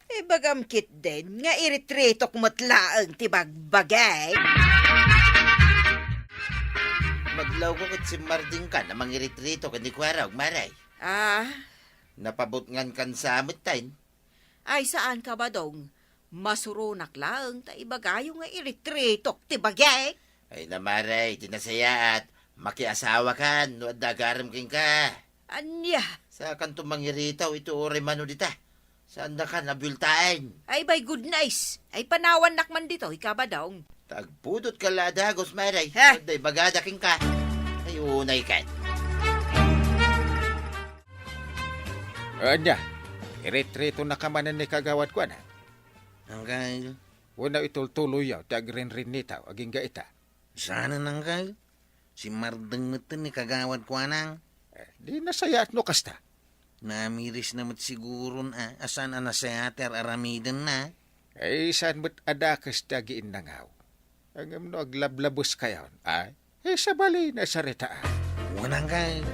Ibagam ketdin nga iritritok met laeng ti bagbagik. Maglawko ket simmardengkan a mangiritrito ken ni Kuarog, Mare. Ah? Napabutngankan sa metten. Ay, saanka, Badong. Masuronak laeng ta ibagayo nga iritritok ti bagik. Ay na, Mare, ti nasayaat, makiasawakan no adda agarem kenka. Ania? Sakanto mangirito iti uray mano dita. Saandakan a bueltaen. Ay, by goodness. Ay, panawannak man ditoy, Kabadong. Ta agpudotka la a dagus, Mare. Ha? Adda ibagada kenka. Ay, unay ket. Ania, iritritona ka manen ni Kagawad Kuanang? Angkel. Wenno itultuloyyo ti agrinrinnitaw agingga ita? Saanen, Angkel. Simmardeng metten ni Kagawad Kuanang. Eh, di nasayaat no kasta. Namirisna met siguron a, a saan a nasayaat ti ar-aramidenna. Eh, saan met a dakes ti agiinnangaw. Ngem no aglablabeskayon, ay, eh, sabali, nasaritaan. Wen, Angkel.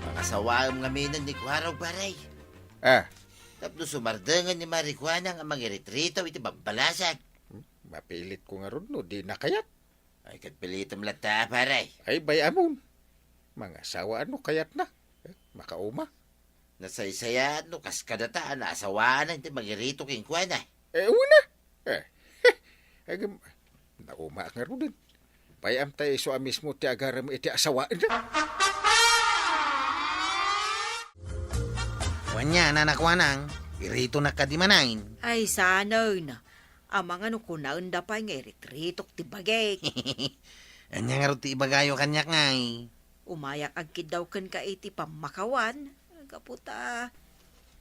Pangasawaem ngaminen ni Kuarog, Pare. Ah. Tapno sumardengen ni Mari Kuanang a mangiritrito iti bambalasang. Hmm? Mapilitko ngarud no dina kayat. Ay, ket pilitem latta, Pare. Ay, bay-amon. Mangasawa no kayatna. Eh, makauma. Nasaysayaat no kas kadata a naasawaanan ti mangirito kenkuana. Eh, wen a. Eh, agem, naumaak ngaruden. Bay-am ta isu a mismo ti agarem iti asawaenna. Wen a, Nana Kuanang, iritonak kadi manen. Ay, saanen. Amangan no kunaenda pay nga iritritok ti bagik. Ania ngarud ti ibagayo kaniak, ngay? Umayak agkiddaw kenka iti pammakawan, gapu ta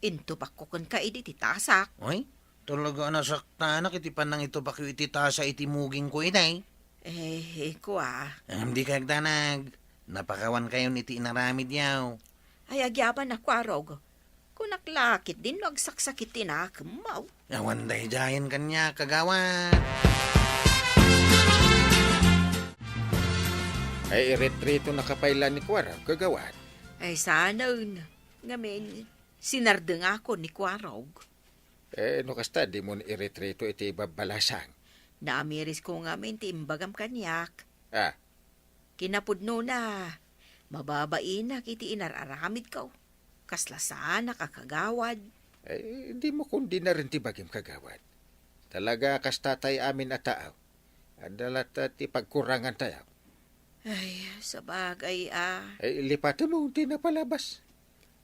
intupakko kenka idi ti tasak. Oy, talaga a nasaktanak iti panangitupakyo iti tasa iti mugingko idi. Eh, kua. Ngem dika agdanag. Napakawankayon iti inaramidyo. Ay, agyamanak, Kuarog. Kunak la ketdin no agsaksakit ti nakemmo. Awan daydiayen kaniak, kagawad. Ay, iritritona ka pay la ni Kuarog, kagawad. Ay, saanen. Ngamin, sinardengakon ni Kuarog. Eh, no kasta, dimon iritrito iti babbalasang. Namirisko ngamin ti imbagam kaniak. Ah. Kinapudnona, mababainak iti inar-aramidko. Kasla saanak a kagawad. Eh, dimo kundinaren ti bagim, kagawad. Talaga, kasta tay amin a tao. Adda latta ti pagkurangantayo. Ay, sabagay a. Ay, lipatem ti napalabas.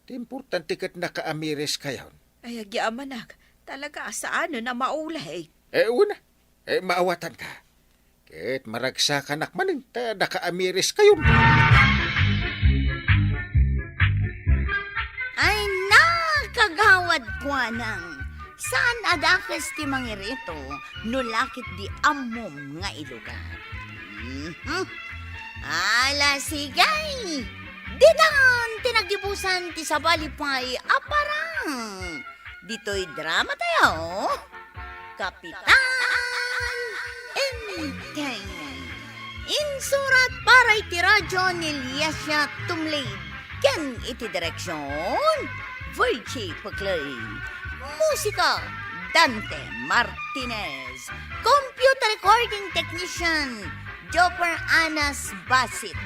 Ti importante ket nakaamiriskayon. Ay, agyamanak. Talaga a saanen a maulay. Eh, wen a. Eh, maawatanka. Ket maragsakanak manen ta nakaamiriskayon. Ay, na, kagawad Kuanang. Saan a dakes ti mangirito no la ketdi ammom nga ilugar. Mhm. Ala, sige. Ditan ti naggibusan ti sabali pay a parang. Itoy drama tayo, Kapitan Enteng. Insurat para iti radyo ni Liasia Tumlid ken iti direksyon, Virgie Puclay. Musika, Dante Martinez. Computer recording technician, Jopper Anas Basit.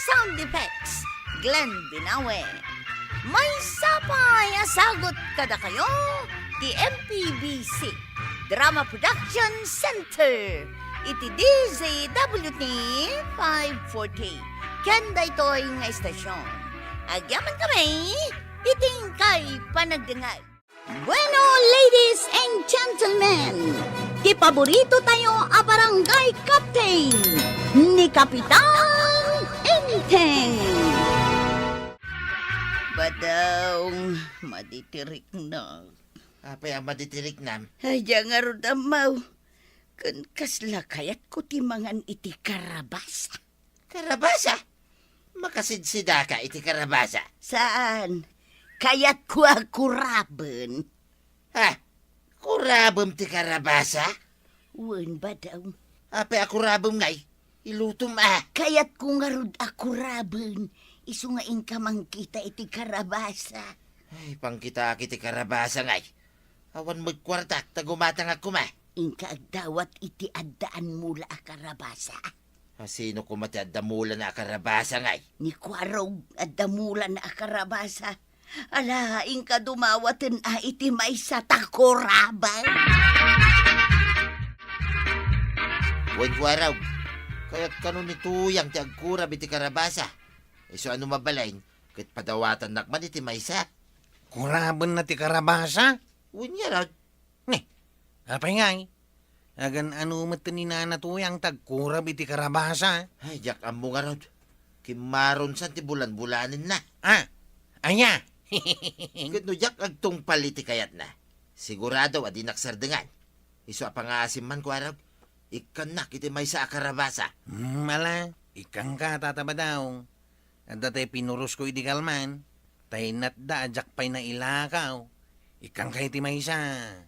Sound effects, Glenn Binawe. Maysa pay a sagut kadakayo ti M P B C Drama Production Center iti D Z W T five forty. Ken daytoy nga istasyon, agyaman kami iti inkay panagdengngeg. Bueno, ladies and gentlemen, ti paborito tayo a barangay captain, ni Kapitan Enteng. Badaw, madi ti riknak. Apay a madi ti riknam? Ay, diak ngarud ammo. Ken kasla kayatko ti mangan iti karabasa. Karabasa? Makasidsidaka iti karabasa? Saan. Kayatko a kuraben. Ha? Kurabem ti karabasa? Wen, badaw. Apay a kurabem ngay? Ilutom a. Kayatko ngarud a kuraben. Isu nga inka mangkita iti karabasa. Ay, pangkitaak iti karabasa ngay. Awan met kuartak ta gumatangak koma. Inka agdawat iti adda a mula a karabasa. A, sino koma ti adda mulana a karabasa ngay? Ni Kuarog, adda mulana a karabasa. Ala, inka dumawaten a iti maysa ta kuraben. Wen, Kuarog, kayat kano ni Tuyang ti agkurab iti karabasa. Isu a no mabalin, ket padawatannak man iti maysa. Kurabenna ti karabasa? Wen ngarud. Ni, apay ngay? Agan-ano met ni Nana Tuyang ti agkurab iti karabasa? Ay, diak ammo ngarud. Kimmarunsan ti bulanbulanenna. Ah, aya? Ket no diak agtungpal iti kayatna, sigurado a dinak sardengan. Isu a pangaasim man, Kuarog, ikkannak iti maysa a karabasa. Hmm, ala, ikkanka, Tata Badaw. Adda tay pinurosko idi kalman, ta inatda a diak pay nailakaw. Ikkanka iti maysa.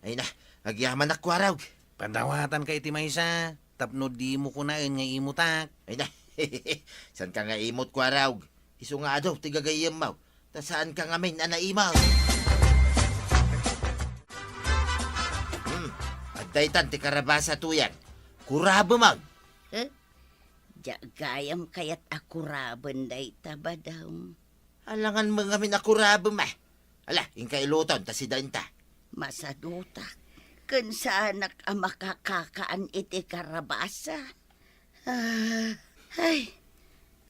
Ay na, agyamanak, Kuarog. Padawatanka iti maysa, tapno dimo kunaen nga imutak. Ay na, saanka nga imut, Kuarog. Isu nga adu ti gagayyemmo, ta saanka ngamin a naimut. Hmm, adda itan ti karabasa, Tuyang. Kurabem. Eh? Diak gayam kayat a kuraben dayta, Badaw. Alangan met ngamin a kurabem a. Ala, inka iluton ta sida inta. Masadutak. Ken saanak a makakakaan iti karabasa. Ah, ay,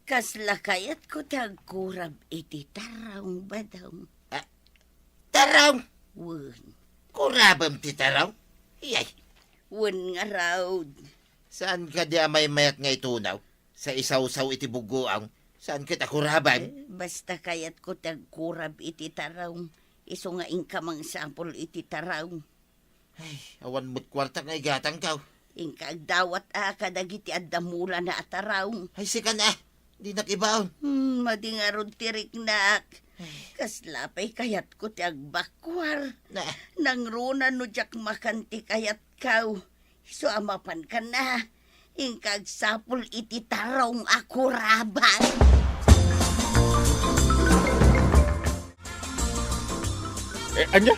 kasla kayatko ti agkurab iti tarong, Badaw. Ah, tarong? Wen. Kurabem ti tarong? Iyay. Wen ngarud. Saan kadi a maymayat nga itunaw? Sa isawsaw iti buggoang, saan ket a kuraben? Eh, basta kayatko ti agkurab iti tarong. Isu nga inka mangsapul iti tarong. Ay, awan met kuartak nga igatangko. Inka agdawat a kadagiti adda mulana a tarong. Ay, sikan a, dinak ibaon. Hmm, madi ngarud ti riknak. Ay. Kasla pay kayatko ti agbakuar. Na. Nangruna no diak makan ti kayatko. Isu a mapanka na, inka agsapul iti tarong a kuraben. Eh, ania?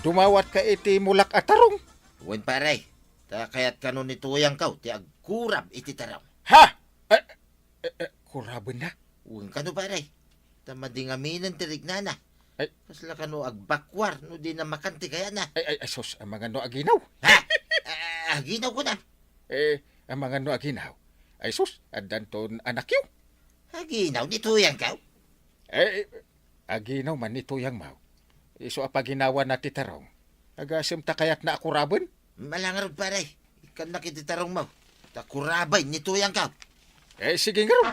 Dumawatka iti mulak a tarong? Wen, pare. Ta kayat kano ni Tuyangko ti agkurab iti tarong. Ha? Eh, Eh, eh, kurabenna? Wen kano, pare. Ta madi ngaminen ti riknana. Ay. Kasla kano agbakuar no dina makan ti kayatna. Ay, ay, ay, sus, amangan no aginaw. Ha? Ah, aginaw ko na. Eh, amangan no aginaw. Ay, sus, addanton anakyo. Aginaw ni Tuyangko? Eh, aginaw man ni Tuyangmo. Isu a paginawana ti tarong. Agasem ta kayatna a kuraben? Ala ngarud, pare. Ikkannak iti tarongmo. Ta kuraben ni Tuyangko. Eh, sige ngarud.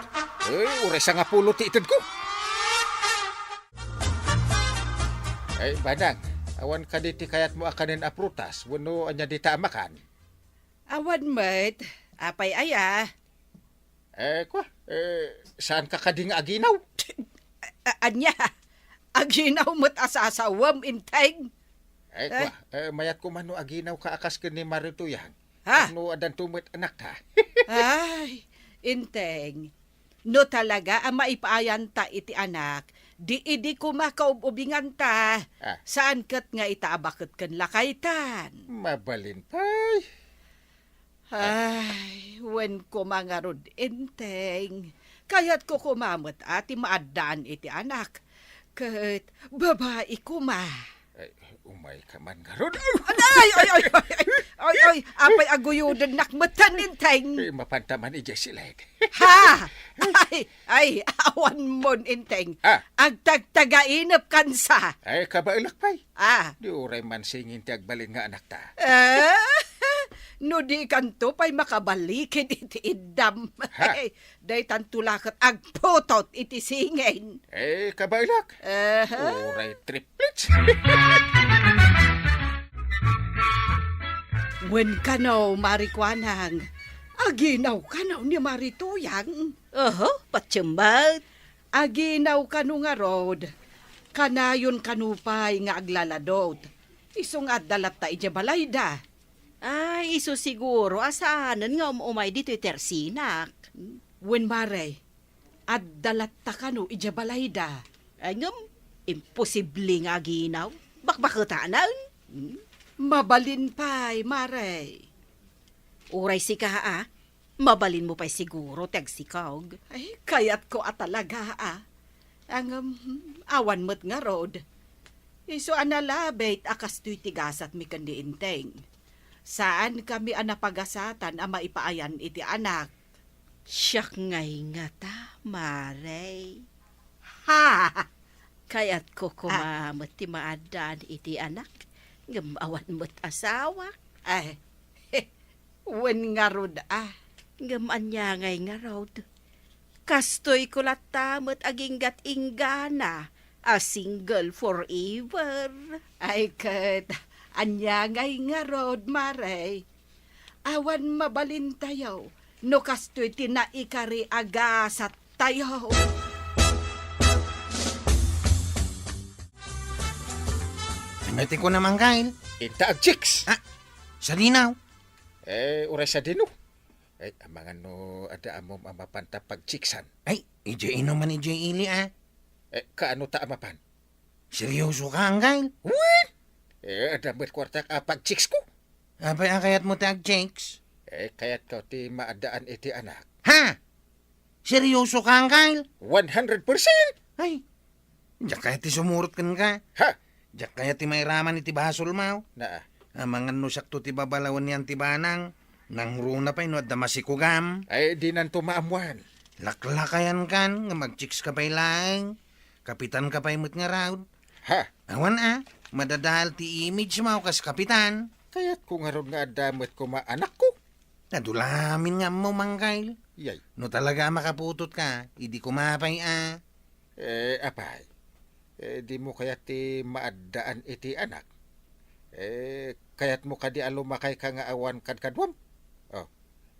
Eh, uray sangapulo ti itedko. Eh, Banang, awan kadi ti kayatmo a kanen a prutas, wenno ania dita a makan? Awan met. Apay aya? Eh, kua, eh, saanka kadi nga aginaw? A-, ania? Aginaw met a sasawem, Enteng? Eh, eh, kua, eh, mayat koma no aginawka a kas ken ni Mari Tuyang. Ha? Tapno addanto met anakta. Ay, Enteng, no talaga a maipaayanta iti anak, di idi koma kaub-ubinganta. Ah. Saan ket nga ita a baket ken lakaytan. Mabalin pay. Ay, wen koma ngarud, Enteng. Kayatko koma met a ti maaddaan iti anak. Ket babai koma. Ay, umayka man ngarud. Ay, ay, ay, ay, ay, ay, ay, apay aguyodennak metten, Enteng? Eh, mapanta man idiay sileg. Ha? Ay, ay, awanmon, Enteng. Ah. Agtagtagainep kansa. Ay, kabaelak pay. Ah. Di uray mansingin ti agbalin nga anakta. Eh? No di kanto pay makabaliken iti iddam. Ha? Daytanto la ket agputot iti singin. Eh, kabaelak. Eh? Uray triplets. Wen kano, Mari Kuanang, aginaw kano ni Mari Tuyang. Oho, patiem met. Aginaw kano ngarud, kanayon kano pay nga aglaladot. Isu nga adda latta idiay balayda. Ay, isu siguro a saanen nga um-umay ditoy tersinak. Wen, Mare, adda latta kano idiay balayda? Ay, ngem, imposible nga aginaw. Bakbaketanan. Hmm? Mabalin pay, Mare. Uray sika, a, mabalinmo pay siguro ti agsikog. Ay, kayatko a talaga, a. Ngem, hmm, awan met ngarud. Isu a nalabit a kastoy ti gasatmi ken ni Enteng. Saankami a napagasatan a maipaayan iti anak. Siak ngay ngata, Mare. Ha! Kayatko koma met ti maaddaan iti anak, ngem awan met asawa. Ay, wen ngarud, a. Ngem ania ngay ngarud? Kastoyko latta met aginggat-inggana a single forever. Ay ket, ania ngay ngarud, Mare? Awan mabalintayo no kastoy ti naikari a gasattayo. Ania ti kunam, Angkel? Inta agchicks. Ah, sadino? Eh, uray sadino? Eh, amangan no adda ammom a mapanta pagchicksan. Ay, idiay inuman idiay ili, a. Eh, kaano ta a mapan? Seryoso ka, Angkel? Wen! Eh, adda met kuartak a pagchicks ko. Apay a kayatmo ti agchicks? Eh, kayatko ti maaddaan iti anak. Ha? Seryoso ka, Angkel? One hundred percent! Ay, diak kayat ti sumurot kenka. Ha? Diak kayat ti mairaman iti basolmo. Naa. Amangan no siakto ti babalawen ni Auntie Banang, nangruna pay no adda masikugam. Ay, dinanto maammuan. Laklakayankan nga magchicks ka pay laeng. Kapitan ka pay met ngarud. Ha? Awan a, madadael ti imagemo kas kapitan. Kayatko ngarud nga adda met koma anakko. Adu la amin nga ammom, Angkel. Yay. No talaga a makaputotka, idi koma pay a. Eh, apay, eh, dimo kayat ti maaddaan iti anak? Eh, kayatmo kadi a lumakayka nga awan kadkaduam? Oh,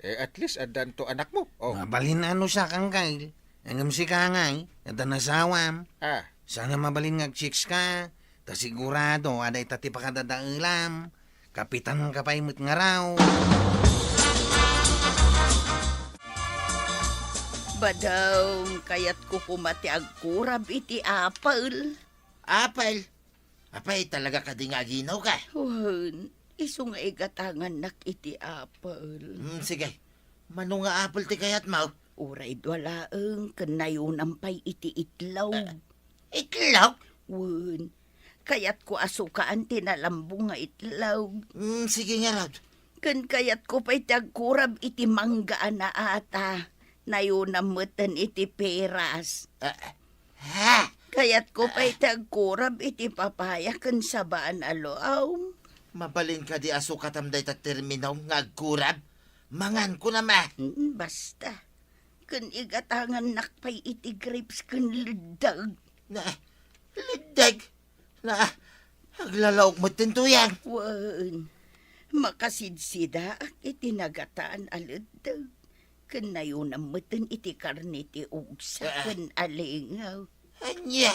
eh, at least addanto anakmo. Oh. Mabalin a no siak, Angkel. Ngem sika ngay, adda nasawam. Ah. Saan a mabalin nga agchicks ka, ta sigurado a dayta ti pakadadaelam. Kapitan ka pay met ngarud. Badong, kayatko koma ti agkurab iti apel. Apel? Apay, talaga kadi nga aginawka? Wen, isu nga igatangannak iti apel. Hmm, sige. Mano nga apel ti kayatmo? Uray dua laeng, ken nayonam pay iti itlog. Ah, itlog? Wen, kayatko a sukaan ti nalambong nga itlog. Hmm, sige ngarud. Ken kayatko pay ti agkurab iti mangga a naata. Nayonam metten iti peras. Ah, ha? Kayatko pay ti agkurab iti papaya ken sabaan a luom. Mabalin kadi a sukatam dayta termino nga agkurab? Manganko na met. Mm, basta. Ken igatangannak pay iti grapes ken leddeg. Na, leddeg? Na, aglalaok met ti Tuyang. Wen, makasidsidaak iti nagataan a leddeg. Ken nayonam metten iti karne ti ugsa ken alingaw. Ania?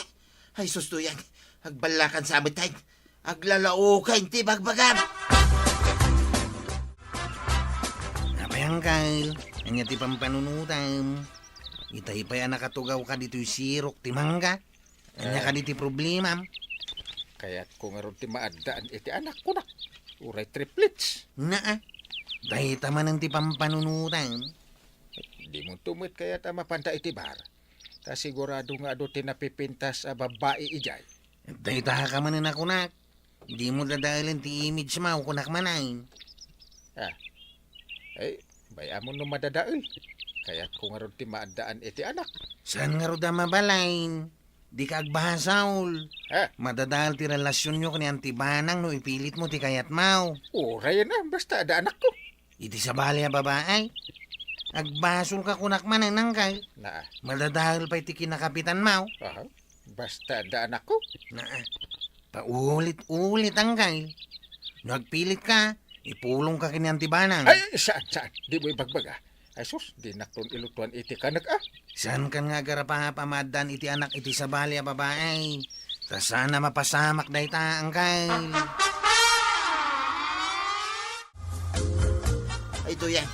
Ay, sus, Tuyang, agballakansa metten. Aglalaoka inti bagbagam. Apay, Angkel, ania ti pampanunotam? Itay pay a nakatugawka ditoy sirok ti mangga. Ania Eh. kadi ti problemam? Kayatko ngarud ti maaddaan iti anakko na. Uray triplets. Naa. Dayta manen ti pampanunotam. Dimonto met kayat a mapanta iti bar. Ta sigurado nga adu ti napipintas a babbai idiay. Dayta ka manen a kunak. Dimo dadaelen ti image mo, kunak manen. Ah. Ay, bay-amon no madadael. Kayatko ngarud ti maaddaan iti anak. Saan ngarud a mabalin? Dika agbasol. Ah. Madadael ti relasionyo ken ni Auntie Banang no ipilitmo ti kayatmo. Uray na, basta adda anakko. Iti sabali a babae, agbasolka, kunak manen, Angkel. Naa. Madadael pay ti kinakapitanmo. Aha. Basta adda anakko. Naa. Paulit-ulit, Angkel. No agpilitka, ipulongka ken ni Auntie Banang. Ay, saan, saan? Dimo ibagbaga. Ay sus, dinakton ilutuan iti kanek, ah. Saankan nga agarapap a maaddaan iti anak iti sabali a babae? Ta saan a mapasamak dayta, Angkel. Ay, Tuyang,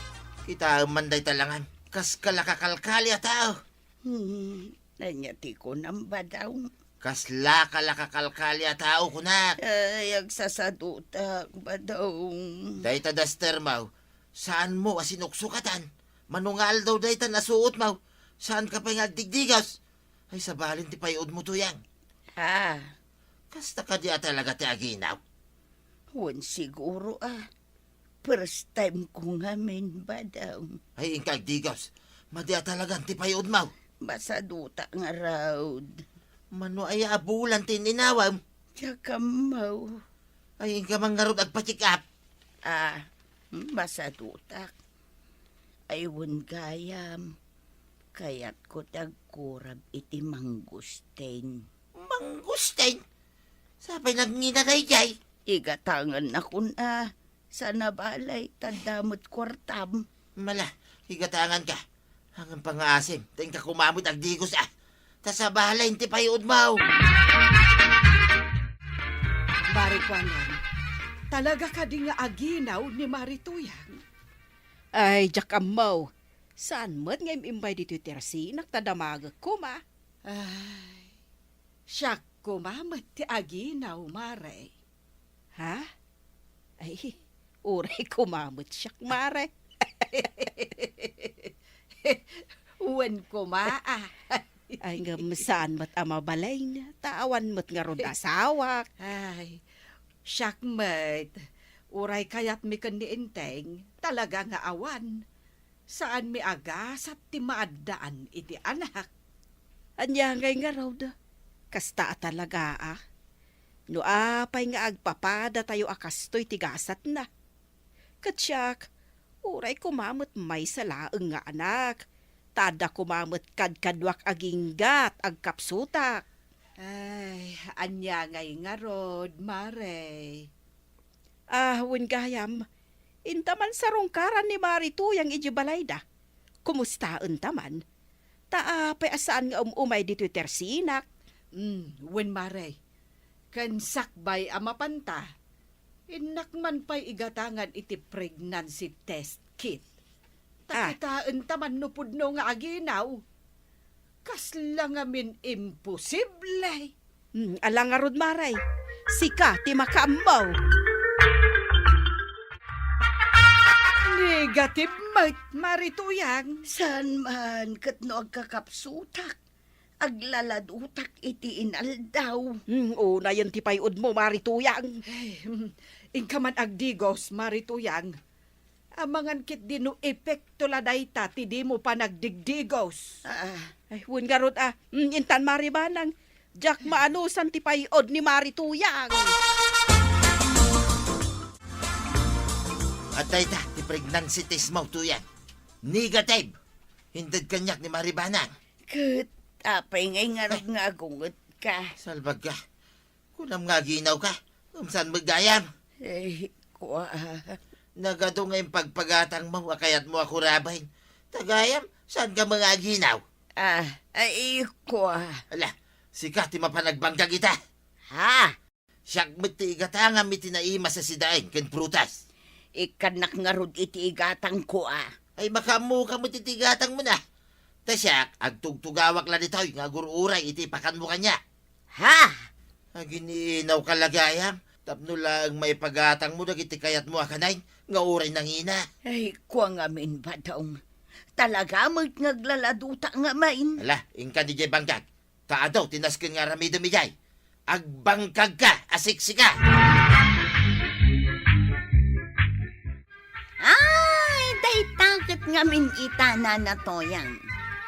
kitaem man dayta langam. Kas kalakakalkali a tao. Hmm, ania ti kunam, Badong? Kas lakalakalkali a tao, kunak. Ay, agsasadutak, Badong. Dayta daster mo, saanmo a sinuksukatan? Mano nga aldaw dayta nasuot mo, saanka pay nga agdigdigas? Ay, sabalin ti pay-od mo, Tuyang. Ah. Kasta kadi a talaga ti aginaw? Wen siguro, ah. First time ko ngamin, Badong. Ay, inka agdigos. Madi a talagan ti pay-od mo. Masadutak ngarud. Mano aya a bulan ti inawam? Diak ammo. Ay, inka man ngarud agpa-check up. Ah, masadutak. Ay, wen gayam. Kayatko ti agkurab iti mangustin. Mangustin? Sapay nagngina daydiay? Igatangannakon a. Saan a balay, ta adda met kuartam. Mala, igatanganka. Awan pangaasim, ta inka koma met agdigos a. Ta sabali ti pay-od mo. Mari Kuangan, talaga kadi nga aginaw ni Mari Tuyang? Ay, diak ammo. Saan met nga im-imbay ditoy tersinak ta damagek koma. Ay, siak koma met ti aginaw, Mare. Ha? Ay, uray koma met siak, Mare. Wen koma, ah. Ay, ngem saan met a mabalin, ta awan met ngarud asawak. Ay, siak met, uray kayatmi ken ni Enteng, talaga nga awan. Saanmi a gasat ti maaddaan iti anak. Ania ngay ngarud? Kasta a talaga a. No apay nga agpapadatayo a kastoy ti gasatna. Ket siak, uray koma met maysa laeng nga anak, ta adda koma met kadkaduak aginggat agkapsutak. Ay, ania ngay ngarud, Mare? Ah, wen gayam, inta man sarungkaran ni Mari Tuyang idiay balayda. Kumustaenta man? Ta apay a saan nga um-umay ditoy tersinak? Mm, wen, Mare. Ken sakbay a mapanta, innak man pay igatangan iti pregnancy test kit. Ta Ah. Kitaenta man no pudno nga aginaw. Kasla ngamin imposible. Hmm, ala ngarud, Mare. Sika ti makaammo. Negative met, Mari Tuyang. Saan man, ket no agkakapsutak, aglaladutak iti inaldaw. Hmm, unayen ti pay-odmo, Mari Tuyang. Ay, hmm, inka man agdigos, Mari Tuyang. Amangan ketdi no epekto la dayta ti dimo panagdigdigos. Ah. Ay, wen ngarud a. Mm, intan, Mari Banang. Diak maanusan ti pay-od ni Mari Tuyang. At dayta ti pregnancy test mo, Tuyang. Negative. Inted kaniak ni Mari Banang. Ket apay ngay ngarud nga agungetka? Salbag ka. Kunam nga aginaw ka, ngem saan met gayam? Eh, kua. Nagadu nga impagpagatangmo a kayatmo a kuraben. Ta gayam, saan ka nga aginaw? Ah, ay, kua. Ala, sika ti mapan agbangkag ita. Ha? Siak met ti igatangam iti naimas a sidaen ken prutas. Ikkannak ngarud iti igatangko a. Ay, makaammoka met iti igatangmona. Ta siak, agtugtugawak la ditoy nga agur-uray iti ipakanmo kaniak. Ha? Agin-inawka la gayam, tapno laeng maipagatangmo dagiti kayatmo a kanayon nga uray nangina. Ay, kua ngamin, Badong. Talaga met nga aglaladuta ngamin. Ala, inka diay bangkag. Ta adu ti nasken nga aramidem idiay. Agbangkagka a siksika! Ay, dayta ket ngamin ita, Nana Toyang.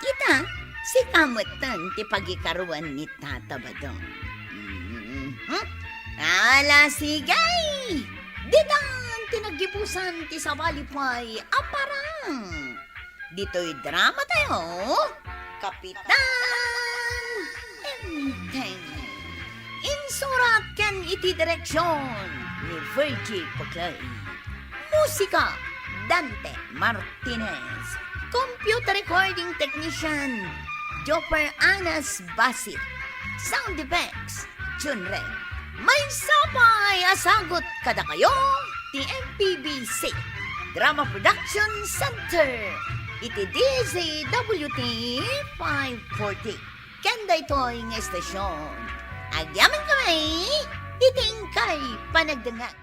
Ita, sika metten ti pagikaruan ni Tata Badong. Mhm. Ala, sige! Ditan ti naggibusan ti sabali pay a parang. Ditoy drama tayo, Kapitan Enteng. Insurat ken iti direksyon ni Virgie Paclay. Musika, Dante Martinez. Computer recording technician, Jopper Anas Basit. Sound effects, Junren. Maysa pay a sagut kadakayo ti M P B C Drama Production Center iti D Z W T five forty. Ken daytoy nga estasyon, agyamankami iti inkay panagdengngeg.